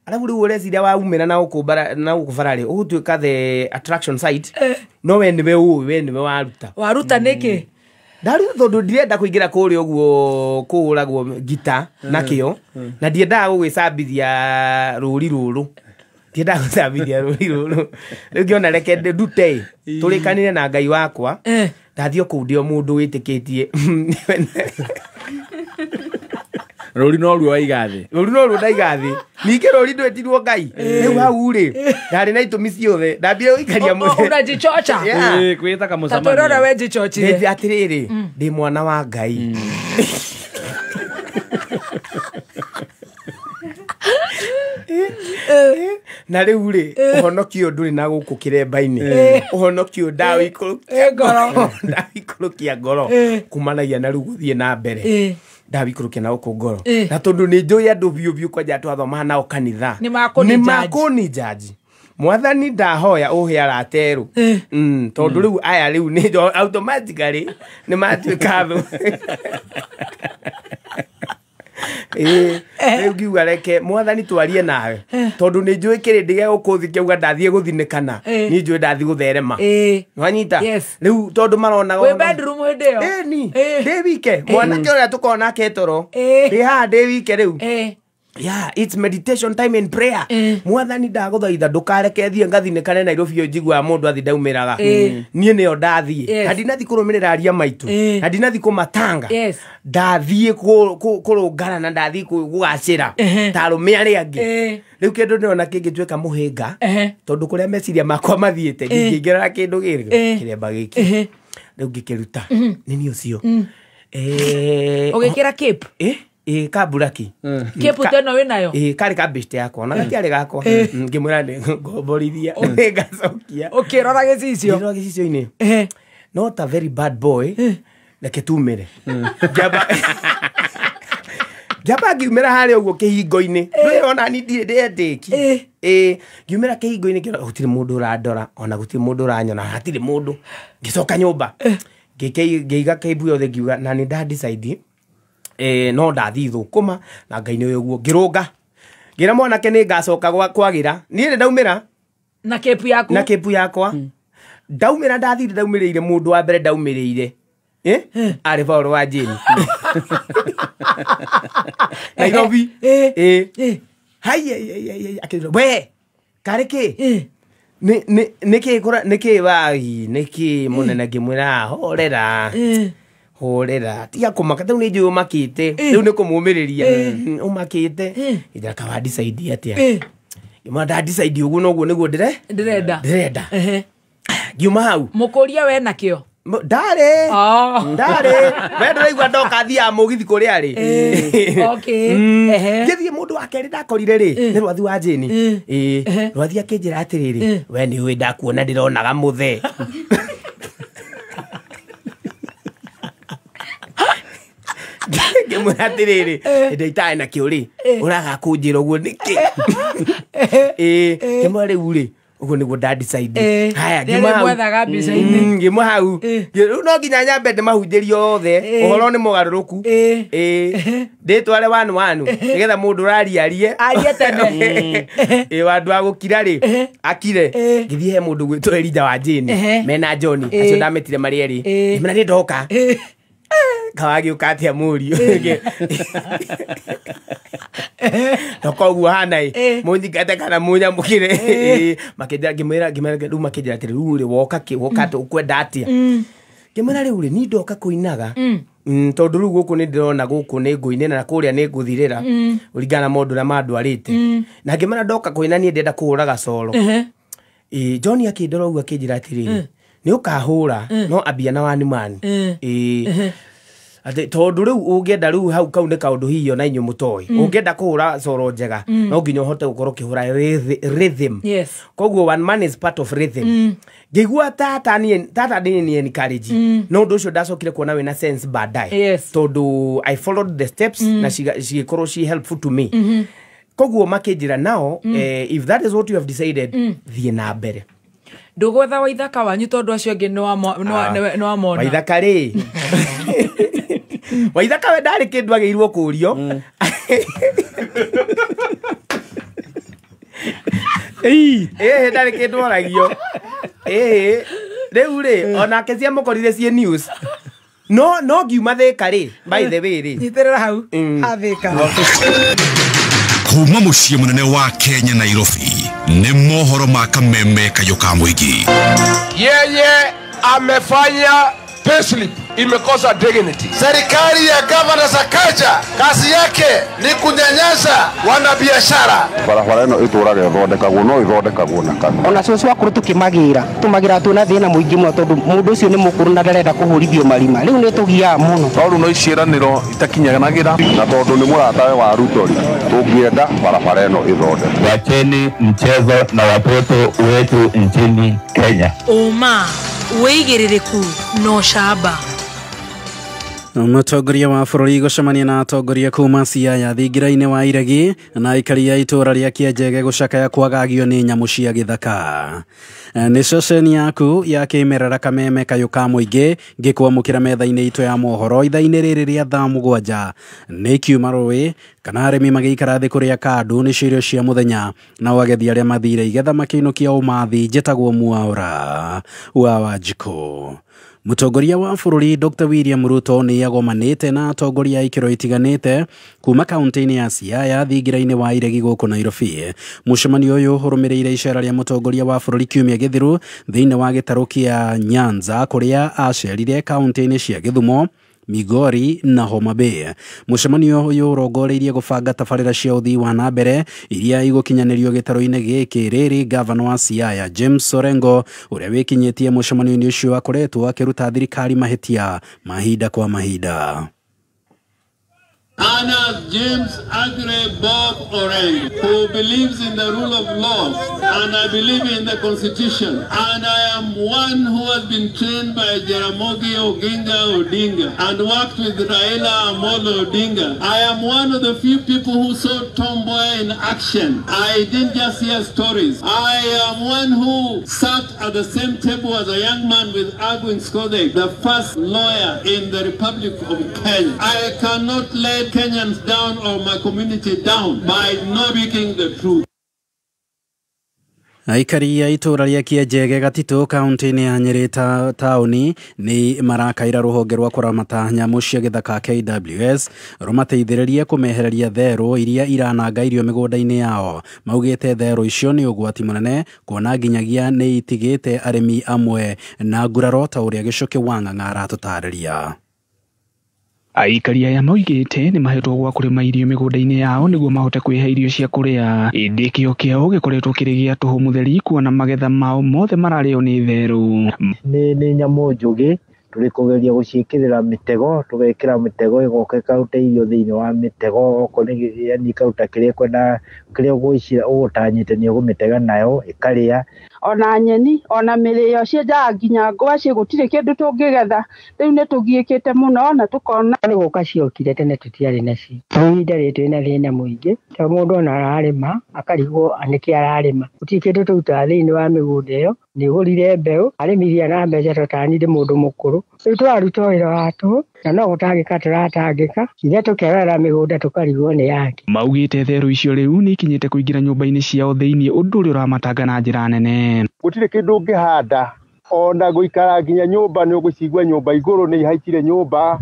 S23: Arabu rĩu ũreciria waumĩra na gũkũ bara na gũkũ bara rĩ, ũgũtuĩka the attraction site. No we nĩwe ũĩ, we nĩwe waruta.
S1: Waruta nĩkĩ?
S23: Ndaruta tondũ ndirenda kũingĩra kũrĩa ũguo kũhũragwo ngita na kĩo, na ndiendaga gũgĩcambithia rũri rũrũ. Ndiendaga gũcambithia rũri rũrũ. Rĩu ngĩona reke ndute, tũrĩkanĩre na Ngai wakwa. Ndathiĩ o kũu ndĩ o mũndũ wĩtĩkĩtie.
S2: Rũri no ruo waiga thĩ.
S23: Rũri no ruo ndaiga thĩ. Ningĩ rũri ndwĩtirwo Ngai. Rĩu hau rĩ, ndarĩ na itũmi ciothe. Ndambire gũikaria mũthĩ.
S1: Ũnajichocha?
S2: Kwĩta kamũcemanio.
S1: Ta twĩrore we njichochire.
S23: Ndĩ atĩrĩrĩ, ndĩ mwana wa Ngai. Na rĩu rĩ, ũhonokio ndũrĩ na gũkũ kĩremba-inĩ. Ũhonokio ndawikũrũkia ngoro. Ndawikũrũkia ngoro. Kumanagia na rĩu gũthiĩ na mbere. Ndawikũrũkia na gũkũ ngoro. Na tondũ nĩ njũĩ andũ biũ biũ kwanja twathomaga nao kanitha.
S1: Nĩ
S23: makũni judge. Mwathani ndahoya ũhe arata erũ. Tondũ rĩu aya rĩu nĩ automatically nĩ matuĩka thũ. Rĩu ngiuga reke mwathani twarie nawe. Tondũ nĩ njũĩ kĩrĩndĩ gĩa gũkũ thĩ kĩauga ndathiĩ gũthinĩkana. Niĩ njũĩ ndathiĩ gũtherema. Nĩwanyita? Rĩu tondũ maronaga
S1: Wĩ bedroom hĩndĩ ĩyo?
S23: Ĩni, ndĩ wike. Mwanake ũrĩa tũkoragwo nake toro. Ndĩ haha ndĩ wike rĩu. Yeah, it's meditation time and prayer. Mwathani ndagũthaitha ndũkareke thiĩ ngathinĩkane Nairobi ĩyo njiguaga mũndũ athi ndaumĩraga. Niĩ nĩyo ndathiĩ. Na ndinathiĩ kũrũmĩrĩra aria maitũ. Na ndinathiĩ kũmatanga. Ndathiĩ kũrũngana na ndathiĩ kũgacĩra ta arũme arĩa angĩ. Rĩu kĩndũ ndĩrona kĩngĩtuĩka mũhĩnga tondũ kũrĩa meciria makwa mathiĩte ndingĩingĩra na kĩndũ gĩkĩ kĩremba gĩkĩ. Rĩu ngĩkĩruta. Nĩ niĩ ũcio.
S1: Ũgĩkĩra cape?
S23: Kaburaki.
S1: Cape teno wĩnayo?
S23: Karĩ ka beshte yakwa na gatiarĩ gakwa. Ngĩmwĩra ngomborithia ngacokia.
S1: Ũkĩrora gĩcicio?
S23: Ngĩrora gĩcicio-inĩ. Not a very bad boy. Reke tumĩre. Ngĩamba ngiumĩra harĩa ũguo kĩhingo-inĩ. Ndũrona ni ndirĩ ndĩendĩki. Ngiumĩra kĩhingo-inĩ ngĩrora gũtirĩ mũndũ ũrandora ona gũtirĩ mũndũ ũranyona hatirĩ mũndũ. Ngĩcoka nyũmba. Ngĩiga kĩmbu yothe ngiuga na nĩ nda decide no ndathi thũkũma na Ngai nĩ ũguo ngĩrũnga. Ngĩra mwanake nĩ ngacoka kwagĩra. Niĩ nĩ ndaumĩra
S1: na kepu yaku.
S23: Na kepu yakwa. Ndaumĩra ndathire ndaumĩrĩire mũndũ wa mbere ndaumĩrĩire. Arĩ Paul wa Jane. Nairobi. Hai akĩnjĩra we karĩ kĩ? Nĩ kũra nĩ kĩ wai nĩ kĩ mũnene ngĩmwĩra horera. Horera tiga kũmaka rĩu nĩ njũĩ ũmakĩte rĩu nĩ kũmũmĩrĩria ũmakĩte ngĩnjĩra kawa decide atĩa ngĩmwĩra nda decide ũguo noguo nĩguo ndĩrenda ngiuma hau
S1: mũkũria we nakĩo
S23: ndarĩ we ndũraigua ndoka thiaga mũgithi kũrĩa arĩ. Ngĩthiĩ mũndũ wa kerĩ ndakorire rĩ nĩ Rwathi wa Jane. Rwathi akĩnjĩra atĩrĩrĩ we nĩ ũĩ ndakuona ndĩronaga mũthee. Ngĩmwĩra atĩrĩrĩ hĩndĩ itarĩ nakĩo rĩ ũraga kũnjĩra ũguo nĩkĩ? Ngĩmwĩra rĩu rĩ ũguo nĩguo nda decide. Haya ngĩma hau rĩu no nginya nyambe ndĩmahunjĩrie othe ũhoro nĩ mũgarũrũku. Ndĩtware wanu wanu nĩgetha mũndũ ũraria arie
S1: arie tene.
S23: Wandũ wa gũkira rĩ akire. Ngĩthiĩ he mũndũ gwĩtwo Elijah wa Jane mena John acio ndametire marĩ erĩ. Ngĩmwĩra nĩ ndoka. Kawagĩũka atĩa mũriũ ndoka ũguo hana ĩ mũnyingate kana mũnyamũkĩre. Makĩnjĩra ngĩmwĩra rĩu makĩnjĩra atĩrĩ rĩu rĩ woka kĩ woka atĩa ũkwenda atĩa. Ngĩmwĩra rĩu rĩ niĩ ndoka kũinaga tondũ rĩu gũkũ nĩ ndĩrona gũkũ nĩ ngũinĩra na kũrĩa nĩ ngũthirĩra kũringana na maũndũ ũrĩa mandwarĩte. Na ngĩmwĩra ndoka kũina niĩ ndĩrenda kũhũra gacoro. John akĩndora ũguo akĩnjĩra atĩrĩrĩ nĩ ũkahũra no ambia na one man. Tondũ rĩu ũngĩenda rĩu hau kau nĩ kaũndũ hihi ona inyuĩ mũtoĩ. Ũngĩenda kũhũra coro njega no nginya ũhote gũkorwo ũkĩhũra rhythm. Koguo one man is part of rhythm. Ngĩigua tata niĩ nĩ encourage. No ũndũ ũcio ndacokire kuona wĩna sense baadaye. Tondũ I followed the steps na cigĩkorwo ci helpful to me. Koguo makĩnjĩra nao if that is what you have decided thiĩ na mbere.
S1: Ndũgwetha Waithaka wanyu tondũ acio angĩ nĩ wamona.
S23: Waithaka rĩ Waithaka we ndarĩ kĩndũ agĩirwo kũrio. Ndarĩ kĩndũ oragio. Rĩu rĩ onake ciamũkorire ciĩ news. No ngiuma Thĩka rĩ by the way rĩ
S1: nyitĩrĩra hau ha Thĩka.
S4: Kuma mũciĩ mũnene wa Kenya Nairobi nĩ mohoro ma kameme kayũ ka mũingĩ.
S8: Yeye amefanya payslip imekosa dignity. Serikali ya Governor Sakaja kazi yake ni kunyanyasa wanabiashara.
S11: Barabara ĩno ĩtũraga ĩthondekagwo no ĩthondekagwo na kanua.
S12: Ona cũcũ akũrũ tũkĩmagĩra tũmagĩra twĩna thĩna mũingĩ mũno tondũ mũndũ ũcio nĩ mũkũrũ na ndarenda kũhũrithio marima rĩu nĩ tũgiaga mũno.
S11: No rĩu no iciĩranĩro itakinyanagĩra na tondũ nĩ mũratawe wa Ruto rĩ tũngĩenda barabara ĩno ĩthondekwo.
S15: Wacheni mchezo na watoto wetu nchini Kenya.
S10: Ũma wĩigĩrĩrĩku no camba.
S13: Mũtongoria wa bũrũri gũcemania na atongoria kuma Siaya thingira-inĩ wa Iregi na aikari a itũũra rĩa Kĩanjege gũcakaya kwagagio nĩ nyamũ cia gĩthaka. Nĩ ceceni yaku ya kĩmerera kameme kayũ ka mũingĩ ngĩkwamũkĩra metha-inĩ itũ ya mohoro ithaa-inĩ rĩrĩ rĩa thaa 7 nĩ kiuma rũĩ kana arĩmi magĩikara thĩ kũrĩa kandu nĩ irio cia mũthenya nao agethi arĩa mathire igetha makĩinũkia ũmathi njĩtagwo Mwaũra wa Wanjikũ. Mũtongoria wa bũrũri Dr. William Ruto nĩ agomanĩte na atongoria a ikĩro itiganĩte kuma kaunti-inĩ ya Siaya thingira-inĩ wa Iregi gũkũ Nairobi. Mũcemanio ũyũ ũrũmĩrĩire icera rĩa mũtongoria wa bũrũri kiumia gĩthiru thĩinĩ wa gĩtarũ kĩa Nyanza kũrĩa acerire kaunti-inĩ cia Gĩthumo, Migori na Homa Bay. Mũcemanio ũyũ ũrongoreirie gũbanga tabarĩra cia ũthii wa na mbere iria igũkinyanĩrio gĩtarũ-inĩ gĩkĩ rĩrĩ gavana wa Siaya James Orengo ũrĩa wĩkinyĩtie mũcemanio-inĩ ũcio akoretwo akĩruta thirikari mahĩtia mahinda kwa mahinda.
S14: Anna James Agre Bob Orengo, who believes in the rule of law, and I believe in the Constitution, and I am one who has been trained by Jaramogi Oginga Odinga and worked with Raila Amolo Odinga. I am one of the few people who saw Tom Mboya in action. I didn't just hear stories. I am one who sat at the same table as a young man with Agwin Skodek, the first lawyer in the Republic of Kenya. I cannot let Kenyans down or my community down by not speaking the truth.
S13: Aikari a itũũra rĩa Kĩenjege Gatitũ kaunti-inĩ ya Nyĩrĩ taũni nĩ marakaira rũhonge rwa kũramata nyamũ cia gĩthaka KWS rũmateithĩrĩrie kũmehereria therũ iria irananga irio mĩgũnda-inĩ yao. Maugĩte therũ icio nĩ ũgwati mũnene kuona nginyagia nĩ itigĩte arĩmi amwe na nguraro ta ũrĩa Gĩcũkĩ wa Ng'ang'a aratũtarĩria.
S19: Aikari aya maugĩte nĩ mahetwo gwa kũrĩma irio mĩgũnda-inĩ yao nĩguo mahote kwĩhe irio cia kũrĩa, ĩndĩ kĩo kĩao gĩkoretwo kĩrĩ gĩa tũhũ mũtheri kuona magetha mao mothe mararĩo nĩ therũ.
S20: Nĩ nyamũ njũgĩ, tũrĩ kũgeria gũciĩkĩrĩra mĩtego, tũgekĩra mĩtego ĩgoka ĩkaruta irio thĩinĩ wa mĩtego, okorwo nĩ yani ĩkaruta kĩrĩa ĩkwenda, kĩrĩa ũgwĩciria ũgũtanyĩte nĩ ũgũmĩtega nayo ĩkarĩa.
S24: Ona nyeni ona mĩrĩo cienjaga nginya ngwacĩ, gũtirĩ kĩndũ tũngĩgetha. Rĩu nĩ tũgiĩkĩte mũno na tũkona
S25: nĩ gũka ciokire tene tũtiarĩ nacio. Ihinda rĩrĩ twĩna thĩna mũingĩ tondũ mũndũ ona ararĩma akarigwo nĩkĩ ararĩma. Gũtirĩ kĩndũ tũrutaga thĩinĩ wa mĩgũnda ĩyo. Nĩ gũrire mbeũ arĩmiria na mbeca tondũ tani ndĩ mũndũ mũkũrũ. Rĩu tũraruta wĩra wa tũhũ na no gũtangĩka tũratangĩka, ithe tũkerora mĩgũnda tũkarigwo nĩ yake.
S19: Maugĩte therũ icio rĩu nĩ ikinyĩte kũingĩra nyũmba-inĩ ciao thĩinĩ, ũndũ ũrĩa ũramatanga na njĩra nene.
S11: Gũtirĩ kĩndũ ũngĩhanda ona gũikara nginya nyũmba nĩ ũgũcigua nyũmba igũrũ nĩ ihaicire nyũmba,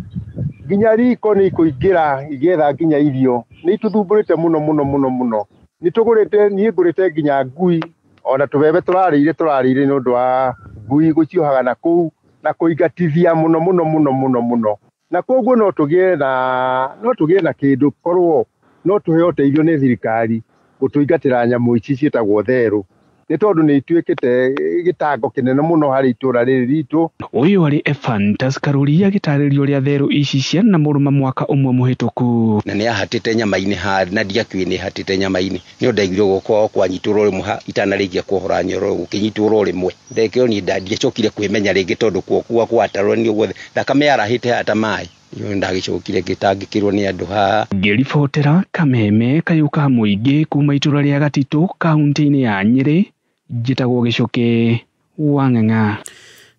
S11: nginya riko nĩ ikũingĩra igĩetha nginya irio. Nĩ itũthumbũrĩte mũno mũno mũno mũno. Nĩ tũgũrĩte, niĩ ngũrĩte nginya ngui ona tũbebe tũrarĩire nĩ ũndũ wa ngui gũciohaga na kũu na kũingatithia mũno mũno mũno mũno mũno. Na koguo no tũgĩe na kĩndũ korwo no tũheo ũteithio nĩ thirikari gũtũingatĩra nyamũ ici ciĩtagwo therũ, nĩ tondũ nĩ ituĩkĩte gĩtango kĩnene mũno harĩ itũũra rĩrĩ ritũ.
S19: Ũyũ arĩ Ephantus Karũri agĩtarĩria ũrĩa therũ ici ciana mũrũma mwaka ũmwe mũhĩtũku.
S26: Na nĩ ahatĩte nyama-inĩ ha na ndiakĩũĩ nĩ hatĩte nyama-inĩ nĩ ndaiguire guoko gwakwa kwanyitwo rũmwe ha itanarĩkia kuohora nyoro gũkĩnyitwo rũmwe ndekĩo niĩ ndiacokire kwĩmenya rĩngĩ tondũ guoko gwakwa gwatarwo nĩ guothe thakame yarahĩte haha ta maĩ. Ndagĩcokire ngĩtangĩkĩrwo nĩ andũ haha.
S19: Ngĩribotera Kameme kayũ ka mũingĩ kuma itũũra rĩa Gatitũ kaunti-inĩ ya Nyĩrĩ, njĩtagwo Gĩcũkĩ wa Ng'ang'a.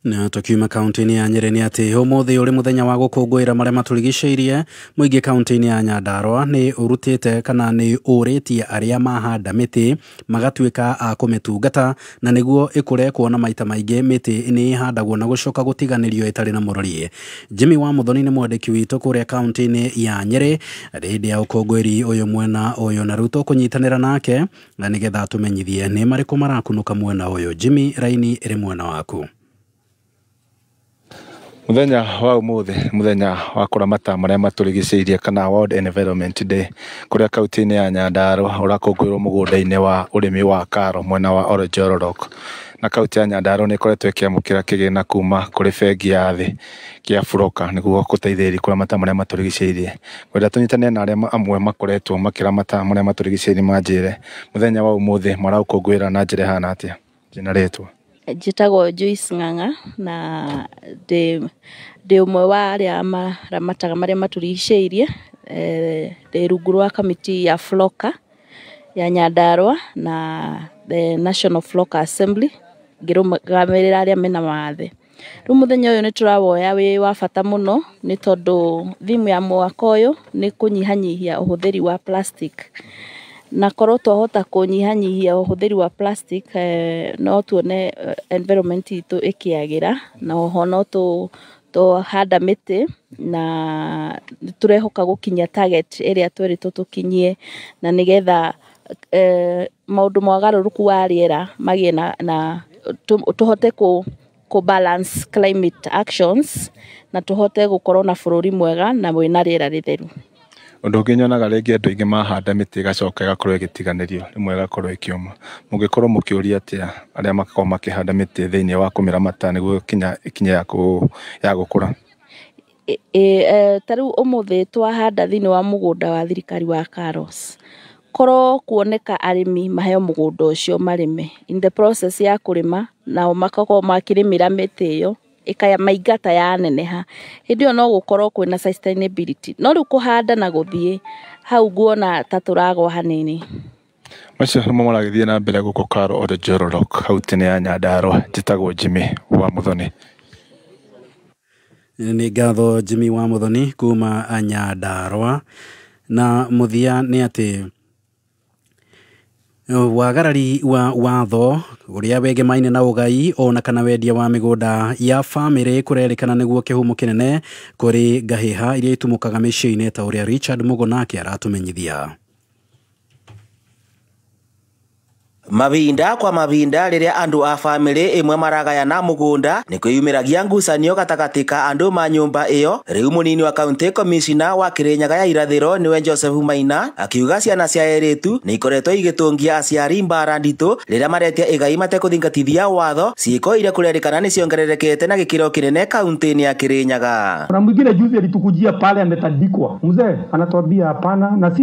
S13: Na tukiuma kaunti-inĩ ya Nyĩrĩ nĩ atĩ ũmũthĩ ũrĩ mũthenya wa gũkũngũĩra marĩa matũrigicĩirie, mũingĩ kaunti-inĩ ya Nyandarũa nĩ ũrutĩte kana nĩ ũrĩtie arĩa mahanda mĩtĩ magatuĩka a kũmĩtungata na nĩguo ĩkũre, kuona maita maingĩ mĩtĩ nĩ ĩhandagwo na gũcoka gũtiganĩrio ĩtarĩ na mũrori. Jimmy wa Muthoni nĩ mwandĩki witũ kũrĩa kaunti-inĩ ya Nyĩrĩ hĩndĩ ya ũkũngũĩri ũyũ mwena ũyũ, na rĩu tũkũnyitanĩra nake na nĩgetha tũmenyithie nĩ marĩkũ marakunũka mwena ũyũ. Jimmy, raini ĩrĩ mwena waku.
S27: Mũthenya wa ũmũthĩ mũthenya wa kũramata marĩa matũrigicĩirie kana World Environment Day kũrĩa kaunti-inĩ ya Nyandarũa ũrakũngũĩrwo mũgũnda-inĩ wa ũrĩmi wa Karo mwena wa Oljororok. Na kaunti ya Nyandarũa nĩ ĩkoretwo ĩkĩamũkĩra kĩgĩna kuma kũrĩ bengi ya thĩ kĩa Furoka nĩguo gũteithĩrĩria kũramata marĩa matũrigicĩirie. Ngwenda tũnyitane na arĩa amwe makoretwo makĩramata marĩa matũrigicĩirie manjĩre mũthenya wa ũmũthĩ maraũkũngũĩra na njĩra ĩhana atĩa. Njĩna rĩtwa.
S28: Njĩtagwo Joyce Ng'ang'a na ndĩ ũmwe wa arĩa maramataga marĩa matũrigicĩirie. Ndĩ rungu rwa kamĩtĩ ya Floka ya Nyandarũa na the National Floka Assembly ngĩrũgamĩrĩra arĩa mena mawathe. Rĩu mũthenya ũyũ nĩ tũrawoya wĩ wa bata mũno nĩ tondũ theme ya mwaka ũyũ nĩ kũnyihanyihia ũhũthĩri wa plastic. Na korwo twahota kũnyihanyihia ũhũthĩri wa plastic, no tuone environment itũ ĩkĩagĩra, na oho no tũhanda mĩtĩ na tũrehoka gũkinyia target ĩrĩa twerĩtwo tũkinyie, na nĩgetha maũndũ ma ũgarũrũku wa rĩera magĩe na tũhote kũ balance climate actions, na tũhote gũkorwo na bũrũri mwega na wĩna rĩera rĩtheru.
S27: Ũndũ ũngĩ nyonaga rĩngĩ andũ aingĩ mahanda mĩtĩ ĩgacoka ĩgakorwo ĩgĩtiganĩrio, rĩmwe ĩgakorwo ĩkĩũma. Mũngĩkorwo mũkĩũria atĩa arĩa makoragwo makĩhanda mĩtĩ thĩinĩ wa kũmĩramata nĩguo ĩkinye ya gũkũra?
S28: Ta rĩu ũmũthĩ twahanda thĩinĩ wa mũgũnda wa thirikari wa Karos, korwo kuoneka arĩmi maheo mũgũnda ũcio marĩme, in the process ya kũrĩma nao makorwo makĩrĩmĩra mĩtĩ ĩyo ĩkaya maingata yaneneha, hĩndĩ ĩyo no gũkorwo kwĩna sustainability. No rĩu kũhanda na gũthiĩ hau nguona ta tũragwa hanini.
S27: Macio nĩmo maragĩthiĩ na mbere gũkũ Karo Oldejororok kaunti-inĩ ya Nyandarua. Njĩtagwo Jimmy wa Muthoni.
S13: Nĩ ngatho Jimmy wa Muthoni kuma Nyandarua. Na mũthia nĩ atĩ wagarari wa watho ũrĩa wegemaine na ũgai ona kana wendia wa mĩgũnda ya famĩlĩ kũrerĩkana nĩguo kĩhumo kĩnene kũrĩ ngahĩha iria itumũkaga mĩciĩ-inĩ, ta ũrĩa Richard Mugonake aratũmenyithia.
S3: Mavinda kwa mavinda rĩrĩa andũ a famĩlĩ ĩmwe maragayana mũgũnda nĩ kwĩyumĩragia ngucanio gatagatĩ ka andũ ma nyũmba ĩyo. Rĩu mũnini wa county commissioner wa Kĩrĩnyaga ya irathĩro nĩwe Joseph Maina akiuga ciana cia airĩtu nĩ ikoretwo igĩtũngia aciari mbara nditũ rĩrĩa maretia igai matekũthingatithia watho, ciĩko iria kũrerĩkana nĩ ciongererekete na gĩkĩro kĩnene kaunti-inĩ ya Kĩrĩnyaga.
S6: Kuna mwingine juzi alitukujia pale ametandikwa, mzee anatuambia hapana, na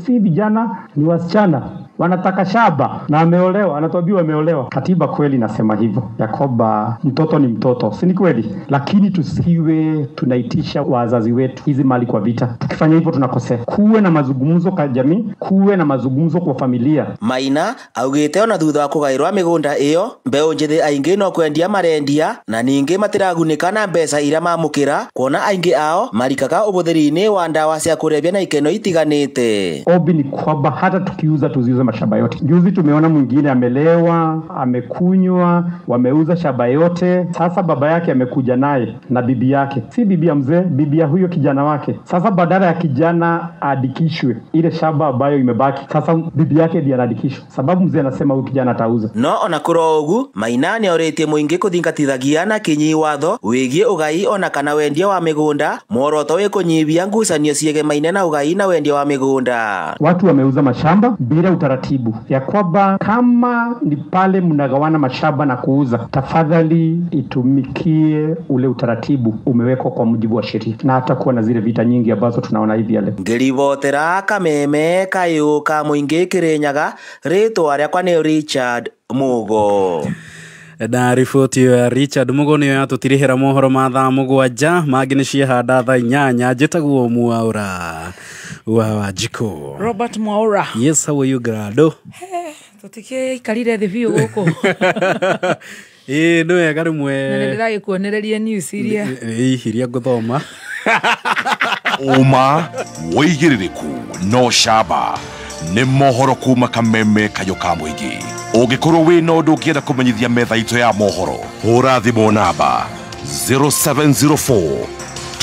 S6: si vijana ni wasichana wanataka shaba na ameolewa, anatuambia ameolewa. Katiba kweli nasema hivyo ya kwamba mtoto ni mtoto, si ni kweli? Lakini tusiwe tunaitisha wazazi wetu hizi mali kwa vita. Tukifanya hivyo tunakosea. Kuwe na mazungumzo kwa jamii, kuwe na mazungumzo kwa familia.
S3: Maina augite ona thutha wa kũgaĩrwo mĩgũnda ĩyo, mbeũ njĩthĩ aingĩ no kwendia marendia na ningĩ matiragunĩka na mbeca iria mamũkĩra, kuona aingĩ ao marikaga ũhũthĩri-inĩ wa ndawa cia kũrebia na ikeno itiganĩte.
S6: Ombi ni kwamba hata tukiuza tuziuze mashamba yote. Juzi tumeona mwingine amelewa, amekunywa, wameuza shamba yote. Sasa baba yake amekuja naye na bibi yake, si bibi ya mzee, bibi ya huyo kijana wake. Sasa badala ya kijana aandikishwe ile shamba ambayo imebaki, sasa bibi yake ndiye anaandikishwa, sababu mzee anasema huyu kijana atauza.
S3: No ona kũrĩ ũguo, Maina nĩorĩtie mũingĩ kũthingatithagia na kinyi watho wĩgiĩ ũgai ona kana wendia wa mĩgũnda, muoroto wĩ kũnyihia ngucanio ciegemaine na ũgai na wendia wa mĩgũnda.
S6: Watu wameuza mashamba bila utaratibu ya kwamba kama ni pale mnagawana mashamba na kuuza, tafadhali itumikie ule utaratibu umewekwa kwa mujibu wa sheria, na hata kuwa na zile vita nyingi ambazo tunaona hivi leo.
S3: Ngĩribotera Kameme kayũ ka mũingĩ Kĩrĩnyaga, rĩtwa rĩakwa nĩ Richard Mugo.
S13: Na riboti ya Richard Mugo nĩyo yatũtirihĩra mohoro ma thaa 7, mangĩ nĩ ciehanda thaa 8. Njĩtagwo Mwaura wa Wanjikũ.
S1: Robert Mwaura.
S13: Yes, how are you, Grado?
S1: Tũtikĩikarire thĩ biũ gũkũ.
S13: Ĩĩ nĩ wega rĩmwe.
S1: Na nĩndĩragĩkuonereria news iria.
S13: Iria ngũthoma.
S4: Ũma wĩigĩrĩrĩku no camba nĩ mohoro kuma Kameme kayũ ka mũingĩ. Ũngĩkorwo wĩna ũndũ ũngĩenda kũmenyithia metha itũ ya mohoro, hũra thimũ namba 0704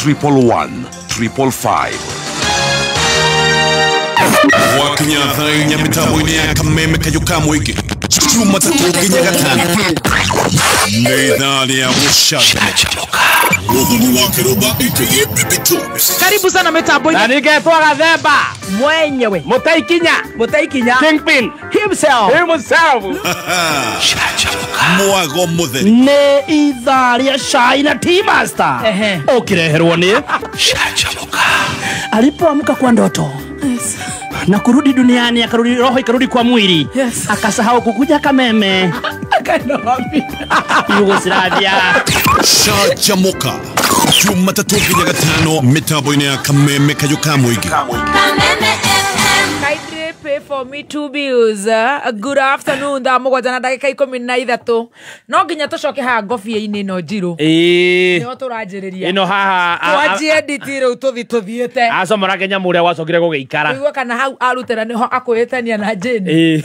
S4: 111 555.
S7: Wakinya thaa 4 mĩtambo-inĩ ya Kameme kayũ ka mũingĩ, Jumatatũ nginya Gatano nĩ ithaa rĩa gũcanjamũka. Mũthoni wa Kĩrũmba aka Baby Jones.
S1: Karibu sana mitambo-inĩ.
S2: Na nĩngetwo Gathemba
S1: mwenyewe,
S2: Mũtaikinya Kingpin
S1: himself.
S7: Mwago mũtheri
S2: nĩ ithaa rĩa cai na tea master ũkĩreherwo nĩ
S7: Canjamũka.
S5: Alipoamka kwa ndoto na kurudi duniani, akarudi roho ikarudi kwa mwili.
S1: Yes.
S5: Akasahau kukuja Kameme.
S1: Akaenda wapi?
S5: Yugoslavia.
S7: Canjamũka Jumatatũ nginya Gatano mĩtambo-inĩ ya Kameme kayũ ka mũingĩ.
S1: Kameme FM. Kindly pay for me two bills. Good afternoon, thaa 7 na ndagĩka 13. No nginya tũcoke haha ngobia-inĩ ĩno njirũ.
S2: Ĩĩ.
S1: Nĩho tũranjĩrĩria.
S2: Ĩno haha
S1: Twanjie nditi rĩu tũthi tũthiĩte.
S2: Acomora kenya mũrĩa gwacokire gũgĩikara.
S1: Tũigue kana hau arutĩra nĩho akwĩhĩtania na Jane.
S2: Ĩĩ.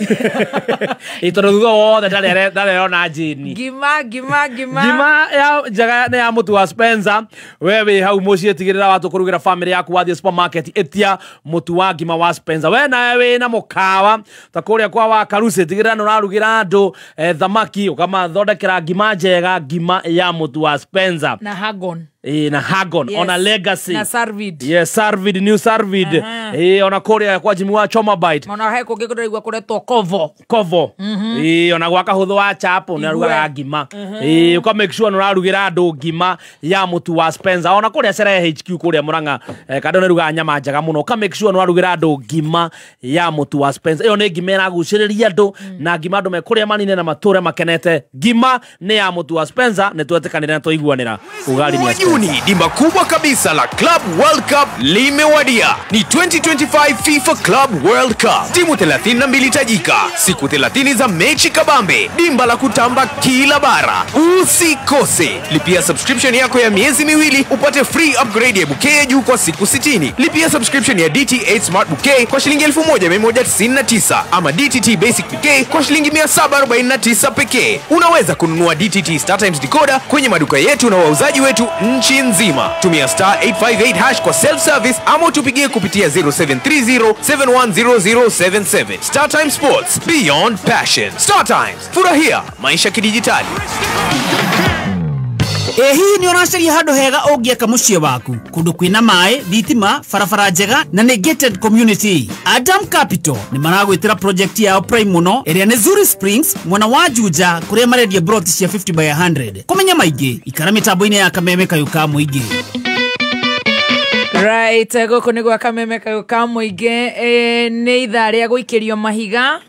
S2: Ĩĩ tondũ thutha wothe ndarĩ arona Jane.
S1: Ngima ngima ngima.
S2: Ngima ya njega nĩ ya mũtu wa Spencer. We wĩ hau mũciĩ tigĩrĩra watu kũrugĩra family yaku wathiĩ supermarket ĩtia mũtu wa ngima wa Spencer. We nawe wĩna mũkawa ta kũrĩa kwa wa Karusi tigĩrĩra nĩ ũrarugĩra andũ thamaki ũkamathondekera ngima njega, ngima ya mũtu wa Spencer.
S1: Na Hagon.
S2: Na Hagon.
S1: Yes.
S2: Ona Legacy.
S1: Na Sarvid.
S2: Yes, Sarvid, New Sarvid. Ona kũrĩa kwa Jimmy wa Choma Bite.
S1: Ona he kũngĩ kũraigua kũretwo Kovo.
S2: Kovo. Ona gwa Kahũthũ wa Chapo nĩ arugaga ngima. Ũka make sure nĩ ũrarugĩra andũ ngima ya mũtu wa Spencer. Ona kũrĩa Sherehe HQ kũrĩa Murang'a, kando nĩ arugaga nyama njega mũno. Ũka make sure nĩ ũrarugĩra andũ ngima ya mũtu wa Spencer. Ĩyo nĩ ngima ĩragucĩrĩria andũ na ngima andũ mekũrĩa manine na matũre makenete. Ngima nĩ ya mũtu wa Spencer, nĩ twetĩkanĩra na twaiguanĩra. Ugali ni ya Spencer.
S8: Juni, dimba kubwa kabisa la Club World Cup limewadia. Ni 2025 FIFA Club World Cup. Timu 32 tajika, siku 30 za mechi kabambe, dimba la kutamba kila bara. Usikose. Lipia subscription yako ya miezi miwili upate free upgrade ya bouquet ya juu kwa siku 60. Lipia subscription ya DT8 Smart Bouquet kwa shilingi 1199 ama DTT Basic Bouquet kwa shilingi 749 pekee. Unaweza kununua DTT Star Times decoder kwenye maduka yetu na wauzaji wetu nchi nzima. Tumia star 858 hash kwa self service ama utupigie kupitia 0730 710077. Star Times Sports, beyond passion. Star Times, furahia maisha kidijitali.
S5: Hihi nĩ ũracaria handũ hega ũngĩaka mũciĩ waku, kũndũ kwĩna maĩ, thitima, barabara njega na nĩ gated community. Adam Capital nĩ maragwĩtĩra project yao prime mũno ĩrĩa nĩ Zuri Springs mwena wa Juja kũrĩa marendia plot cia 50 by 100. Kũmenya maingĩ ikara mĩtambo-inĩ ya Kameme Kayũ ka Mũingĩ.
S1: Right, gũkũ nĩ gwa Kameme Kayũ ka Mũingĩ. Nĩ ithaa rĩa gũikĩrio mahiga.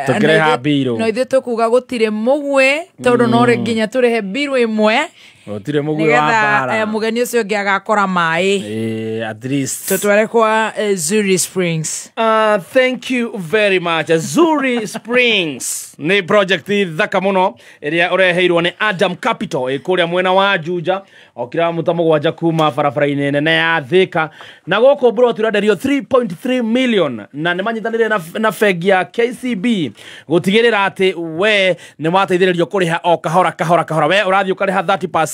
S2: Tũkĩreha mbirũ.
S1: No ithuĩ tũkuga gũtirĩ mũgwe tondũ no nginya tũrĩhe mbirũ ĩmwe.
S2: Gũtirĩ mũgwe wa mbara.
S1: Mũgeni ũcio ũngĩ agakora maĩ.
S2: At least.
S1: Tũtware kwa Zuri Springs.
S2: Thank you very much. Zuri Springs nĩ project thaka mũno ĩrĩa ũreheirwo nĩ Adam Capital kũrĩa mwena wa Juja o kilomita 7 kuma barabara-inĩ nene ya Thika. Na gũkũ plot ũrenderio 3.3 million na nĩ manyitanĩire na bengi ya KCB gũtigĩrĩra atĩ we nĩ wateithĩrĩrio kũrĩha o kahora kahora kahora. We ũrathiĩ ũkarĩha 30%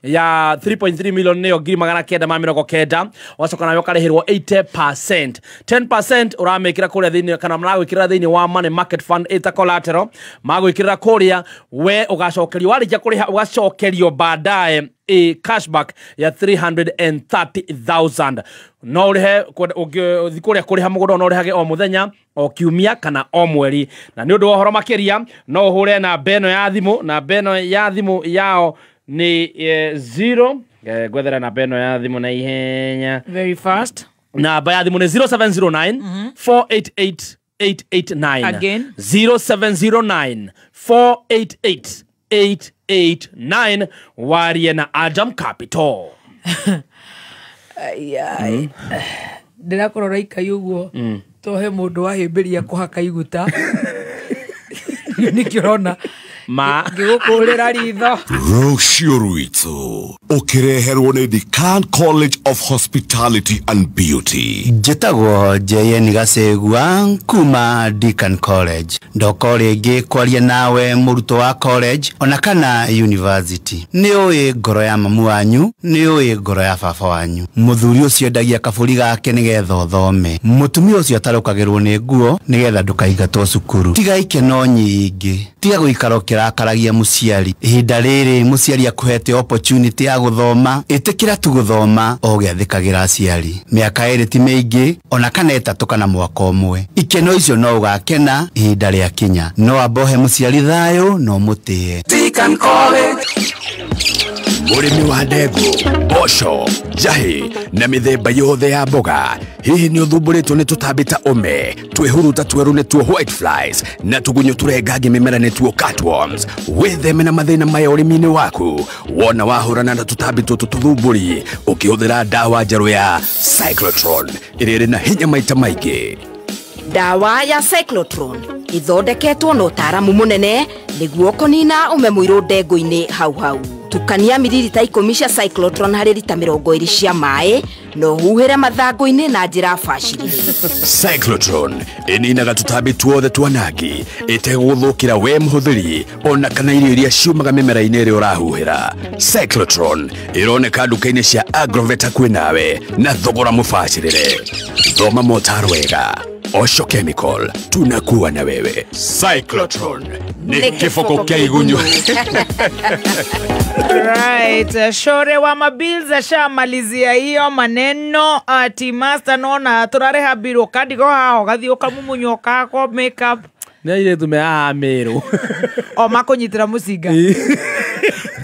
S2: ya 3.3 million nĩyo 990, wacoka nawe ũkarĩhĩrwo 80%. 10% ũramĩkĩra kũrĩa thĩinĩ kana maragwĩkĩrĩra thĩinĩ wa money market fund ĩta collateral, magwĩkĩrĩra kũrĩa we ũgacokerio, warĩkia kũrĩha ũgacokerio baadaye a cashback ya 330,000. No ũrĩhe ũngĩthiĩ kũrĩa kũrĩha mũgũnda no ũrĩhage o mũthenya, o kiumia kana o mweri. Na nĩ ũndũ wa ũhoro makĩria no ũhũre namba ĩno ya thimũ, namba ĩno ya thimũ yao ni 0 gwethera namba ĩno ya thimũ na ihenya
S1: very fast.
S2: Namba ya thimũ nĩ 0709 488 889.
S1: Again
S2: 0709 488 889. Warie na Adam Capital.
S1: Ai ndĩrakũrora ikai ũguo tohe mũndũ wahĩmbĩria kũhaka iguta. Nĩkĩo ũrona
S2: ma
S1: ngĩgũkũrĩra ritho.
S4: Rũciũ rwitũ ũkĩreherwo nĩ Decan College of Hospitality and Beauty.
S9: Njĩtagwo JN Gacegua kuma Decan College. Ndoka rĩngĩ kwaria nawe mũrutwo wa college ona kana university. Nĩ ũĩ ngoro ya mamu wanyu, nĩ ũĩ ngoro ya baba wanyu. Mũthuri ũcio endagia kabũri gake nĩgetha ũthome. Mũtumia ũcio atarũkagĩrwo nĩ nguo nĩgetha ndũkaingatwo cukuru. Tiga ikeno nyingĩ, tiga gũikara ũkĩrakaragia mũciari. Ihinda rĩrĩ mũciari akũhete opportunity ya gũthoma, ĩtĩkĩra tu gũthoma o ũgĩathĩkagĩra aciari. Mĩaka 2 ti mĩingĩ ona kana 3 kana mwaka ũmwe. Ikeno icio no ũgakena ihinda rĩakinya. No amba ũhe mũciari thayũ na ũmũtĩe.
S16: Decan College.
S17: Mũrĩmi wa ndengũ, mboco, njahĩ na mĩthemba yothe ya mboga, hihi nĩ ũthumbũrĩtwo nĩ tũtambi ta ũme, twĩhuruta twerũ nĩtuo white flies na tũgunyũ tũrengange mĩmera nĩtuo cutworms? Wĩtheme na mathĩna maya ũrĩmi-inĩ waku wona wahũrana na tũtambi tũtũ tũthumbũri ũkĩhũthĩra ndawa njerũ ya Cyclotron ĩrĩa ĩrĩ na hinya maita maingĩ.
S10: Ndawa ya Cyclotron ithondeketwo na ũtaaramu mũnene nĩguo kũnina ũme mũirũ ndengũ-inĩ hau hau. Tukania mililita 10 cia Cyclotron harĩ rita 20 cia maĩ na ũhuhĩre mathangũ-inĩ na njĩra bacĩrĩre.
S17: Cyclotron ĩninaga tũtambi tuothe twa nangi ĩtegũgũthũkĩra we mũhũthĩri ona kana irio iria ciumaga mĩmera-inĩ ĩrĩa ũrahuhĩra. Cyclotron ĩroneka nduka-inĩ cia Agrovet hakuhĩ nawe na thogora mũbacĩrĩre. Thoma motaro wega. Osho Chemical, tunakuwa na wewe. Cyclotron ni kĩboko kĩa igunyu.
S1: Right, shore wa mabills ashamalizia hiyo maneno ati master nona turareha biro kadigo hao gathio kamumunyo kako makeup
S2: nä airä me haha mä rå
S1: o makånyitĩra mũcinga.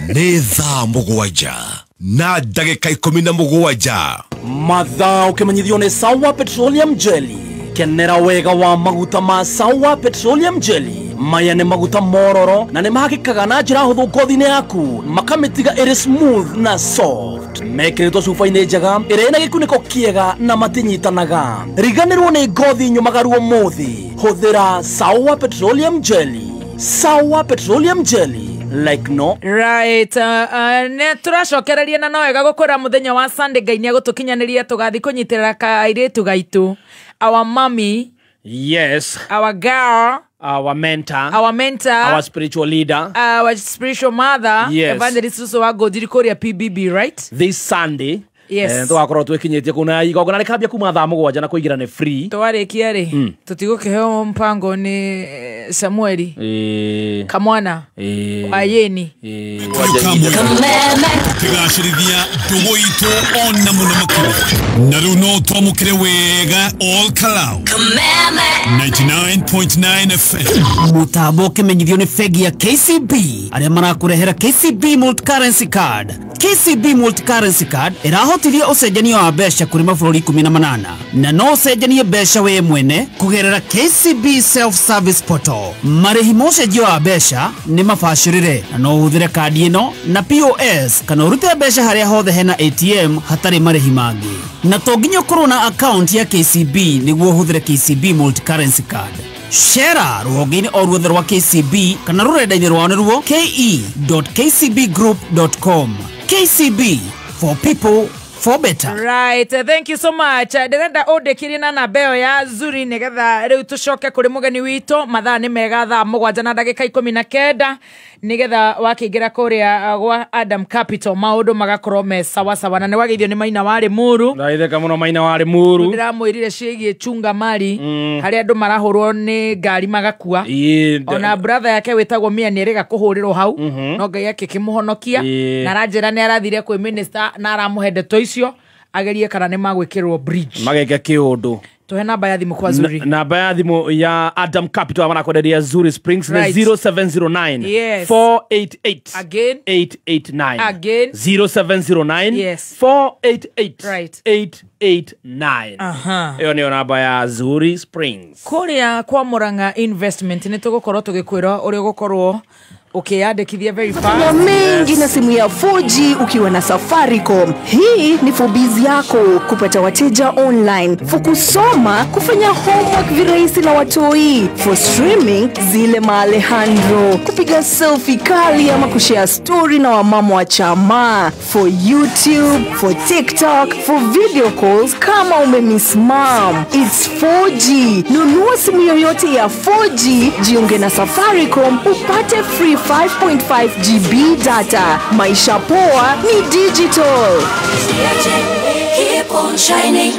S4: Nĩ thaa 7 na ndagĩka 17.
S5: Mathaa ũkĩmenyithio nĩ Sawa Petroleum Jelly. Kenera wega wa maguta ma Sawa Petroleum Jelly. Maya nĩ maguta mororo na nĩ mahakĩkaga na njĩra hũthũ ngothi-inĩ yaku, makamĩtiga ĩrĩ smooth na soft. Mekĩrĩtwo cuba-inĩ njega ĩrĩa ĩna gĩkunĩko kĩega na matinyitanaga. Riganĩrwo nĩ ngothi nyũmagaru ũmũthĩ. Hũthĩra Sawa Petroleum Jelly. Sawa Petroleum Jelly like no.
S1: Right, ne tũracokereria na no wega gũkwĩra mũthenya wa Sunday Ngai nĩ agũtũkinyanĩria tũgathiĩ kũnyitĩrĩra kairĩtu gaitũ, our mommy,
S2: yes,
S1: our girl,
S2: our mentor,
S1: our mentor,
S2: our spiritual leader,
S1: our spiritual mother,
S2: yes,
S1: Evangelist Susu wa Ngũnjiri kũrĩa PBB, right?
S2: This Sunday.
S1: Yes.
S2: Tũgakorwo twĩkinyĩtie kũu na igongona rĩkambia kuma thaa 7 na kũingĩra nĩ free.
S1: Twarĩkia rĩ, tũtigũkĩheo mpango nĩ Samueli Kamwana wa Yeni.
S7: Kĩgacĩrithia ndũgũ itũ ona mũno makĩria. Na rĩu no twamũkĩre wega all Kalau 99.9 FM.
S5: Mũtambo ũkĩmenyithio nĩ bengi ya KCB arĩa marakũrehera KCB Multi-Currency Card. KCB Multi-Currency Card ĩrahotithia ũcenjania wa mbeca kũrĩ mabũrũri 18 na no ũcenjanie mbeca we mwene kũgerera KCB Self-Service Portal. Marĩhi ma ũcenjia wa mbeca nĩ mabacĩrĩre na no ũhũthĩre kandi ĩno na POS kana ũrute mbeca harĩa hothe hena ATM hatarĩ marĩhi mangĩ. Na to nginya ũkorwo na account ya KCB nĩguo ũhũthĩre KCB Multi-Currency Card. Shera rũhonge-inĩ o ruothe rwa KCB kana rũrenda-inĩ rwao nĩruo ke.kcbgroup.com. KCB, for people, for better.
S1: Right, thank you so much. Ndĩrenda ũndĩkĩrie na namba ĩyo ya Zuri nĩgetha rĩu tũcoke kũrĩ mũgeni witũ. Mathaa nĩ mega, thaa 7 na ndagĩka 19 nĩgetha wakĩingĩra kũrĩa gwa Adam Capital maũndũ magakorwo me sawa sawa. Na nĩ wageithio nĩ Maina wa Limuru.
S2: Ndaitheka mũno Maina wa Limuru.
S1: Ndĩramwĩrire ciĩgiĩ chunga mali harĩa andũ marahũrwo nĩ ngari magakua. Ona brother yake wĩtagwo Mia nĩ erĩga kũhũrĩrwo hau, no Ngai akĩkĩmũhonokia na aranjĩra nĩ arathire kwĩ minister na aramũhe ndeto icio agerie kana nĩ magwĩkĩrwo bridge
S2: mageke kĩũndũ.
S1: Tuhe namba ya thimũ kwa Zuri.
S2: Namba ya thimũ ya Adam Capital marakwenderia Zuri Springs nĩ 0709
S1: yes,
S2: 488
S1: again
S2: 889
S1: again
S2: 0709
S1: yes,
S2: 488
S1: right,
S2: 889. Ĩyo nĩyo namba ya Zuri Springs.
S1: Kũrĩa kwa Murang'a Investment nĩ tũgũkorwo tũgĩkwĩra ũrĩa ũgũkorwo ukiyandĩkithia very fast
S12: mengi na simu ya 4G ukiwa na Safaricom. Hii ni for biz yako, kupata wateja online, for kusoma, kufanya homework virahisi na watoi, for streaming zile maalejandro, kupiga selfie kali ama kushare story na wamama wa chama, for YouTube, for TikTok, for video calls kama umemiss mom. It's 4G. Nunua simu yoyote ya 4G, jiunge na Safaricom upate free 5.5 GB data. Maisha poa ni digital.
S15: Keep on shining.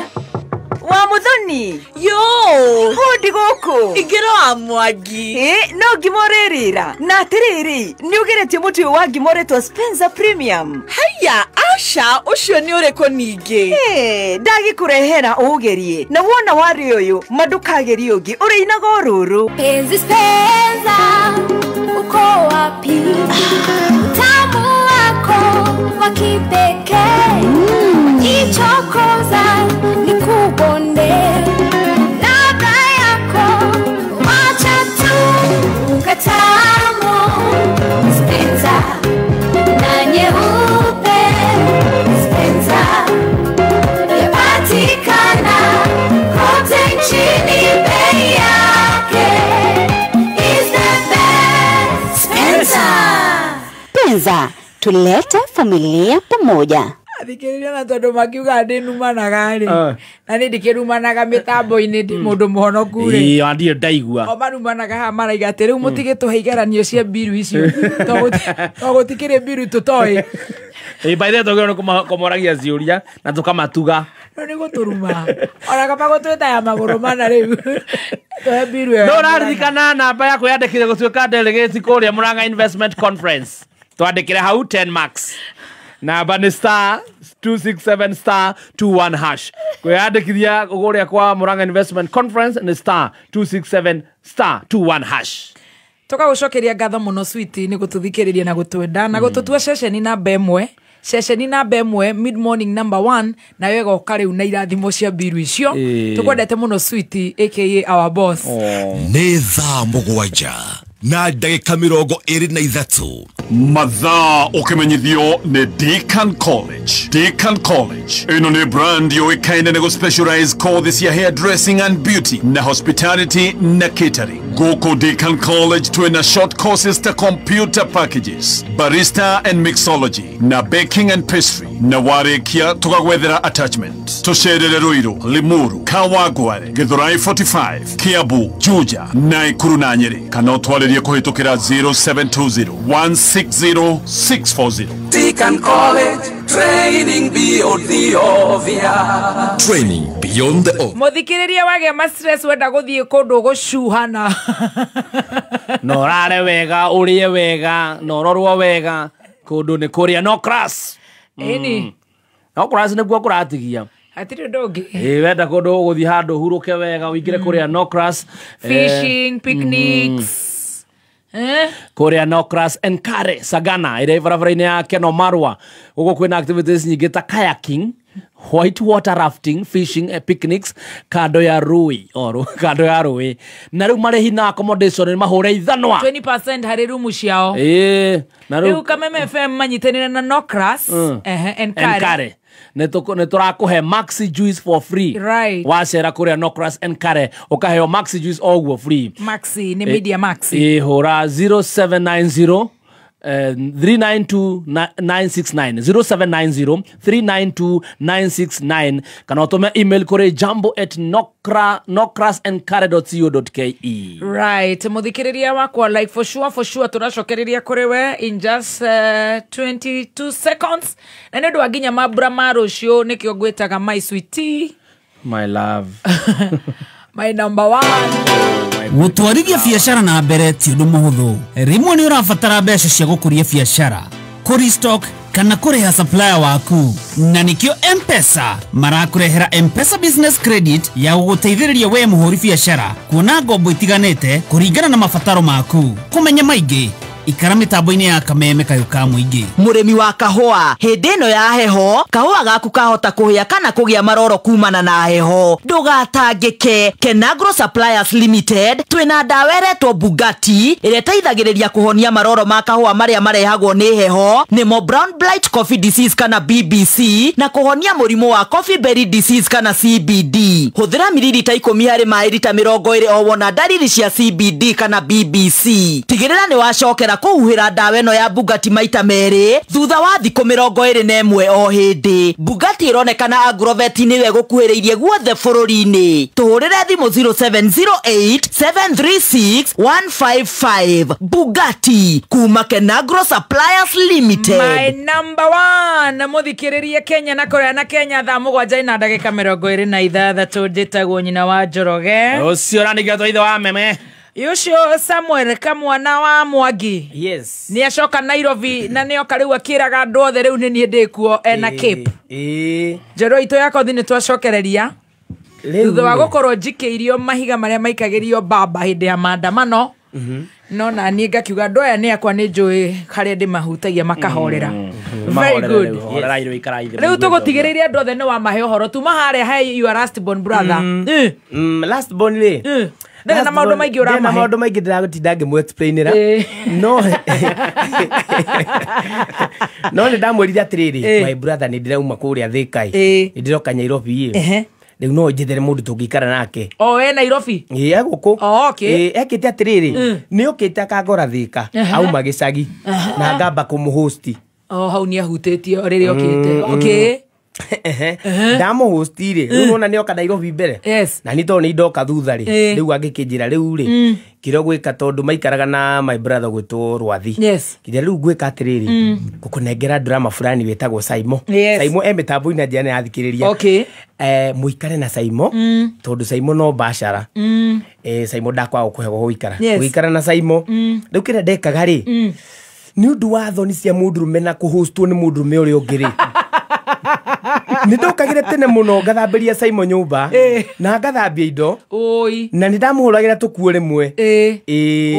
S16: Wa Muthoni.
S15: Yo,
S16: hodi gũkũ.
S15: Ingĩra wa Mwangi.
S16: No ngima ũrĩrĩra. Na atĩrĩrĩ, nĩ ũgeretie mũtu ũyũ wa ngima ũretwo Spencer Premium?
S15: Haiya, aca, ũcio nĩ ũrĩkũ ningĩ?
S16: Ndagĩkũrehera ũũgerie. Na wona warĩ ũyũ, ma ndũkagerie ũngĩ, ũrĩinaga o rũrũ.
S15: Penzi Spencer, uko wapi? Utamu wako wa kipekee. Ichokoza nikubonde. Ladha yako wacha tu katamu. Spencer na nyeupe. Spencer yapatikana kote nchini bei
S10: Uwekeza, tulete familia pamoja.
S1: Thikĩrĩria na tondũ makiuga ndĩnumanaga rĩ na nĩ ndikĩrumanaga mĩtambo-inĩ ndĩ mũndũ mũhonoku rĩ.
S2: Ĩĩ ndirĩ ndaigua.
S1: O marumanaga haha maraiga atĩ rĩu mũtigĩtũhe igeranio cia mbiru icio to gũtikĩrĩ mbiru tũtoĩ.
S2: Ĩĩ by the way tũgĩrwo nĩ kũmoragia ciũria na tũkamatuga.
S1: No nĩ gũtũruma ona kaba gũtwĩta ya magũrũ mana rĩu tũhe mbiru ĩyo.
S2: No ũraririkana namba ya kwĩyandĩkithia gũtuĩka delegate kũrĩa Murang'a Investment Conference. Twandĩkĩre hau 10 marks. Namba nĩ star 267 star 21 hash. Kwĩyandĩkithia kũrĩa kwa Murang'a Investment Conference nĩ star 267 star 21 hash.
S1: Tũkagũcokeria ngatho mũno Sweetie nĩ gũtũthikĩrĩria na gũtwenda na gũtũtua ceceni namba ĩmwe. Ceceni namba ĩmwe mid morning number 1 nayo ĩgoka rĩu na irathimo cia mbiru icio. Tũkwendete mũno Sweetie aka our boss.
S4: Nĩ thaa 7 na ndagĩka 23.
S7: Mathaa ũkĩmenyithio nĩ Deacon College. Deacon College ĩno nĩ brand yũĩkaine nĩ gũ-specialize kothi cia hairdressing and beauty na hospitality na catering. Gũkũ Deacon College twĩna short courses ta computer packages, barista and mixology na baking and pastry, na warĩkia tũgagwethera attachment. Tũcerere Ruiru, Limuru, Kawangware, Githurai 45, Kiambu, Juja, Nakuru na Nyeri, kana ũtwarĩrie kũhĩtũkĩra 0720 160 640.
S14: Deacon College, training beyond the obvious.
S4: Training beyond the obvious.
S1: Mũthikĩrĩria wagĩa ma stress wenda gũthiĩ kũndũ gũcuhana.
S2: No ũrare wega, ũrĩe wega, na ũrorwo wega, kũndũ nĩ kũrĩa no class.
S1: Ĩni.
S2: No class nĩkuo kũratigia.
S1: Hatirĩ ũndũ ũngĩ.
S2: Ĩĩ wenda kũndũ ũgũthiĩ handũ ũhurũke wega, ũingĩre kũrĩa no class.
S1: Fishing, picnics.
S2: Kũrĩa Nocras Enkare Sagana ĩrĩa ĩ barabara-inĩ ya Keno Marwa. Gũkũ kwĩna activities nyingĩ ta kayaking, white water rafting, fishing, picnics kando ya rũĩ kando ya rũĩ. Na rĩu marĩhi na accommodation nĩ mahũre ithanwa
S1: 20% harĩ rumu ciao.
S2: Ĩĩ na
S1: rĩu Kameme FM manyitanĩire na Nocras Enkare.
S2: Nĩ tũrakũhe maxi juice for free.
S1: Right.
S2: Wacera kũrĩa Nocras Enkare ũkaheo maxi juice o ũguo free.
S1: Maxi nĩ media maxi.
S2: Ĩ hũra 0790 392 969 0790 392 969 kana ũtũme email kũrĩ jambo@nocrasenkare.co.ke.
S1: Right, mũthikĩrĩria wakwa like for sure tũracokereria kũrĩ we in just 22 seconds na nĩ ũndũ wa nginya mambura ma rũciũ nĩkĩo ngwĩtaga my sweetie,
S2: my love,
S1: my number one.
S5: Gũtwarithia biacara na mbere ti ũndũ mũhũthũ. Rĩmwe nĩ ũrabatara mbeca cia gũkũria biacara, kũrestock kana kũrĩha supplier waku, na nĩkĩo M-Pesa marakũrehera M-Pesa Business Credit ya gũgũteithĩrĩria we mũhũri biacara kuona ngombo itiganĩte kũringana na mabataro maku. Kũmenya maingĩ ikara mitambo-inĩ ya Kameme kayũ ka mũingĩ.
S18: Mũrĩmi wa kahũa hĩndĩ ĩno ya heho, kahũa gaku kahota kũhĩa kana kũgĩa maroro kumana na heho. Ndũgatangĩke, Kenagro Suppliers Limited twĩna ndawa ĩretwo Bugatti ĩrĩa ĩteithagĩrĩria kũhonia maroro ma kahũa marĩa marehagwo nĩ heho, nĩmo Brown Blight Coffee Disease kana BBC, na kũhonia mũrimũ wa Coffee Berry Disease kana CBD. Hũthĩra mililita 10 harĩ maĩ rita 20 o wona ndariri cia CBD kana BBC. Tigĩrĩra nĩ wacokera kũhuhĩra ndawa ĩno ya Bugatti maita merĩ thutha wa thikũ 21 o hĩndĩ. Bugatti ĩronekana Agrovet nĩwe gũkuhĩrĩirie guothe bũrũri-inĩ. Tũhũrĩre thimũ 0708 736 155. Bugatti kuma Kenagro Suppliers Limited.
S1: My number one mũthikĩrĩrie Kenya na Korea na Kenya thaa 7 na ndagĩka 26 njĩtagwo nyina wa Njoroge.
S2: Ũcio ũranĩkĩtwo ithe wa meme.
S1: Yucio Samuel kamwana wa Mwangi.
S20: Yes.
S1: Ni acoka Nairobi na nioka riu akiraga andu othe riu ni nie ndikuo ena Cape. Njoro itu yakothi ni twacokereria. Thutha wa gukorwo njikĩirio mahiga marĩa maikagĩrio baba hĩndĩ ya maandamano. No na niĩ ngakiuga andũ aya nĩ akwa nĩ njũĩ harĩa ndĩmahutagia makahorera. Very good. Rĩu tũgũtigĩrĩire andũ othe nĩ wamahe ũhoro tuma harĩa he your last born brother.
S20: Last born rĩ.
S1: Ndĩna na maũndũ maingĩ ũramahe.
S20: Ndĩna maũndũ maingĩ ndĩragũtinda ngĩmũ-explainĩra. No no nĩ ndamwĩrire atĩrĩrĩ, my brother nĩ ndĩrauma kũrĩa Thĩka ĩ. Nĩ ndĩroka Nairobi ĩ. Rĩu no njethere mũndũ tũngĩikara nake.
S1: O we Nairobi.
S20: Ĩĩ egũkũ.
S1: Oh, okay.
S20: Ĩĩ ekĩte atĩrĩrĩ, nĩ okĩte akangora Thĩka, auma gĩcagi na ngamba kũmũhosti.
S1: Oh, hau nĩ ahutĩtie rĩrĩa okĩte. Okay.
S20: Ndamũhosti rĩ, rĩu nona nĩ oka Nairobi mbere.
S1: Yes.
S20: Na nĩ tondũ nĩ ndoka thutha rĩ, rĩu angĩkĩnjĩra rĩu rĩ, kĩrĩa gwĩka tondũ maikaraga na my brother gwĩtwo Rwathi.
S1: Yes.
S20: Kĩrĩa rĩu gwĩka atĩrĩrĩ, ngũkũnengera drama fulani wĩtagwo Saimo.
S1: Yes.
S20: Saimo e mĩtambo-inĩ na njĩra nĩ athikĩrĩria.
S1: Okay.
S20: Mũikare na Saimo, tondũ Saimo no bacara. Saimo ndakwaga gũkũhe gwa gũikara.
S1: Yes.
S20: Gũikara na Saimo. Rĩu kĩrĩa ndekaga rĩ, nĩ ũndũ wa thoni cia mũndũrũme na kũhostwo nĩ mũndũrũme ũrĩa ũngĩ rĩ, nĩ ndokagĩre tene mũno ngathambĩria Saimo nyũmba na ngathambia indo.
S1: Oi.
S20: Na nĩ ndamũhũragĩra tũkuo rĩmwe.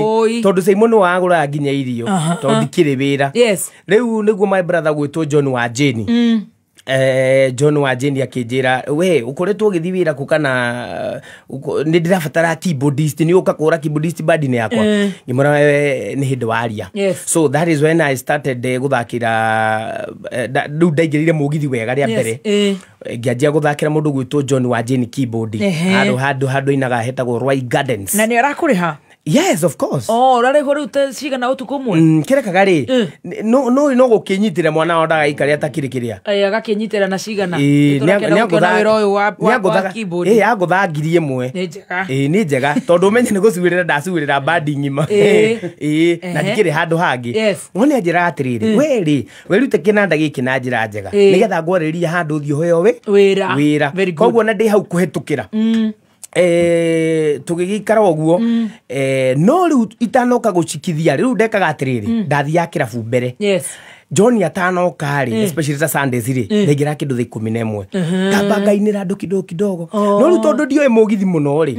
S1: Oi.
S20: Tondũ Saimo nĩ wagũraga nginya irio, tondũ ndikĩrĩ wĩra.
S1: Yes.
S20: Rĩu nĩguo my brother gwĩtwo John wa Jane. John wa Jane akĩnjĩra, we ũkoretwo ũgĩthiĩ wĩra kũ kana nĩ ndĩrabatara keyboardist, nĩ ũka kũhũra keyboardist band-inĩ yakwa. Ngĩmwĩra we nĩ hĩndĩ waria.
S1: Yes.
S20: So that is when I started gũthakĩra, rĩu ndaingĩrire mũgithi wega rĩa mbere. Ngĩanjia gũthakĩra mũndũ gwĩtwo John wa Jane keyboard. Handũ ainaga hetagwo Roy Gardens.
S1: Na nĩ arakũrĩha?
S20: Yes, of course.
S1: Oh, ũrarĩhwo rĩu ta cigana ũtukũ ũmwe?
S20: Kĩrekaga rĩ, no gũkĩnyitĩra mwana wao ndagaikare atakĩrĩ kĩrĩa.
S1: Agakĩnyitĩra na cigana. Nĩ tũrakena wĩra ũyũ wa keyboard.
S20: Angũtha 1,000.
S1: Nĩ njega.
S20: Nĩ njega tondũ ũmenye nĩ gũcuĩrĩra ndacuĩrĩra bandi ng'ima. Na ndikĩrĩ handũ hangĩ.
S1: Yes.
S20: No nĩ anjĩraga atĩrĩrĩ, we rĩ, wĩrute kĩnanda gĩkĩ na njĩra njega, nĩgetha ngwarĩrie handũ ũthiĩ ũheo wĩra. Koguo na ndĩ hau kũhetũkĩra. Tũgĩgĩikara ũguo, no rĩu itanoka gũcikithia rĩu ndekaga atĩrĩrĩ, ndathiaga kĩrabu mbere.
S1: Yes.
S20: John atanoka rĩ, especially ta Sundays rĩ, ndaingĩra kĩndũ thaa 11. Ngamba ngainĩra andũ kidogo kidogo. No rĩu tondũ ndioĩ mũgithi mũno rĩ,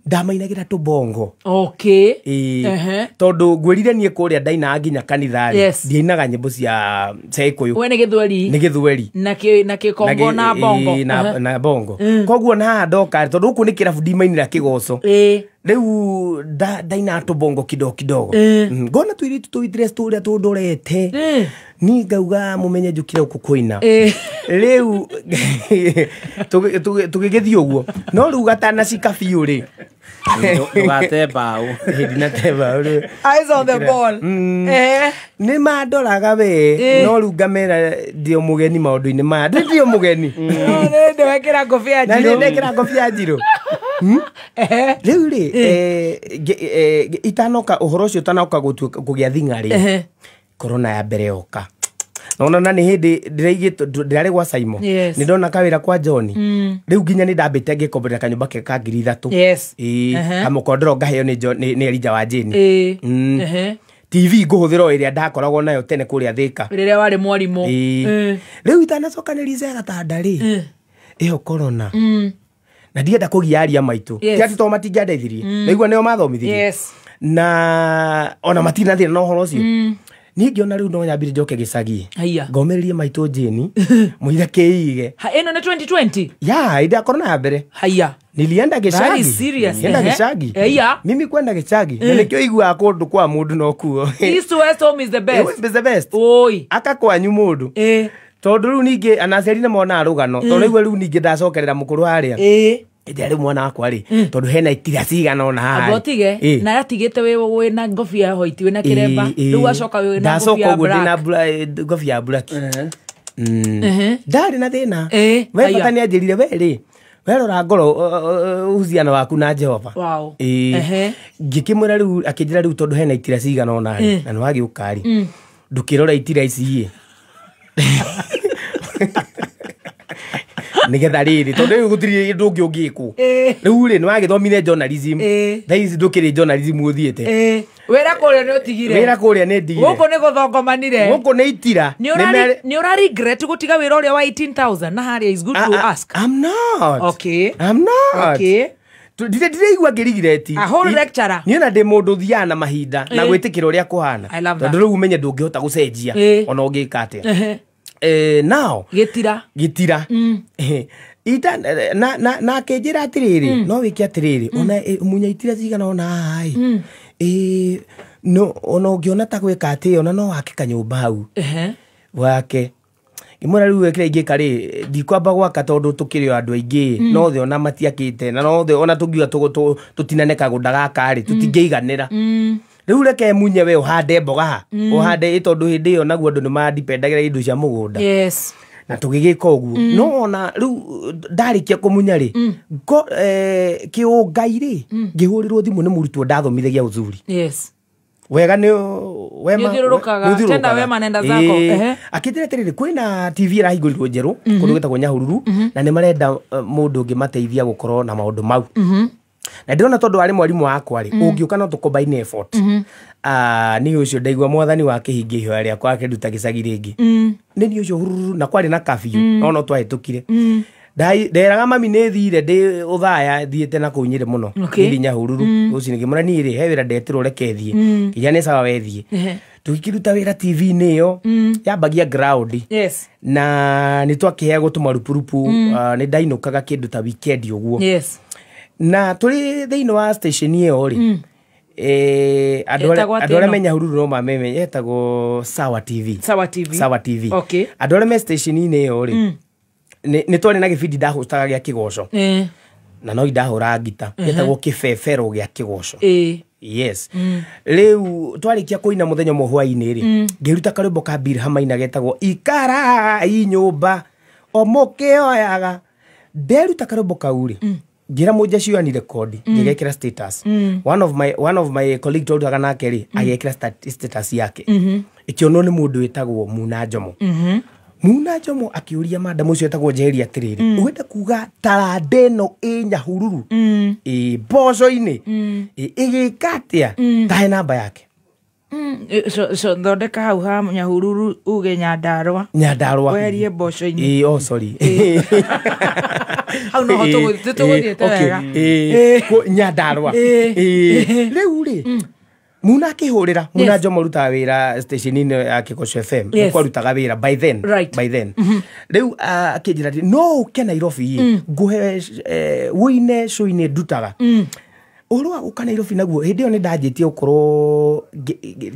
S20: ndamainagĩra tũbongo.
S1: Okay.
S20: Tondũ ngwĩrire niĩ kũrĩa ndainaga nginya kanitha rĩ, ndiainaga nyĩmbo cia Gĩkũyũ.
S1: We nĩ Gĩthweri.
S20: Nĩ Gĩthweri.
S1: Na kĩkongo na bongo.
S20: Na bongo. Koguo na haha ndoka tondũ gũkũ nĩ kĩrabu ndimainĩra kĩgoco. Rĩu ndainaga tũbongo kidogo kidogo. Ngona tũirĩtu tũi dress tũrĩa tũndorete. Ni ngauga mũmenye njũkire gũkũ kũina. Rĩu tũgĩgĩthiĩ ũguo. No rĩu gatanacika biũ rĩ,
S2: ndũgate mbaũ.
S20: Ndinate mbaũ rĩ.
S1: Eyes on the ball.
S20: Nĩ mandoraga we, no rĩu ngamera ndĩ o mũgeni maũndũ-inĩ maya. Ndĩ o mũgeni.
S1: Nĩ wekĩra ngobia
S20: Na
S1: njirũ.
S20: nĩ ndekĩra ngobia njirũ. Rĩu rĩ, itanoka ũhoro ũcio ũtanoka kũgĩa thing'a rĩ, corona ya mbere yoka. Nona na nĩ hĩndĩ ndĩraigĩtwo ndĩrarĩ gwa Saimo.
S1: Yes.
S20: Nĩ ndona kawĩra kwa John. Rĩu nginya nĩ ndambĩte ngĩkomborera kanyũmba ke ka 3,000.
S1: Yes.
S20: Kamũkondoro ngaheo nĩ nĩ Elijah wa Jane. TV ngũhũthĩra o ĩrĩa ndakoragwo nayo tene kũrĩa Thĩka.
S1: Rĩrĩa warĩ mwarimũ.
S20: Rĩu itanacokanĩria gatanda rĩ, ĩyo corona. Na ndienda kũgia aria maitũ.
S1: Yes.
S20: Ti atĩ to matingĩandeithirie. Naigua nĩo mathomithirie.
S1: Yes.
S20: Na ona matirĩ na thĩna na ũhoro ũcio. Niĩ ngĩona rĩu no nyambire njoke gĩcagi.
S1: Haiya.
S20: Ngomĩrĩrie maitũ Jane, mũira kĩige.
S1: Ĩno nĩ 2020?
S20: Ya, hĩndĩ ya corona ya mbere.
S1: Haiya.
S20: Nilienda gĩcagi.
S1: That is serious.
S20: Nilienda gĩcagi.
S1: Haiya.
S20: Mimi kwenda gĩcagi. Na nĩkĩo iguaga kũndũ kwa mũndũ no kuo.
S1: East to West home is the best.
S20: Is the best.
S1: Oi.
S20: Aka kwanyu mũndũ. Tondũ rĩu ningĩ anaciari nĩ monaga rũgano. Tondũ rĩu ningĩ ndacokerera mũkũrũ harĩa. Ĩndĩ rĩu mwana wakwa rĩ, tondũ hena itira cigana ũna haha.
S1: Amba ũtige, na yatigĩte wĩ na ngobia ya white, wĩ na kĩremba. Rĩu wacoka wĩ na ngobia ya
S20: Ndacoka ũguo ndĩ na
S1: black.
S20: ngobia ya black. Ndarĩ na thĩna. We bata nĩ anjĩrire we rĩ, werora ngoro uhusiano waku na Jehova.
S1: Wow.
S20: Ngĩkĩmwĩra rĩu, akĩnjĩra rĩu tondũ hena itira cigana ũna rĩ, na nĩ wagĩũka rĩ, ndũkĩrora itira ici ĩ. Nĩgetha rĩrĩ, tondũ rĩu gũtirĩ ũndũ ũngĩ ũngĩkwo. Rĩu rĩ, nĩ wagĩthomire journalism. Thaa ici ndũkĩrĩ journalism ũthiĩte.
S1: Wĩra kũrĩa nĩ ũtigire.
S20: Wĩra kũrĩa nĩ ndigire.
S1: Gũkũ nĩ gũthongomanire.
S20: Gũkũ nĩ itira.
S1: Nĩ ũra regret gũtiga wĩra ũrĩa wa 18,000 na harĩa is good to ask.
S20: I'm not.
S1: Okay.
S20: I'm not.
S1: Okay.
S20: Ndiraigua ngĩrigireti.
S1: A whole lecturer.
S20: Niĩ ona ndĩ mũndũ ũthiaga na mahinda na gwĩtĩkĩra ũrĩa kũhana.
S1: I love that.
S20: Tondũ rĩu ũmenye ndũngĩhota gũcenjia ona ũngĩka atĩa. Now
S1: gĩtira.
S20: Gĩtira. Ita na akĩnjĩra atĩrĩrĩ, no wĩke atĩrĩrĩ, ona munya itira cigana ona haha ĩ. No ona ũngĩona ta gwĩka atĩ ona no wake kanyũmba hau. Wake. Ngĩmwĩra rĩu kĩrĩa ingĩka rĩ, ndikwamba gwaka tondũ tũkĩrĩ o andũ aingĩ, no othe ona matiakĩte, na no othe ona tũngiuga tũtinane kagũnda gaka rĩ, tũtingĩiganĩra. Rĩu reke munye we ũhande mboga ha, ũhande tondũ hĩndĩ ĩyo naguo andũ nĩ mandipendagĩra indo cia mũgũnda.
S1: Yes.
S20: Na tũgĩgĩka ũguo. No ona rĩu ndarĩkia kũmunya rĩ, kĩũngai rĩ, ngĩhũrĩrwo thimũ nĩ mũrutwo ndathomithagia uzuri.
S1: Yes.
S20: Wega nĩ wema
S1: Nĩũthiũrũrũkaga, tenda wema nenda zako.
S20: Akĩnjĩra atĩrĩrĩ, kwĩna TV ĩrahingũrirwo njerũ kũndũ gwĩtagwo Nyahururu, na nĩ marenda mũndũ ũngĩmateithia gũkorwo na maũndũ mau. Na ndĩrona tondũ arĩ mwarimũ wakwa rĩ, ũngĩũka no tũcombine effort. Niĩ ũcio ndaigua mwathani wa kĩhingia ihoya rĩakwa akĩnduta gĩcagi rĩngĩ. Nĩ niĩ ũcio hururu, na kwarĩ na curfew, no twahĩtũkire. Nderaga mami nĩ thire ndĩ ũthaya thiĩte na kũu Nyĩrĩ mũno. Ngĩthiĩ Nyahururu. Rũcinĩ ngĩmwĩra niĩ rĩ, he wĩra ndetirwo reke thiĩ. Nginya nĩ sawa we thiĩ. Tũgĩkĩruta wĩra TV-inĩ ĩyo, yambagia ground.
S1: Yes.
S20: Na nĩ twakĩheagwo tũmarupurupu, nĩ ndainũkaga kĩndũ ta weekend ũguo.
S1: Yes.
S20: Na tũrĩ thĩinĩ wa station ĩyo rĩ, andũ arĩa me Nyahururu no mameme, etagwo Sawa TV.
S1: Sawa TV.
S20: Sawa TV.
S1: Okay.
S20: Andũ arĩa me station-inĩ ĩyo rĩ, nĩ twarĩ na gĩbindi ndahostaga gĩa kĩgoco. Na no ndahũra ngita, gĩtagwo kĩbebero gĩa kĩgoco. Yes. Rĩu twarĩkia kũina mũthenya ũmwe hwaĩ-inĩ rĩ, ngĩruta karwĩmbo ka Bill Hamaina getagwo Ikara i nyũmba o mũkĩoyaga. Nderuta karwĩmbo kau rĩ, ngĩra mũnjaci ũyũ ani record, ngĩgekĩra status. One of my colleague twarutaga nake rĩ, agĩkĩra status yake. Ĩkĩonwo nĩ mũndũ wĩtagwo Muna Njomo. Muna Njomo akĩũria madam ũcio wĩtagwo Njeri atĩrĩrĩ, ũrenda kuga taranda ĩno ĩ Nyahururu, ĩ mboco-inĩ, ĩgĩka atĩa? Tahe namba yake.
S1: Thondeka hau ha Nyahururu uge Nyandarua.
S20: Nyandarua.
S1: Weherie mboco-inĩ.
S20: Oh sorry.
S1: Hau noho tũgũthiĩte wega.
S20: Nyandarua. Rĩu rĩ, Muna akĩhũrĩra, Muna Njomo arutaga wĩra station-inĩ ya Kĩgoco FM. Nĩkuo arutaga wĩra by then. By then. Rĩu akĩnjĩra atĩ no ũke Nairobi, ngũhe wũine show-inĩ ndutaga. Ũhoro wa gũka Nairobi naguo hĩndĩ ĩyo nĩ ndanjĩtie gũkorwo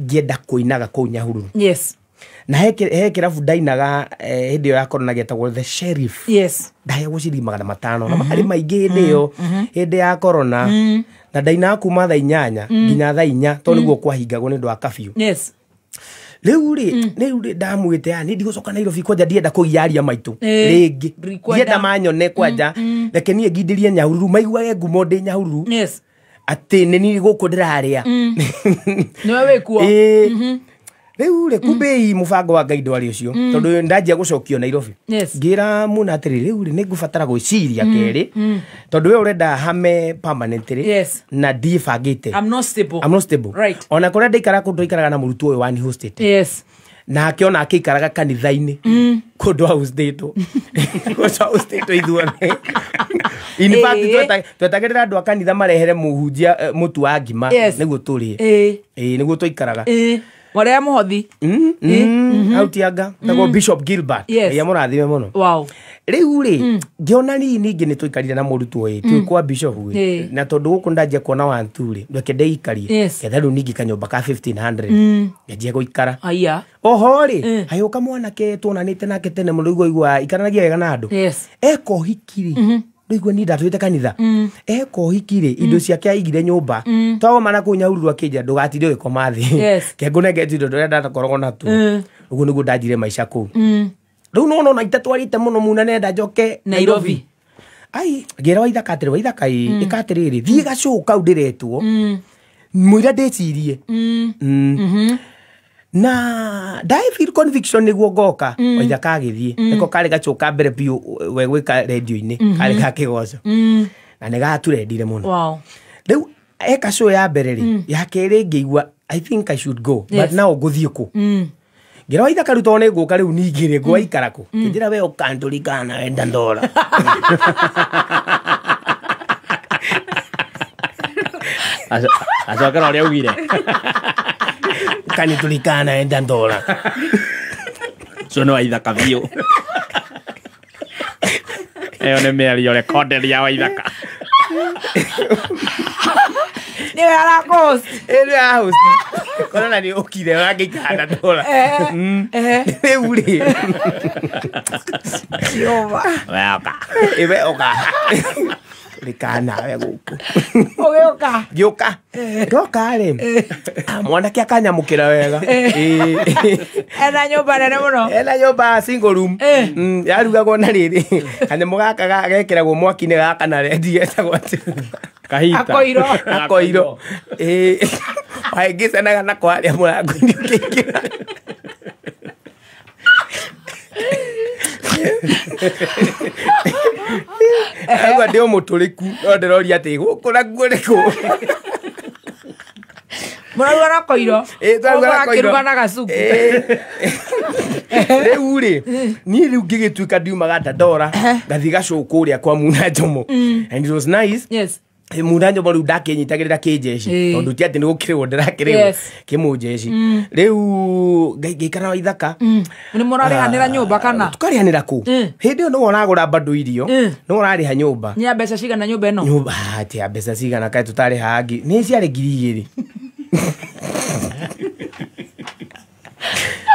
S20: ngĩenda kũinaga kũu Nyahururu.
S1: Yes.
S20: Na he kĩrabu ndainaga hĩndĩ ĩyo ya corona gĩetagwo The Sheriff.
S1: Yes.
S20: Ndaheagwo ciringi 500 na marĩ maingĩ hĩndĩ ĩyo, hĩndĩ ya corona. Na ndainaga kuma thaa 8 nginya thaa 4 tondũ nĩguo kwahingagwo nĩ ũndũ wa curfew.
S1: Yes.
S20: Rĩu rĩ ndamwĩte nĩ ndigũcoka Nairobi kwanja ndienda kũgia aria maitũ rĩngĩ. Ndienda manyone kwanja, reke niĩ ngindĩrie Nyahururu maiguage ngumo ndĩ Nyahururu.
S1: Yes.
S20: Atĩ nĩ niĩ gũkũ ndĩrarĩa.
S1: Nĩwe wĩkuo.
S20: Rĩu rĩ kumbe mũbango wa Ngai ndwarĩ ũcio, tondũ ndanjia gũcokio Nairobi. Ngĩra Muna atĩrĩ, rĩu rĩ nĩ ngũbatara gwĩciria kerĩ, tondũ we ũrenda hame permanently.
S1: Yes.
S20: Na ndiĩbangĩte.
S1: I'm not stable.
S20: I'm not stable.
S1: Right.
S20: Ona kũrĩa ndaikaraga kũndũ twaikaraga na mũrutwo ũyũ wani hosted.
S1: Yes.
S20: Nake ona akĩikaraga kanitha-inĩ kũndũ ahostĩtwo. Kũndũ ahostĩtwo ithuothe. In fact, twetagĩrĩra andũ a kanitha marehere mũhunjia mũtu wa ngima nĩguo tũrĩe. Nĩguo twaikaraga.
S1: Mũrĩa mũhothi.
S20: Hau Tianga, tagwo Bishop Gilbert.
S1: Yes.
S20: Ĩ mũrathime mũno.
S1: Wow.
S20: Rĩu rĩ, ngĩona niĩ ningĩ nĩ tũikarire na mũrutwo ĩ, twĩ kwa Bishop ĩ. Na tondũ gũkũ ndanjia kuona wantu rĩ, reke ndĩikarie. Ketha rĩu ningĩ kanyũmba ka 1500. Nganjia gũikara.
S1: Aya.
S20: Oho rĩ, hagĩũka mwanake tuonanĩte nake tene mũno, igua ikaranagia wega na andũ.
S1: Yes.
S20: Eka ũhiki rĩ, ndũigua niĩ ndatũrĩte kanitha. Eka ũhiki rĩ, indo ciake aigire nyũmba. Twagomana kũu Nyahururu akĩnjĩra ndũgatinde ũgĩkoma thĩ.
S1: Yes.
S20: Kengũnenge indo tũrĩa ndatakoragwo natuo. Ũguo nĩguo ndanjire maica kũu. Rĩu no nona itatwarĩte mũno Muna nenda njoke
S1: Nairobi.
S20: Ai, ngĩra Waithaka atĩrĩ, Waithaka ĩ, ĩka atĩrĩrĩ, thiĩ gacũũ kau ndĩretwo. Mwĩra ndĩcirie. Na ndai feel conviction nĩguo ngoka. Waithaka agĩthiĩ. Nĩko karĩ gacũũ ka mbere biũ we gwĩka radio-inĩ, karĩ ga kĩgoco. Na nĩ gaturendire mũno.
S1: Wow.
S20: Rĩu eka show ya mbere rĩ, ya kerĩ ngĩigua I think I should go, but now ngũthiĩ kũ? Ngĩra Waithaka rĩu tondũ nĩ ngũka rĩu ningĩ rĩ, ngwaikara kũ? Kĩnjĩra we ũkandũrikana wenda ndora.
S2: Acokera ũrĩa augire.
S20: Ũkanitũrikana wenda ndora.
S2: Ũcio nĩ Waithaka biũ. Ĩyo nĩ mĩario recorded ya Waithaka.
S1: Nĩ Nĩwe arakũhost.
S20: Ĩ nĩwe arahost. Korona nĩ ũkire ũrangĩikara Dandora. Rĩu rĩ.
S1: Jehova.
S20: Weoka. Ĩwe oka. Rĩkaa nawe gũkũ.
S1: Ũgĩũka.
S20: Ngĩũka. Ndoka rĩ. Mwanake akanyamũkĩra wega.
S1: Ena nyũmba nene mũno.
S20: Ena nyũmba single room. Yarugagwo na rĩrĩ. Kanyamũ gaka gekĩragwo mwaki-inĩ gaka na rendi getagwo atĩ.
S2: Kahita.
S1: Akoiro.
S20: Akoiro. Waingĩcanaga nako harĩa mũrango-inĩ ũkĩingĩra. Agua ndĩ o mũtũrĩku no ndĩroria atĩ gũkũ nakuo nĩ kũ.
S1: Mũraruga na koiro.
S20: Ĩ twaruga na koiro.
S1: Ũkĩruga na gacuku.
S20: Rĩu rĩ niĩ rĩu ngĩgĩtuĩka ndiumaga Dandora ngathiĩ gacũũ kũrĩa kwa Muna Njomo. And it was nice.
S1: Yes.
S20: Muna Njomo rĩu ndakĩnyitagĩrĩra kĩnjeci tondũ ti atĩ nĩ gũkĩrĩrwo ndĩrakĩrĩrwo kĩmũnjeci. Rĩu ngĩikara Waithaka.
S1: Nĩ mũrarĩhanĩra nyũmba kana?
S20: Tũkarĩhanĩra kũ? Hĩndĩ ĩyo nĩwe ũragũra bado irio, nĩwe ũrarĩha nyũmba.
S1: Nĩ ya mbeca cigana nyũmba ĩno?
S20: Nyũmba atĩ ya mbeca cigana kaĩ tũtarĩhaga nĩ ciarĩ 2,000.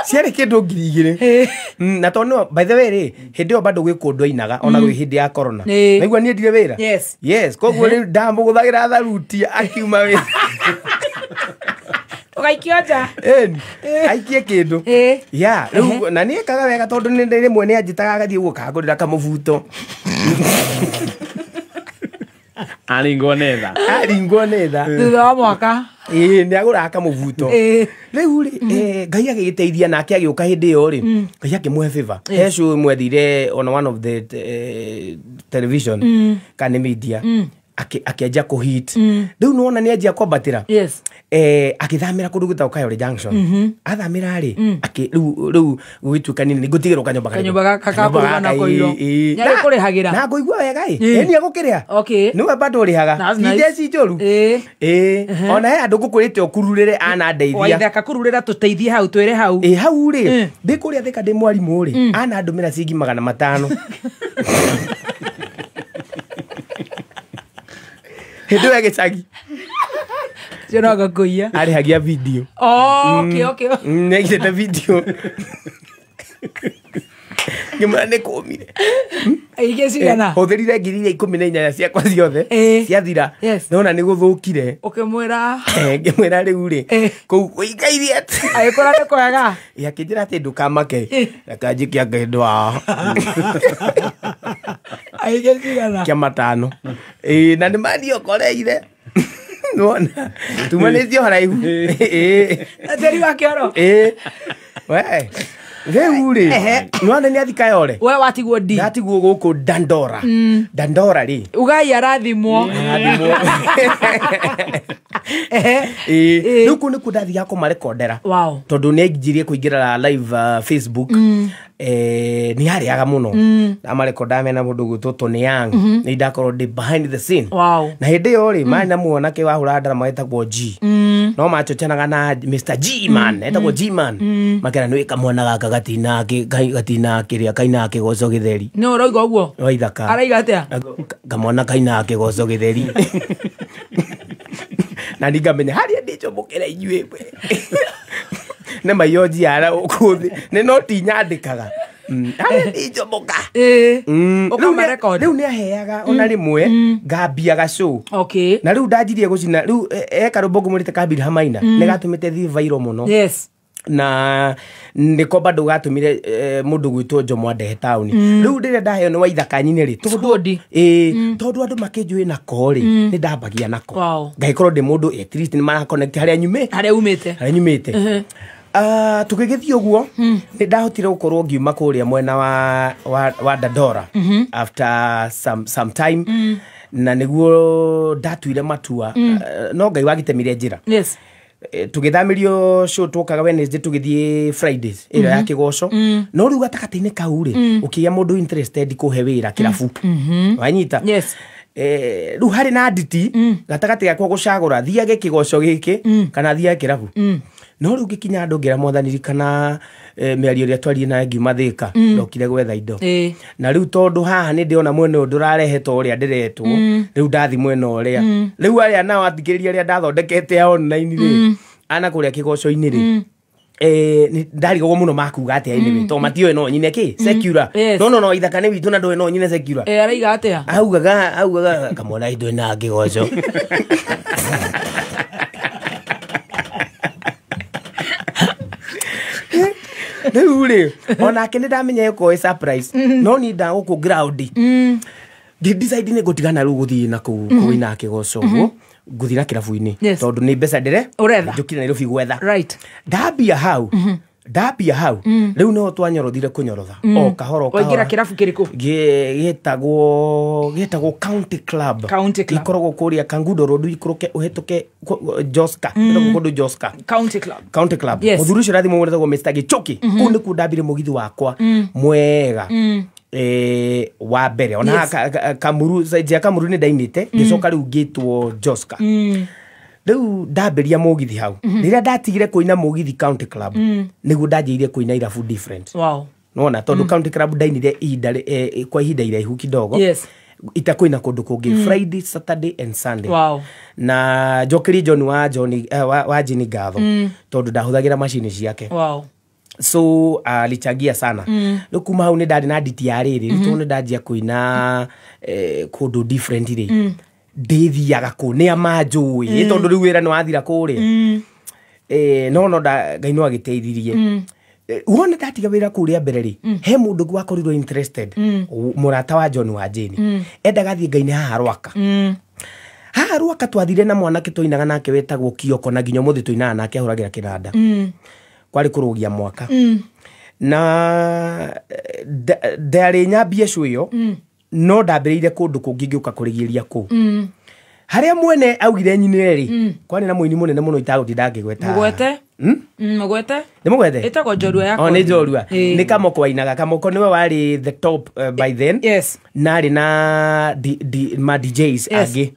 S20: Ciarĩ kĩndũ 2,000. Na tondũ by the way rĩ hĩndĩ ĩyo bado gwĩ kũndũ ainaga ona gwĩ hĩndĩ ya corona. Naigua niĩ ndire wĩra.
S1: Yes.
S20: Yes, koguo rĩu ndamũgũthagĩra tharuti akiuma wĩra.
S1: Ũgaikio nja.
S20: Aikie kĩndũ. Yeah, rĩu na niĩ ekaga wega tondũ nĩ rĩmwe nĩ anjĩtaga agathiĩ ũguo kangũrĩra kamũbuto.
S2: Aringwo nĩ tha.
S20: Aringwo nĩ tha.
S1: Thutha wa mwaka.
S20: Ĩ nĩ agũraga kamũbuto. Rĩu rĩ Ngai agĩgĩteithia nake agĩũka hĩndĩ ĩyo rĩ Ngai akĩmũhe favor. He show ĩmwe athire on one of the television kana media akĩanjia kũhit. Rĩu nĩwona nĩ anjia kwambatĩra.
S1: Yes.
S20: Akĩthamĩra kũndũ gwĩtagwo Kayole Junction. Athamĩra rĩ rĩu gũgĩtuĩka nini ngũtigĩrwo kanyũmba karĩkũ.
S1: Kanyũmba gaka ka kũruga na koiro.
S20: Nĩ
S1: Nĩarĩkũrĩhagĩra.
S20: Na ngũigua wega ĩ. Ĩ nĩ egũkĩrĩha.
S1: Okay.
S20: Nĩwe bado ũrĩhaga.
S1: That's nice.
S20: Ti njeci njũru. Ona he andũ ngũkwĩrĩte ũkururĩre anandeithia.
S1: Waithaka kururĩra tũteithie hau twĩre hau.
S20: Ĩ hau rĩ ndĩ kũrĩa Thika ndĩ mwarimũ rĩ anandũmĩra ciringi 500. Hĩndĩ ĩyo gĩcagi.
S1: Cionaga kũiya.
S20: Arĩhagia video.
S1: Oh, okay, okay.
S20: Nĩaigĩte video. Ngĩmwĩra nĩ kũmire.
S1: Aigĩ cigana?
S20: Hũthĩrire 18,000 ciakwa ciothe. Ciathira. Ndona nĩ gũthũkire.
S1: Ũkĩmwĩra?
S20: Ngĩmwĩra rĩu rĩ kũu ũikairie atĩ.
S1: Agĩkora nĩ kwega.
S20: Ĩ akĩnjĩra atĩ ndũkamake. Reke njikie kĩndũ haha.
S1: Aigĩ cigana?
S20: Kĩa 5. Ĩ na nĩ mandiokoreire. Nĩwona tumanĩtio haraihu.
S1: Tĩri wa kĩoro.
S20: We rĩu rĩ nĩwona nĩ athi Kayole.
S1: We watigwo ndi.
S20: Ndatigwo gũkũ Dandora. Dandora rĩ
S1: Ugai arathimwo.
S20: Rĩu kũu nĩkuo ndathiaga kũmarekondera.
S1: Wow.
S20: Tondũ nĩ anjirie kũingĩra live Facebook. Nĩ arĩaga mũno. Ndamarekondaga mena mũndũ ũgwĩtwo Tony Young. Nĩ ndakorwo ndĩ behind the scene.
S1: Wow.
S20: Na hĩndĩ ĩyo rĩ marĩ na mwanake wahũraga ndarama wetagwo G. No machochanaga na Mr. G man, etagwo G man. Makera nĩ kamwana gaka gatina kĩrĩa kainaga kĩgoco gĩtheri.
S1: Nĩ ũrauga ũguo?
S20: Waithaka.
S1: Araiga atĩa?
S20: Kamwana kainaga kĩgoco gĩtheri. Na ningamenya harĩa ndĩcomokera inyuĩ. Nĩ maiyo njiara gũkũ thĩ. Nĩ no ti nyandĩkaga. Harĩa ndĩcomoka. Rĩu nĩ aheaga ona rĩmwe ngambiaga show.
S1: Okay.
S20: Na rĩu ndanjirie gũcina rĩu eka rwĩmbo ngũmwĩrĩte ka Bill Hamaina. Nĩ gatũmĩte thiĩ viral mũno.
S1: Yes.
S20: Na nĩko bado gatũmire mũndũ gwĩtwo Njomo andehe taũni. Rĩu rĩrĩa ndaheo nĩ Waithaka nyine rĩ tondũ tondũ andũ makĩnjũĩ nako rĩ nĩ ndambagia nako. Ngagĩkorwo ndĩ mũndũ at least nĩ maraconnect harĩa nyumĩte.
S1: Harĩa umĩte.
S20: Harĩa nyumĩte. Tũgĩgĩthiĩ ũguo nĩ ndahotire gũkorwo ngiuma kũrĩa mwena wa Dandora after some time na nĩguo ndatuire matua no Ngai wagĩtemire njĩra.
S1: Yes.
S20: Tũgĩthamĩrio show twokaga Wednesday tũgĩthiĩ Fridays ĩrĩa ya kĩgoco no rĩu gatagatĩ-inĩ kau rĩ ũkĩgĩa mũndũ interested kũhe wĩra kĩrabu. Wanyita?
S1: Yes.
S20: Rĩu harĩ na nditi gatagatĩ gakwa gũcagũra thiage kĩgoco gĩkĩ kana thiage kĩrabu. No rĩu ngĩkinya andũ ngĩra mwathani kana mĩario ĩrĩa twarie naye ngiuma Thĩka, ndokire gwetha indo. Na rĩu tondũ haha nĩ ndĩona mwena ũyũ ndũrarehe ta ũrĩa ndĩretwo, rĩu ndathi mwena ũrĩa. Rĩu arĩa nao athikĩrĩria arĩa ndathondekete a online rĩ, ana kũrĩa kĩgoco-inĩ rĩ, ndarigagwo mũno makuga atĩa anyway, tondũ matiũĩ no nyine kĩ secular. No ithaka nĩ witũ na ndũĩ no nyine secular.
S1: Araiga atĩa?
S20: Augaga kamwana ithuĩ na kĩgoco. Rĩu rĩ, onake nĩ ndamenya ĩkorwo ĩ surprise, no niĩ ndagũkũ ground ngĩ decide nĩ ngũtigana rĩu gũthiĩ na kũu kũina kĩgoco ũguo, ngũthiĩ na kĩrabu-inĩ tondũ nĩ mbeca ndĩre njũkire Nairobi gwetha. Ndambia hau, rĩu nĩho twanyorothire kũnyorotha o kahora o kahora.
S1: Waingĩra kĩrabu kĩrĩkũ?
S20: Gĩtagwo County Club. Gĩkoragwo kũrĩa Kangundo Road, ũikũrũke ũhĩtũke Joska, gĩtagwo kũndũ Joska.
S1: County Club.
S20: County Club. Mũthuri ũcio ũrathiĩ mũno wetagwo Mr. Gĩchũki. Kũu nĩkuo ndambire mũgithi wakwa mwega. Wa mbere ona Kamuru, side ya Kamuru nĩ ndainĩte, ngĩcoka rĩu ngĩtwo Joska. Rĩu ndambĩria mũgithi hau. Rĩrĩa ndatigire kũina mũgithi County Club, nĩguo ndanjĩrĩirie kũina irabu different. Nĩwona, tondũ County Club ndainire ihinda kwa ihinda iraihu kidogo. Itakũina kũndũ kũngĩ, Friday, Saturday and Sunday. Na njokerie John wa John wa Jini ngatho, tondũ ndahũthagĩra macini ciake. So alichangia sana. Rĩu kuma hau nĩ ndarĩ na nditi ya rĩrĩ, rĩu tondũ nĩ ndanjia kũina kũndũ different rĩ, ndĩthiaga kũ nĩ amanjũĩ, tondũ rĩu wĩra nĩ wathira kũrĩa. No Ngai no agĩteithirie. Wona ndatiga wĩra kũu rĩa mbere rĩ, he mũndũ ũngĩ wakorirwo interested, mũrata wa John wa Jane, endaga thiĩ Ngai-inĩ haha Rwaka. Haha Rwaka twathire na mwanake twainaga nake wetagwo Kioko, na nginya ũmũthĩ tũinaga nake ahũragĩra kĩnanda. Kwarĩ kũrũgia mwaka. Na ndarĩ nyambie show ĩyo, no ndambĩrĩire kũndũ kũngĩ ngĩũka kũrigĩrĩria kũu. Harĩa mwene augire nyine rĩ, kwarĩ na mũini mũnene mũno itagũtinda ngĩgweta.
S1: Mũgwete? Mũgwete?
S20: Nĩ mũgwete?
S1: Ĩtagwo Njorua yakwa.
S20: O nĩ Njorua. Nĩ Kamoko ainaga. Kamoko nĩwe warĩ the top by then. Na arĩ na ma DJs angĩ.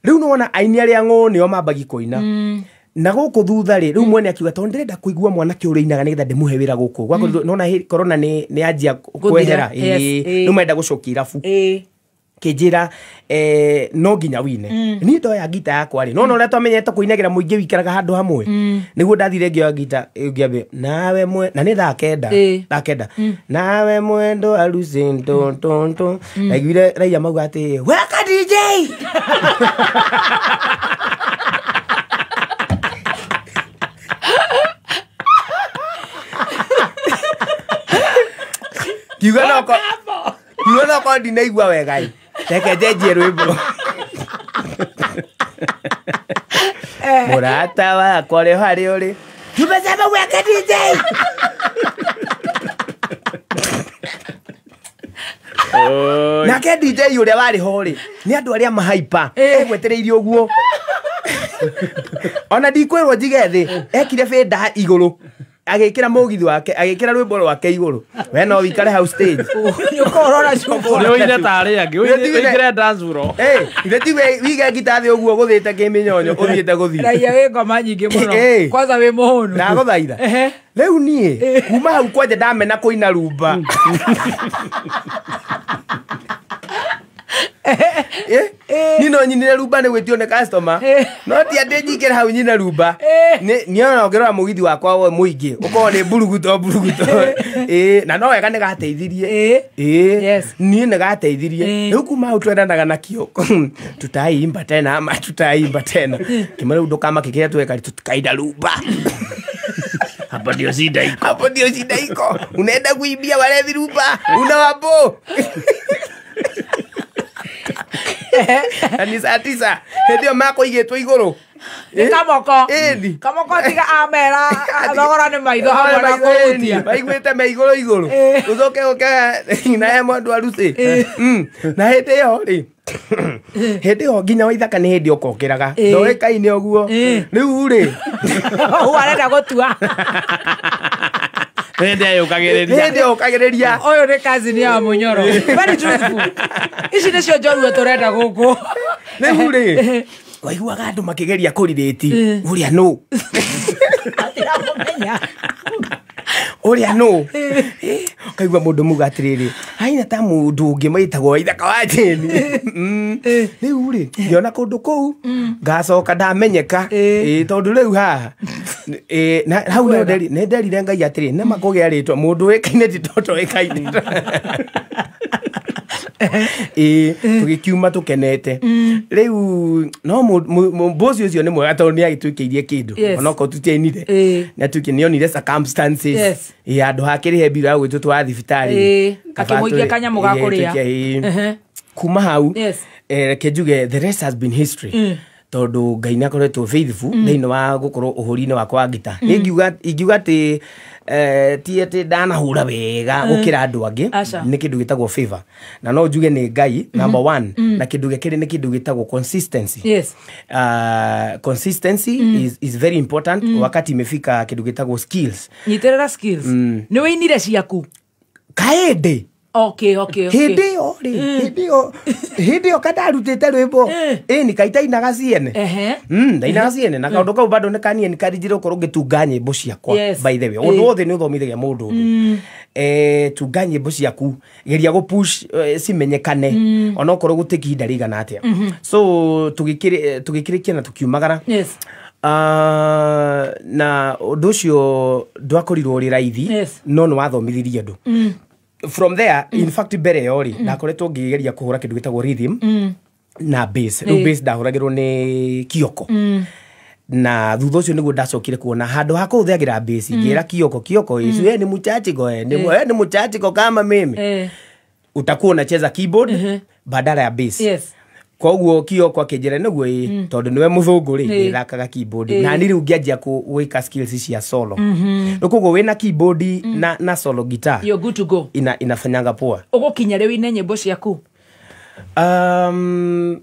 S20: Rĩu nĩwona aini arĩa ng'ũ nĩo mambagi kũina. Na gũkũ thutha rĩ, rĩu mwene akiuga tondũ ndĩrenda kũigua mwanake ũrĩa ũinaga nĩgetha ndĩmũhe wĩra gũkũ. Gwakorirwo nĩwona corona nĩ yanjia kwehera. Rĩu marenda gũcokia irabu. Kĩnjĩra no nginya wine. Niĩ ndoya ngita yakwa rĩ, no ũrĩa twamenyete kũinagĩra mũingĩ wikaraga handũ hamwe. Nĩguo ndathire ngĩoya ngita ngĩambia nawe mwe, na nĩ thaa kenda, thaa kenda. Nawe mwendo arusi ntontonto. Ndaiguire raia mauga atĩ weka DJ. Kiuga no ko ndinaigua wega ĩ. Reke njenjie rwĩmbo. Mũrata wakwa ũrĩ harĩa ũrĩ. Tumesema weka DJ. Nake DJ ũrĩa warĩ ho rĩ, nĩ andũ arĩa mahaipa. Egwetereirie ũguo. Ona ndikwĩrwo njige thĩ, ekire bĩnda igũrũ. Agĩkĩra mũgithi wake, agĩkĩra rwĩmbo rwake igũrũ. We no wikare hau stage.
S1: Nĩũkorora cuba.
S2: Nĩ ũine ta arĩa angĩ, ũingĩre dance floor.
S20: Ithe ti wige ngita thĩ ũguo gũthĩte kĩmĩnyonyo, ũthiĩte gũthiĩ.
S1: Raia wĩ ngoma nyingĩ mũno. Kwanza wĩ mũhũnu.
S20: Ndagũthaitha. Rĩu niĩ kuma hau kwanja ndamena kũina rumba. Niĩ no nyinire rumba nĩ gwĩtio nĩ customer. No ti atĩ njikĩre hau nyine rumba. Niĩ ona ũngĩrora mũgithi wakwa we mũingĩ, ũkorwo nĩ mburuguto mburuguto. Na no wega nĩ gateithirie. Niĩ nĩ gateithirie. Rĩu kuma hau twendanaga na Kioko. Tutaimba tena ama tutaimba tena. Kĩmwe rĩu ndũkamake kĩrĩa tweka tutikainda rumba.
S2: Hapo ndio shida iko.
S20: Hapo ndio shida iko. Unaenda kuibia wale rumba, unawabo. Na ni saa 9 hĩndĩ ĩyo makũigĩtwo igũrũ.
S1: Nĩ Kamoko. Kamoko tiga amera thogora nĩ maitho hamwe na kũhutia.
S20: Maiguĩte me igũrũ igũrũ. Ũcoke ũke na he mũndũ arucĩ. Na hĩndĩ ĩyo rĩ, hĩndĩ ĩyo nginya waithaka nĩ hĩndĩ ũkokĩraga. Ndoĩkaine ũguo. Rĩu rĩ,
S1: ũguo arenda gũtua.
S2: Hĩndĩ ĩyũkagĩrĩria.
S20: Hĩndĩ ĩyũkagĩrĩria.
S1: Ũyũ nĩ cousin ya Mũnyoro. Very truthful. Ici nĩcio njorua tũrenda gũkũ.
S20: Rĩu rĩ, waiguaga andũ makĩgeria kũrirĩti ũrĩa nũ.
S1: Atiramũmenya.
S20: Ũrĩa nũ kaigua mũndũ muga atĩrĩrĩ aina ta mũndũ ũngĩ maitagwo Waithaka wa Jane. Rĩu rĩ ngĩona kũndũ kũu ngacoka ndamenyeka. Ĩ, tondũ rĩu haha ĩ, hau nĩho nĩ nderire Ngai atĩrĩ nĩma kũgĩa rĩtwa mũndũ ũĩkaine ti toto ũĩkaine. Ĩ, tũgĩkiuma tũkenete rĩu no mboci ũcio nĩ mwega tondũ nĩ agĩtwĩkĩirie kĩndũ onokorwo tutiainire nĩ atuĩke nĩ onire circumstances. Ĩ, handũ hakĩrĩhe mbirũ ya gwĩtwo twa thibitarĩ. Kaba
S1: Akĩmũikia kanyamũ ga kũrĩa.
S20: Ĩ, kuma hau reke njuge the rest has been history tondũ Ngai nĩ akoretwo faithful thĩinĩ wa gũkorwo ũhũri-inĩ wakwa wa ngita. Nĩ ingiuga atĩ ti atĩ ndanahũra wega gũkĩra andũ angĩ.
S1: Aca.
S20: Nĩ kĩndũ gĩtagwo favor na no njuge nĩ Ngai number one na kĩndũ gĩa kerĩ nĩ kĩndũ gĩtagwo consistency. Consistency is very important wakati imefika kĩndũ gĩtagwo skills.
S1: Nyitĩrĩra skills. Nĩ wĩinire ciaku?
S20: Kaĩndĩ.
S1: Okay.
S20: Hĩndĩ ĩyo rĩ, hĩndĩ ĩyo kandarutĩte rwĩmbo ĩni kaitainaga ciene. Ndainaga ciene na kaũndũ kau bado nĩ kanie nĩ karinjire gũkorwo ngĩtunga nyĩmbo ciakwa. By the way, ũndũ wothe nĩ ũthomithagia mũndũ ũndũ. Tunga nyĩmbo ciaku, geria gũ push cimenyekane onokorwo gũtĩki ihinda rĩigana atĩa. So tũgĩkĩrĩkia na tũkiumagara. Na ũndũ ũcio ndwakorirwo ũrĩ raithi no nĩ wathomithirie andũ from there. In fact, mbere ĩyo rĩ ndakoretwo ngĩgeria kũhũra kĩndũ gĩtagwo rhythm na bass. Rĩu bass ndahũragĩrwo nĩ Kioko na thutha ũcio nĩguo ndacokire kuona handũ ha kũhũthagĩra bass ngĩra Kioko, Kioko icu ni muchachiko ni ni muchachiko kama mimi utakuwa unacheza keyboard badala ya bass. Koguo Kioko akĩnjĩra nĩguo ĩ tondũ nĩwe mũthũngũ rĩ ndĩthakaga keyboard na niĩ rĩu ngĩanjia gwĩka skills cia solo. Rĩu koguo wĩna keyboard na solo guitar
S1: You're good to go.
S20: Inafanyanga poa.
S1: Ũgũkinya rĩu ine nyĩmbo ciaku?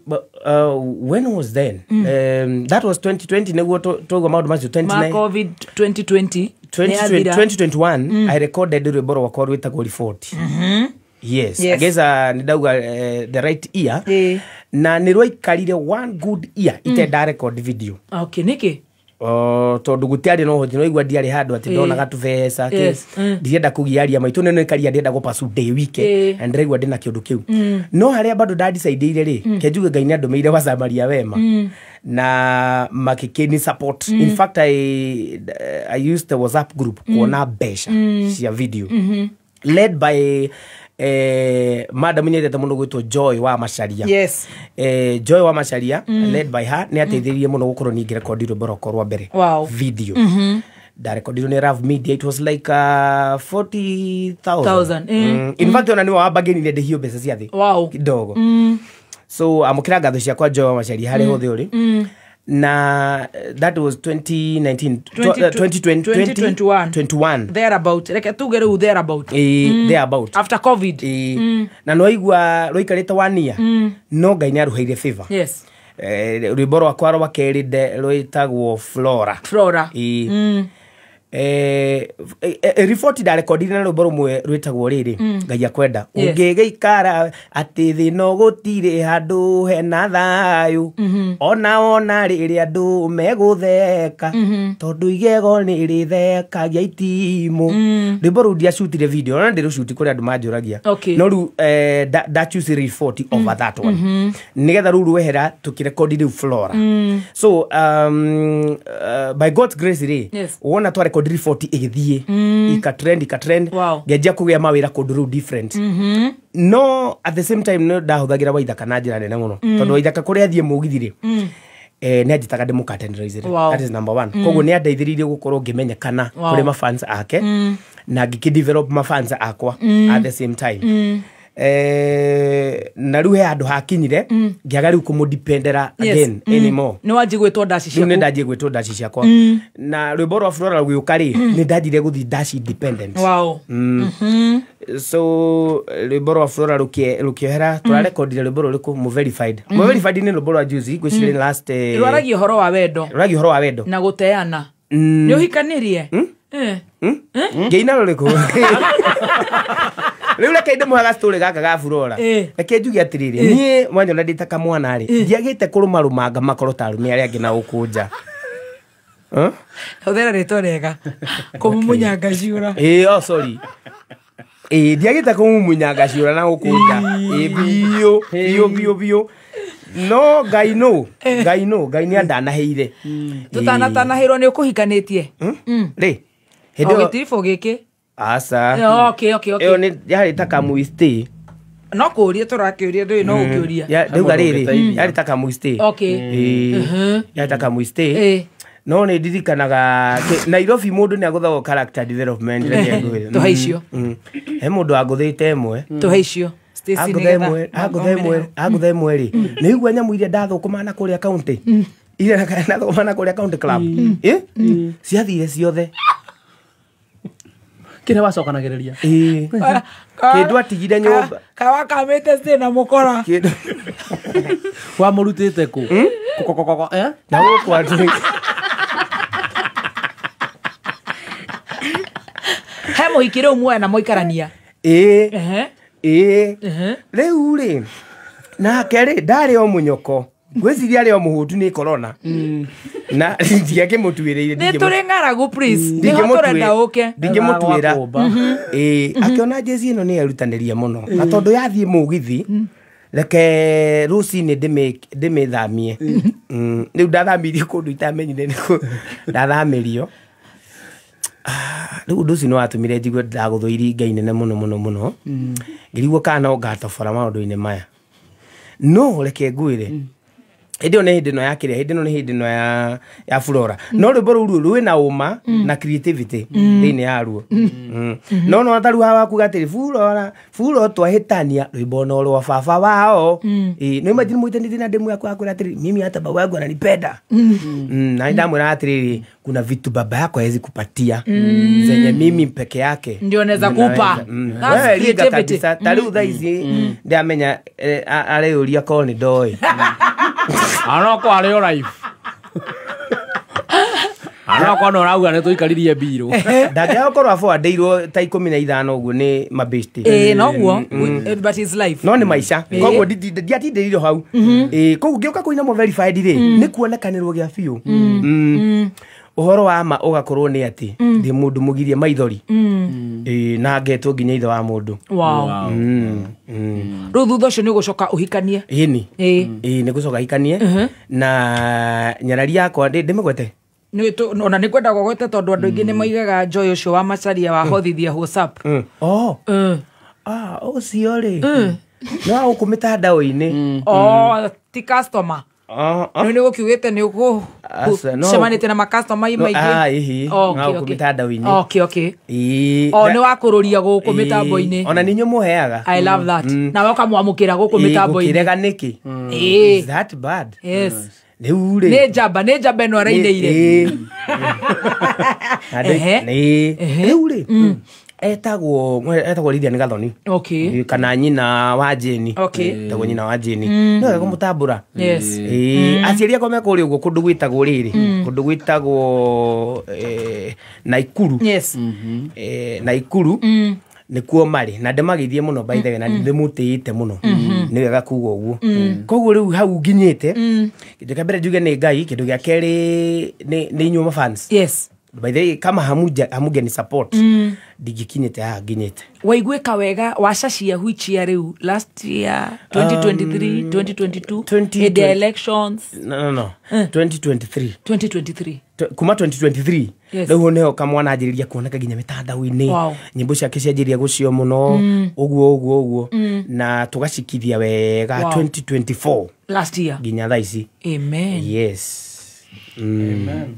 S20: But, when was then? That was 2020 nĩguo twaigua maũndũ macio.
S1: Ma
S20: 29
S1: COVID 2020
S20: 2020
S1: nĩyathira.
S20: 2021 I recorded rwĩmbo rwakwa rwĩtagwo Riboti. Yes. I guess nĩ ndauga the right ear na nĩ rwaikarire one good year itenda record video.
S1: Okay, nĩkĩ?
S20: Tondũ gũtiarĩ na ũhoti noigua ndiarĩ handũ atĩ ndonaga tũbeca kĩ. Ndirenda kũgiaria maitũ nĩ nĩkaria ndĩrenda gũpasu ndĩ wike na ndĩraigua ndĩna kĩũndũ kĩu no harĩa bado ndadicaidĩire rĩ ke njuge Ngai nĩ andũmĩire Wasamaria wema na makĩkĩni support. In fact, I used the WhatsApp group kuona mbeca cia video led by madam nyendete mũno gwĩtwo Joy wa Macharia. Joy wa Macharia, led by her, nĩ ateithĩrĩirie mũno gũkorwo niĩ ngĩrekondi rwĩmbo rwakwa rwa mbere video. Ndarekondirwo nĩ Rav Media. It was like 40,000.
S1: Thousand.
S20: In fact, ona nĩwe wambagĩrire ndĩhio mbeca cia thĩ kidogo. So amũkĩra ngatho ciakwa Joy wa Macharia harĩa hothe ũrĩ. Na that was 2019 2020
S1: 2021.
S20: 21.
S1: Thereabout, reke tuge rĩu thereabout.
S20: Thereabout.
S1: After COVID.
S20: Na nwaigua rũikarĩte one year no Ngai nĩ arũheire favor. Rwĩmbo rwakwa rwa kerĩ rwĩtagwo Flora.
S1: Flora.
S20: Riboti ndarekondire na rwĩmbo rũmwe rwĩtagwo rĩrĩ Ngai akwenda ũngĩgĩikara atĩ thĩ no gũtirĩ handũ hena thayũ ona ona rĩrĩa andũ megũtheka tondũ igego nĩ rĩthekagia itimũ. Rwĩmbo rũu ndiacutire video ona ndĩrũcuti kũrĩ andũ manjũragia no rĩu ndachoose riboti over that one nĩgetha rĩu rwehera tũkĩrekondi rĩu Flora. So by God's grace rĩ wona twarekondi riboti ĩgĩthiĩ ikatrend ikatrend ngĩanjia kũgĩa mawĩra kũndũ rĩu different no at the same time no ndahũthagĩra Waithaka na njĩra nene mũno tondũ Waithaka kũrĩa athiĩ mũgithi rĩ nĩ anjĩtaga ndĩmũkatenderise. That is number one. Koguo nĩ andeithĩrĩirie gũkorwo ngĩmenyekana kũrĩ mafans ake na ngĩkĩdevelop mafans akwa at the same time. Na rĩu he handũ hakinyire ngĩaga rĩu kũmũdependera again anymore.
S1: Nĩ wanjie gwĩtwo ndaci
S20: Rĩu nĩ
S1: ciaku.
S20: ndanjie gwĩtwo ndaci ciakwa na rwĩmbo rwa Flora rũgĩũka rĩ nĩ ndanjire gũthiĩ ndaci independent. So rwĩmbo rwa Flora rũkĩehera tũrarekondire rwĩmbo rũrĩkũ Mũverified. Mũverified nĩ rwĩmbo rwa juzi ngwĩciria last
S1: Rwaragia ũhoro wa wendo.
S20: Rwaragia ũhoro wa wendo
S1: na gũteana. Nĩ ũhikanĩrie?
S20: Ngĩina rũrĩkũ rĩu reke ndĩmũhe story gaka ga Flora. Reke njuge atĩrĩrĩ niĩ mwanyona ndĩ ta kamwana rĩ ndiagĩte kũrũmarũmanga makoro ta arũme arĩa angĩ na gũkũ nja.
S1: Hũthĩra rĩtwa rĩega. Kũmumunya ngaciũra.
S20: Ĩĩ, oh sorry. Ĩĩ, ndiagĩte kũmumunya ngaciũra na gũkũnja. Ĩĩ, biũ biũ biũ biũ. No Ngai no, Ngai no, Ngai nĩ andanaheire.
S1: Tũtanatanahĩrwo nĩ ũkũhikanĩtie?
S20: Rĩ.
S1: Hĩndĩ ĩyo gĩtiribũ gĩkĩ?
S20: Aca.
S1: Okay, okay, okay.
S20: Ĩyo nĩ yarĩ ta kamũistĩ.
S1: No kũũria tũrakĩũria ndũĩ no ũkĩũria.
S20: Ndauga rĩrĩ, yarĩ ta kamũistĩ.
S1: Okay.
S20: Ĩĩ. Yarĩ ta kamũistĩ. No nĩ ndirikanaga Nairobi mũndũ nĩ agũthagwo character development.
S1: Tũhe icio.
S20: He mũndũ angũthĩte ĩmwe.
S1: Tũhe icio. Stacy nĩgetha.
S20: Angũtha ĩmwe rĩ. Nĩ igua nyamũ iria ndathũkũma na kũrĩa county. Iria ndathũkũma na kũrĩa county club. Ciathire ciothe.
S2: Kĩrĩa wacokanagĩrĩria.
S20: Ĩĩ. Kĩndũ atigire nyũmba.
S1: Kawakamĩte stay na mũkora.
S2: Wamũrutĩte kũ?
S20: Na gũkũ andũ.
S1: He mũhiki rĩu muoya na mũikarania.
S20: Ĩĩ. Ĩĩ. Rĩu rĩ nake rĩ ndarĩ o mũnyoko. Ngwĩciria arĩ o mũhũtu nĩ corona. Na ndiakĩmũtuĩrĩire.
S1: Nĩ tũrĩ ng'aragu please. Nĩho tũrenda ũke.
S20: Ndingĩmũtuĩra. Ĩĩ, akĩona jezi ĩno nĩ erutanĩria mũno. Na tondũ yathiĩ mũgithi reke rũcinĩ ndĩmĩthamie. Rĩu ndathamirie kũndũ itamenyire nĩkũ ndathamĩrio. Rĩu ũndũ ũcio nĩ watũmire njigue ndagũthũirie Ngai nene mũno mũno mũno. Ngĩrigwo kana no ngatobora maũndũ-inĩ maya. No reke ngwĩre. Hĩndĩ ĩyo nĩ hĩndĩ ĩno ya kĩrĩa, hĩndĩ ĩno nĩ hĩndĩ ĩno ya Flora. No rwĩmbo rũu rwĩna ũma na creativity thĩinĩ yaruo. No no ta rĩu haha wakuga atĩrĩ Flora, Flora twahĩtania rwĩmbo no rwa baba wao. Ĩĩ, no imagine mũitanĩtie na ndemu yaku akwĩra atĩrĩ mimi hata baba yangu ananipenda. Na ndamwĩra atĩrĩrĩ kuna vitu baba yako hawezi kupatia zenye mimi peke yake
S1: ndio naweza kupa. That's creativity.
S20: Ta rĩu thaa ici ndamenya arĩũria korwo nĩ ndoĩ.
S2: Anoko arĩ o live. Anoko no rauga nĩ tũikaririe mbirũ.
S20: Ndangĩaga gũkorwo aforwardĩirwo ta 15 ũguo nĩ mabeshte.
S1: Ĩĩ noguo, but it's life.
S20: No nĩ maica. Koguo ndiatindĩrire hau. Ĩĩ, koguo ngĩũka kũina mo verified rĩ, nĩ kuonekanĩrwo gĩa biũ. Ũhoro wa ma ũgakorwo nĩ atĩ ndĩ mũndũ mũgirie maithori. Ĩĩ, na ngetwo nginya ithe wa mũndũ.
S1: Wow. Rĩu thutha ũcio nĩ ũgũcoka ũhikanie?
S20: Ĩni. Ĩĩ, nĩ gũcoka hikanie na nyarari yakwa ndĩmĩgwete.
S1: Ona nĩ ngwenda gũgweta tondũ andũ aingĩ nĩ moigaga Joy ũcio wa Macharia wahothithia WhatsApp.
S20: Oh. Ah, ũcio rĩ. No gũkũ mĩtandao-inĩ.
S1: Oh, ti customer. Nĩ nĩ gũkiugĩte nĩ ũgũcemanĩtie na makastoma maingĩ.
S20: Ah, ĩhĩ.
S1: No
S20: gũkũ mĩtandao-inĩ.
S1: Okay, okay.
S20: Ĩĩ.
S1: O nĩ wakũrũria gũkũ mĩtambo-inĩ.
S20: Ona nĩ inyuĩ mũheaga.
S1: I love that. Nawe ũkamwamũkĩra gũkũ mĩtambo-inĩ.
S20: Gũkĩrega nĩkĩ? Is that bad?
S1: Yes.
S20: Rĩu rĩ.
S1: Nĩ njamba, nĩ njamba ĩno arainĩire.
S20: Rĩu rĩ. Etagwo Lilian Gathoni.
S1: Okay.
S20: Kana nyina wa Jane.
S1: Okay.
S20: Etagwo nyina wa Jane. No wega kũmũtambũra.
S1: Yes.
S20: Ĩĩ, aciari akwa me kũrĩa ũguo kũndũ gwĩtagwo rĩrĩ, kũndũ gwĩtagwo Naikuru.
S1: Yes.
S20: Naikuru. Nĩkuo marĩ na ndĩmageithie mũno by the way na ndĩmũtĩĩte mũno. Nĩ wega kuga ũguo. Koguo rĩu hau nginyĩte, kĩndũ kĩa mbere njuge nĩ Ngai, kĩndũ gĩa kerĩ nĩ inyuĩ mafans.
S1: Yes.
S20: By the way, kama hamugeni support ndingĩkinyĩte haha nginyĩte.
S1: Waiguĩka wega wacacia which year rĩu? Last year 2023, 2022, 20, the elections.
S20: No. 2023.
S1: 2023.
S20: Kuma 2023.
S1: Yes.
S20: Rĩu nĩho kamwana anjĩrĩria kuoneka nginya mĩtandao-inĩ.
S1: Wow.
S20: Nyĩmbo ciake cianjĩrĩria gũcio mũno. Ũguo ũguo ũguo. Na tũgacikithia wega.
S1: Wow.
S20: 2024.
S1: Last year.
S20: Nginya thaa ici.
S1: Amen.
S20: Yes.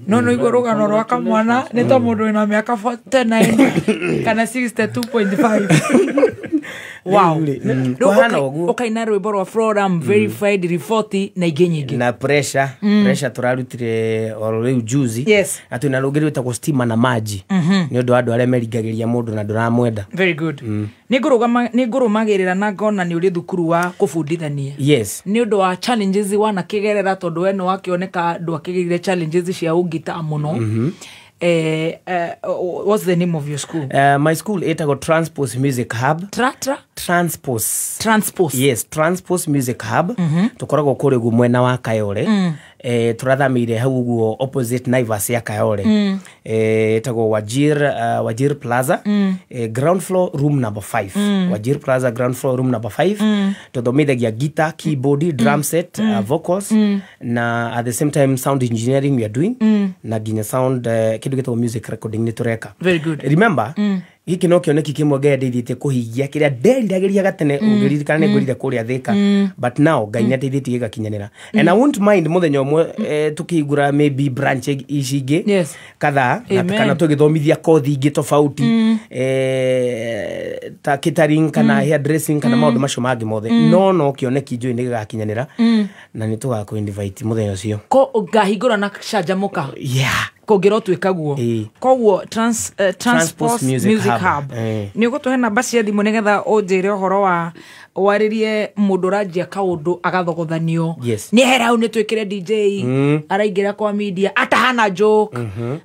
S1: No no igua rũgano rwa kamwana nĩ ta mũndũ wĩna mĩaka 49 kana 62.5. Wow.
S20: Rĩu
S1: ũkaina rwĩmbo rwa Flora verified riboti na ingĩ nyingĩ.
S20: Na pressure, pressure tũrarutire oro rĩu juzi.
S1: Yes.
S20: Na twĩna rũngĩ rwĩtagwo stima na maji. Nĩ ũndũ wa andũ arĩa meringagĩria mũndũ na ndũramwenda.
S1: Very good. Nĩ ngũrũmagĩrĩra na ngona nĩ ũrĩ thukuru wa kũbundithania.
S20: Yes.
S1: Nĩ ũndũ wa challenges wanakĩgerera tondũ we nĩ wakĩoneka ndwakĩgereire challenges cia ũngita mũno. What's the name of your school?
S20: My school ĩtagwo Transpose Music Hub. Transpose.
S1: Transpose.
S20: Yes, Transpose Music Hub. Tũkoragwo kũrĩa ũguo mwena wa Kayole. Tũrathamĩire hau ũguo opposite Naivas ya Kayole. Ĩtagwo Wajir Plaza. Ground floor room number 5. Wajir Plaza ground floor room number 5. Tuthomithagia guitar, keyboard, drum set, vocals, na at the same time sound engineering we are doing, na nginya sound kĩndũ gĩtagwo music recording nĩ tũreka.
S1: Very good.
S20: Remember, gĩkĩ no kĩoneki kĩmwe Ngai andeithĩtie kũhingia kĩrĩa nderiragĩria gatene, ũngĩririkana nĩ ngwĩrire kũrĩa Thĩka, but now Ngai nĩ ateithĩtie gĩgakinyanĩra, and I won't mind mũthenya ũmwe tũkĩhingũra maybe branch ici ingĩ kadhaa, na
S1: Amen.
S20: kana tũgĩthomithia kothi ingĩ tofauti, ta catering kana hair dressing kana maũndũ macio mangĩ mothe, no kĩoneki njũĩ nĩ gĩgakinyanĩra, na nĩ tũgakũ invite mũthenya ũcio.
S1: Ko ngahingũra na canjamũka.
S20: Yeah.
S1: Kũngĩrwo twĩka guo. Koguo Transport
S20: Music
S1: Music
S20: Hub.
S1: Hub. Nĩ ũgũtũhe namba cia thimũ nĩgetha ũnjĩre ũhoro wa warĩrie mũndũ ũranjia kaũndũ agathogothanio.
S20: Yes.
S1: Nĩ hera hau nĩ twĩkĩre DJ, araingĩra kwa media atahana joke,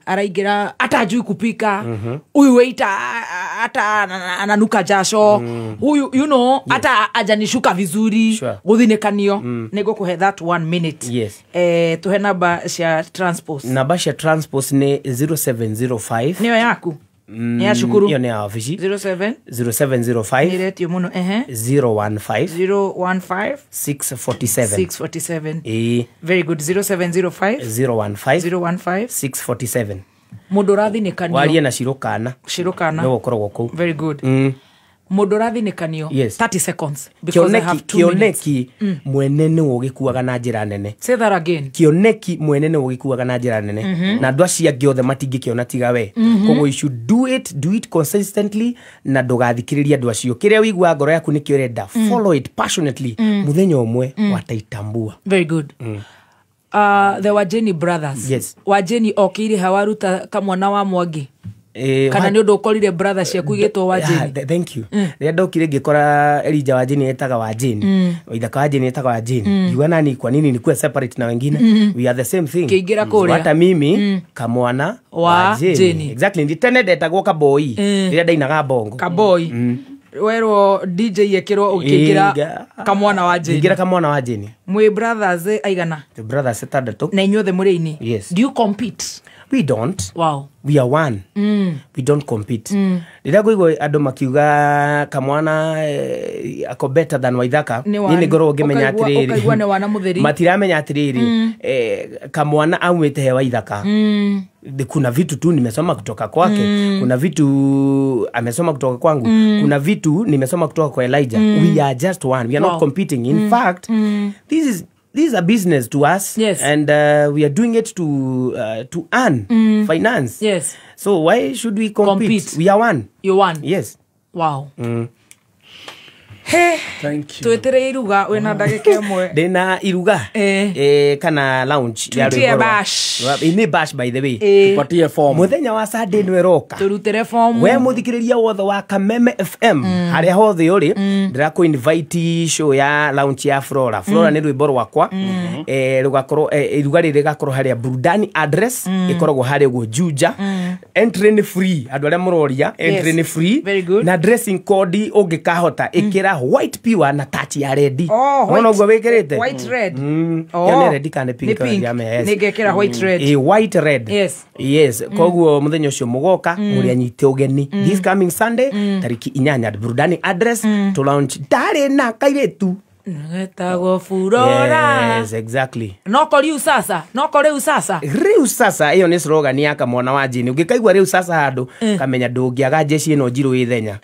S1: araingĩra atajui kupika, huyu waiter hata ananuka jasho, huyu hata ajanishuka vizuri. Gũthinĩkanio. Nĩ ngũkũhe that 1 minute.
S20: Yes.
S1: Tũhe namba cia Transport.
S20: Namba cia Transport nĩ 0705.
S1: Nĩyo yaku? Nĩ ya cukuru?
S20: Ĩyo nĩ ya obici.
S1: 07
S20: 0705
S1: Nĩretio mũno, ehe.
S20: 015
S1: 015
S20: 647.
S1: 647.
S20: Ĩĩ.
S1: Very good. 0705
S20: 015
S1: 015
S20: 647.
S1: Mũndũ ũrathinĩkanio.
S20: Warie na Shirũkana.
S1: Shirũkana.
S20: Nĩwe ũkoragwo kũu.
S1: Very good. Mũndũ ũrathinĩkanio.
S20: Yes.
S1: 30 seconds because I have 2 minutes.
S20: Kĩoneki mwene nĩwe ũgĩkuaga na njĩra nene.
S1: Say that again.
S20: Kĩoneki mwene nĩwe ũgĩkuaga na njĩra nene, na andũ acio angĩ othe matingĩkĩona tiga we. Koguo you should do it consistently, na ndũgathikĩrĩrie andũ acio. Kĩrĩa ũiguaga ngoro yaku nĩkĩo ũrenda, follow it passionately. Mũthenya ũmwe wataitambua.
S1: Very good. The Wajeni brothers.
S20: Yes.
S1: Wajeni okĩire hawaruta kamwana wa Mwangi, kana nĩ ũndũ ũkorire brother ciaku igĩtwo Wajeni?
S20: Thank you. Rĩrĩa ndokire ngĩkora Elijah wa Jane etaga wa Jane, Waithaka wa Jane etaga wa Jane, ngiuga nani kwa nini nikuwe separate na wengine? We are the same thing.
S1: Kĩingĩra kũrĩa.
S20: Hata mimi kamwana
S1: wa
S20: wa Jane.
S1: Jane.
S20: Exactly. Ndi tene ndetagwo kaboi rĩrĩa ndainaga bongo.
S1: Kaboi. Werwo DJ ekĩrwo ũkĩingĩra kamwana wa Jane.
S20: Ngĩingĩra kamwana wa Jane.
S1: Mwĩ brothers aigana?
S20: The brothers atandatũ.
S1: Na inyuothe mũrĩ aini?
S20: Yes.
S1: Do you compete?
S20: We don't.
S1: Wow.
S20: We are one. We don't compete. Rĩrĩa ngũigua andũ makiuga kamwana ako better than Waithaka,
S1: Nĩ
S20: niĩ
S1: wana.
S20: nĩ ngoragwo ngĩmenya
S1: Ũkaigua
S20: atĩrĩrĩ,
S1: nĩ wana mũtheri.
S20: matiramenya atĩrĩrĩ, kamwana aumĩte he Waithaka. Kuna vitu tu nimesoma kutoka kwake, kuna vitu amesoma kutoka kwangu, kuna vitu nimesoma kutoka kwa Elijah. We are just one. We are not competing. In fact, this is a business to us.
S1: Yes.
S20: And we are doing it to earn finance.
S1: Yes.
S20: So why should we compete?
S1: Compete.
S20: We are one.
S1: You one.
S20: Yes.
S1: Wow. He.
S13: Thank you.
S1: Twĩtĩre iruga wĩna ndagĩka ĩmwe.
S20: Ndĩna iruga kana lounge ya
S1: Tuitie
S20: rwĩmbo rwa-
S1: bash.
S20: Nĩ bash, by the way.
S2: Tupatie form.
S20: Mũthenya wa Sunday nĩ ĩroka.
S1: Tũrutĩre fomu.
S20: We mũthikĩrĩria wothe wa Kameme FM harĩa hothe ũrĩ, ndĩrakũ invite show ya launch ya Flora. Flora nĩ rwĩmbo rwakwa, rũgakorwo iruga rĩrĩ rĩgakorwo harĩa Burudani address ĩkoragwo harĩa ũguo Juja. Entry nĩ free, andũ arĩa mũroria, entry nĩ free.
S1: Very good.
S20: Na dressing code ũngĩkahota ĩkĩra white pure na touch ya red.
S1: Oh,
S20: Wona ũguo wĩkĩrĩte?
S1: White red. Oh.
S20: Ĩyo nĩ red kana nĩ pink?
S1: Nĩ pink.
S20: Ndiramenya, yes.
S1: Nĩ ngekĩra white red.
S20: White red.
S1: Yes.
S20: Yes. Koguo mũthenya ũcio mũgoka mũrĩ anyite ũgeni, this coming Sunday tariki 8, Burudani address, to launch ndarĩ na kairĩtu
S1: Getagwo Furora.
S20: Yes, exactly.
S1: Noko riu sasa, noko riu sasa.
S20: Rĩu sasa, ĩyo nĩ slogan ya kamwana wa Jane. Ũngĩkaigua rĩu sasa handũ, kamenya ndũngĩaga jeshi ĩno njirũ ĩthenya.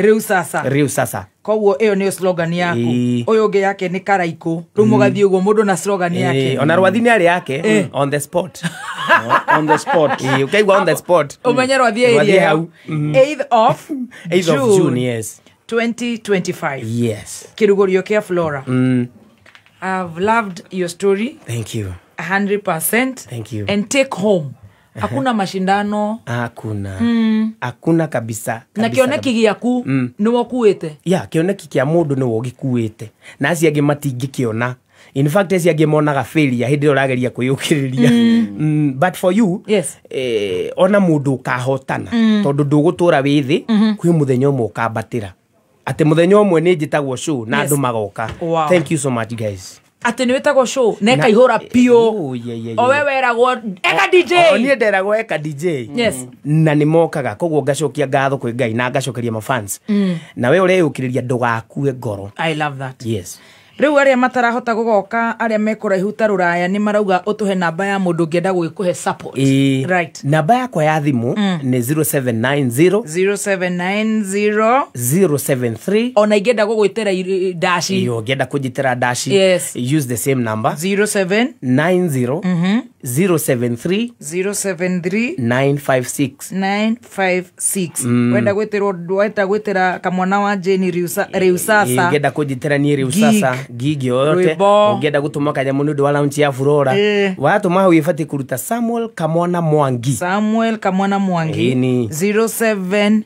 S1: Riu sasa.
S20: Rĩu sasa.
S1: Koguo ĩyo nĩyo slogan yaku.
S20: Ĩĩ.
S1: Ũyũ ũngĩ yake nĩ karaikũ. Rĩu mũgathiĩ ũguo mũndũ na slogan yake.
S20: Ona rwathi nĩ arĩ yake, on the spot.
S2: On the spot.
S20: Ũkaigua on the spot.
S1: Ũmenye rwathi
S20: Rwathi
S1: area
S20: hau.
S1: 8th of
S20: 8th of June, yes.
S1: 2025.
S20: Yes.
S1: Kĩrugũrio kĩa Flora. I've loved your story.
S20: Thank you.
S1: 100%.
S20: Thank you.
S1: And take home, hakuna mashindano.
S20: Hakuna. Hakuna kabisa,
S1: Na
S20: kabisa.
S1: kĩoneki gĩaku nĩwe ũkuĩte.
S20: Ya, kĩoneki kĩa mũndũ nĩwe ũgĩkuĩte, na acio angĩ matingĩkĩona. In fact, acio angĩ monaga failure hĩndĩ ĩrĩa ũrageria kwĩyũkĩrĩria. But for you,
S1: yes.
S20: Ona mũndũ ũkahotana, tondũ ndũgũtũra wĩ thĩ, kwĩ mũthenya ũmwe ũkambatĩra, atĩ mũthenya ũmwe nĩ njĩtagwo show na andũ magoka.
S1: Wow.
S20: Thank you so much, guys.
S1: Atä nä wä tagwo show na ĩkaihũra biũ. O we weragwo eka DJ.
S20: O niĩ nderagwo eka DJ.
S1: Yes.
S20: Na nĩ mokaga, koguo ngacokia ngatho kwĩ Ngai na ngacokeria mafans. Na we ũreyũkĩrĩria ndũgakue ngoro.
S1: I love that.
S20: Yes.
S1: Rĩu arĩa matarahota gũgoka, arĩa me kũraihu ta rũraya, nĩ marauga ũtũhe namba ya mũndũ ũngĩenda gũgĩkũhe support.
S20: Ĩĩ.
S1: Right.
S20: Namba yakwa ya thimũ nĩ 0790
S1: 0790
S20: 073.
S1: Ona ingĩenda gũgwĩtĩra ndaci.
S20: Ĩyo, ũngĩenda kũnjĩtĩra ndaci.
S1: Yes.
S20: Use the same number.
S1: 07
S20: 90 073
S1: 073
S20: 956.
S1: 956. Wenda gwĩtĩrwo, wenda gwĩtĩra kamwana wa Jane rĩu sasa.
S20: Ũngĩenda kũnjĩtĩra niĩ rĩu sasa gig yoyote,
S1: Rwĩmbo.
S20: Ũngĩenda gũtũma kanyamũ nĩ ũndũ wa launch ya Furora, watũma hau ĩbatiĩ kũruta Samuel Kamwana Mwangi.
S1: Samuel Kamwana Mwangi.
S20: Ĩni.
S1: 0790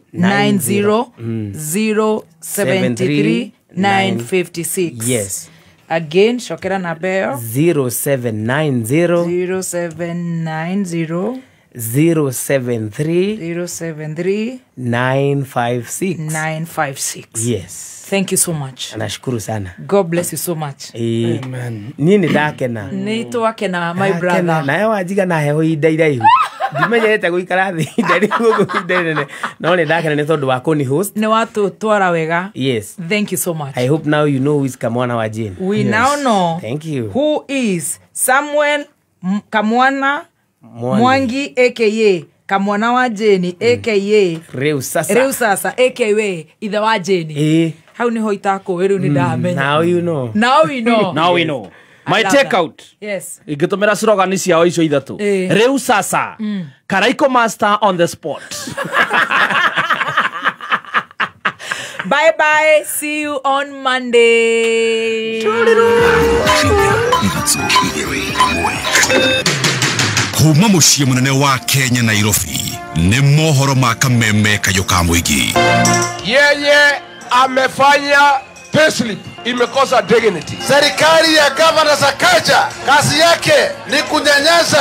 S1: 073 956.
S20: Yes.
S1: Again, cokera namba ĩyo.
S20: 0790
S1: 0790
S20: 073
S1: 073
S20: 956.
S1: 956.
S20: Yes.
S1: Thank you so much.
S20: Nashukuru sana.
S1: God bless you so much.
S20: Ĩĩ. Niĩ nĩ ndakena.
S1: Nĩ twakena, my
S20: Ndakena.
S1: brother.
S20: Nawe wanjiga na heho ihinda iraihu, ndimenyerete gũikara thĩ ihinda rĩu gũkũ ihinda inene, no nĩ ndakena nĩ tondũ wa kũni host.
S1: Nĩ watũtwara wega.
S20: Yes.
S1: Thank you so much.
S20: I hope now you know who is Kamwana wa Jane.
S1: We now know.
S20: Thank you.
S1: Who is Samuel Kamwana
S20: Mwangi.
S1: Mwangi aka Kamwana wa Jane aka
S20: Rĩu sasa.
S1: Rĩu sasa aka ithe wa Jane.
S20: Ĩĩ.
S1: Hau nĩho itakũĩ rĩu nĩ ndamenya.
S20: Now you know.
S1: Now we know.
S2: Now we know.
S1: I
S2: My
S1: love
S2: take
S1: that.
S2: out.
S1: Yes.
S2: Ingĩtũmĩra slogan ciao icio ithatũ. Rĩu sasa. Karaiko master on the spot.
S1: Bye bye. See you on Monday.
S4: Kuma mũciĩ mũnene wa Kenya Nairobi nĩ mohoro ma kameme kayũ ka mũingĩ.
S11: Yeye amefanya payslip imekosa dignity.
S19: Serikali ya Gavana Sakaja kazi yake ni kunyanyasa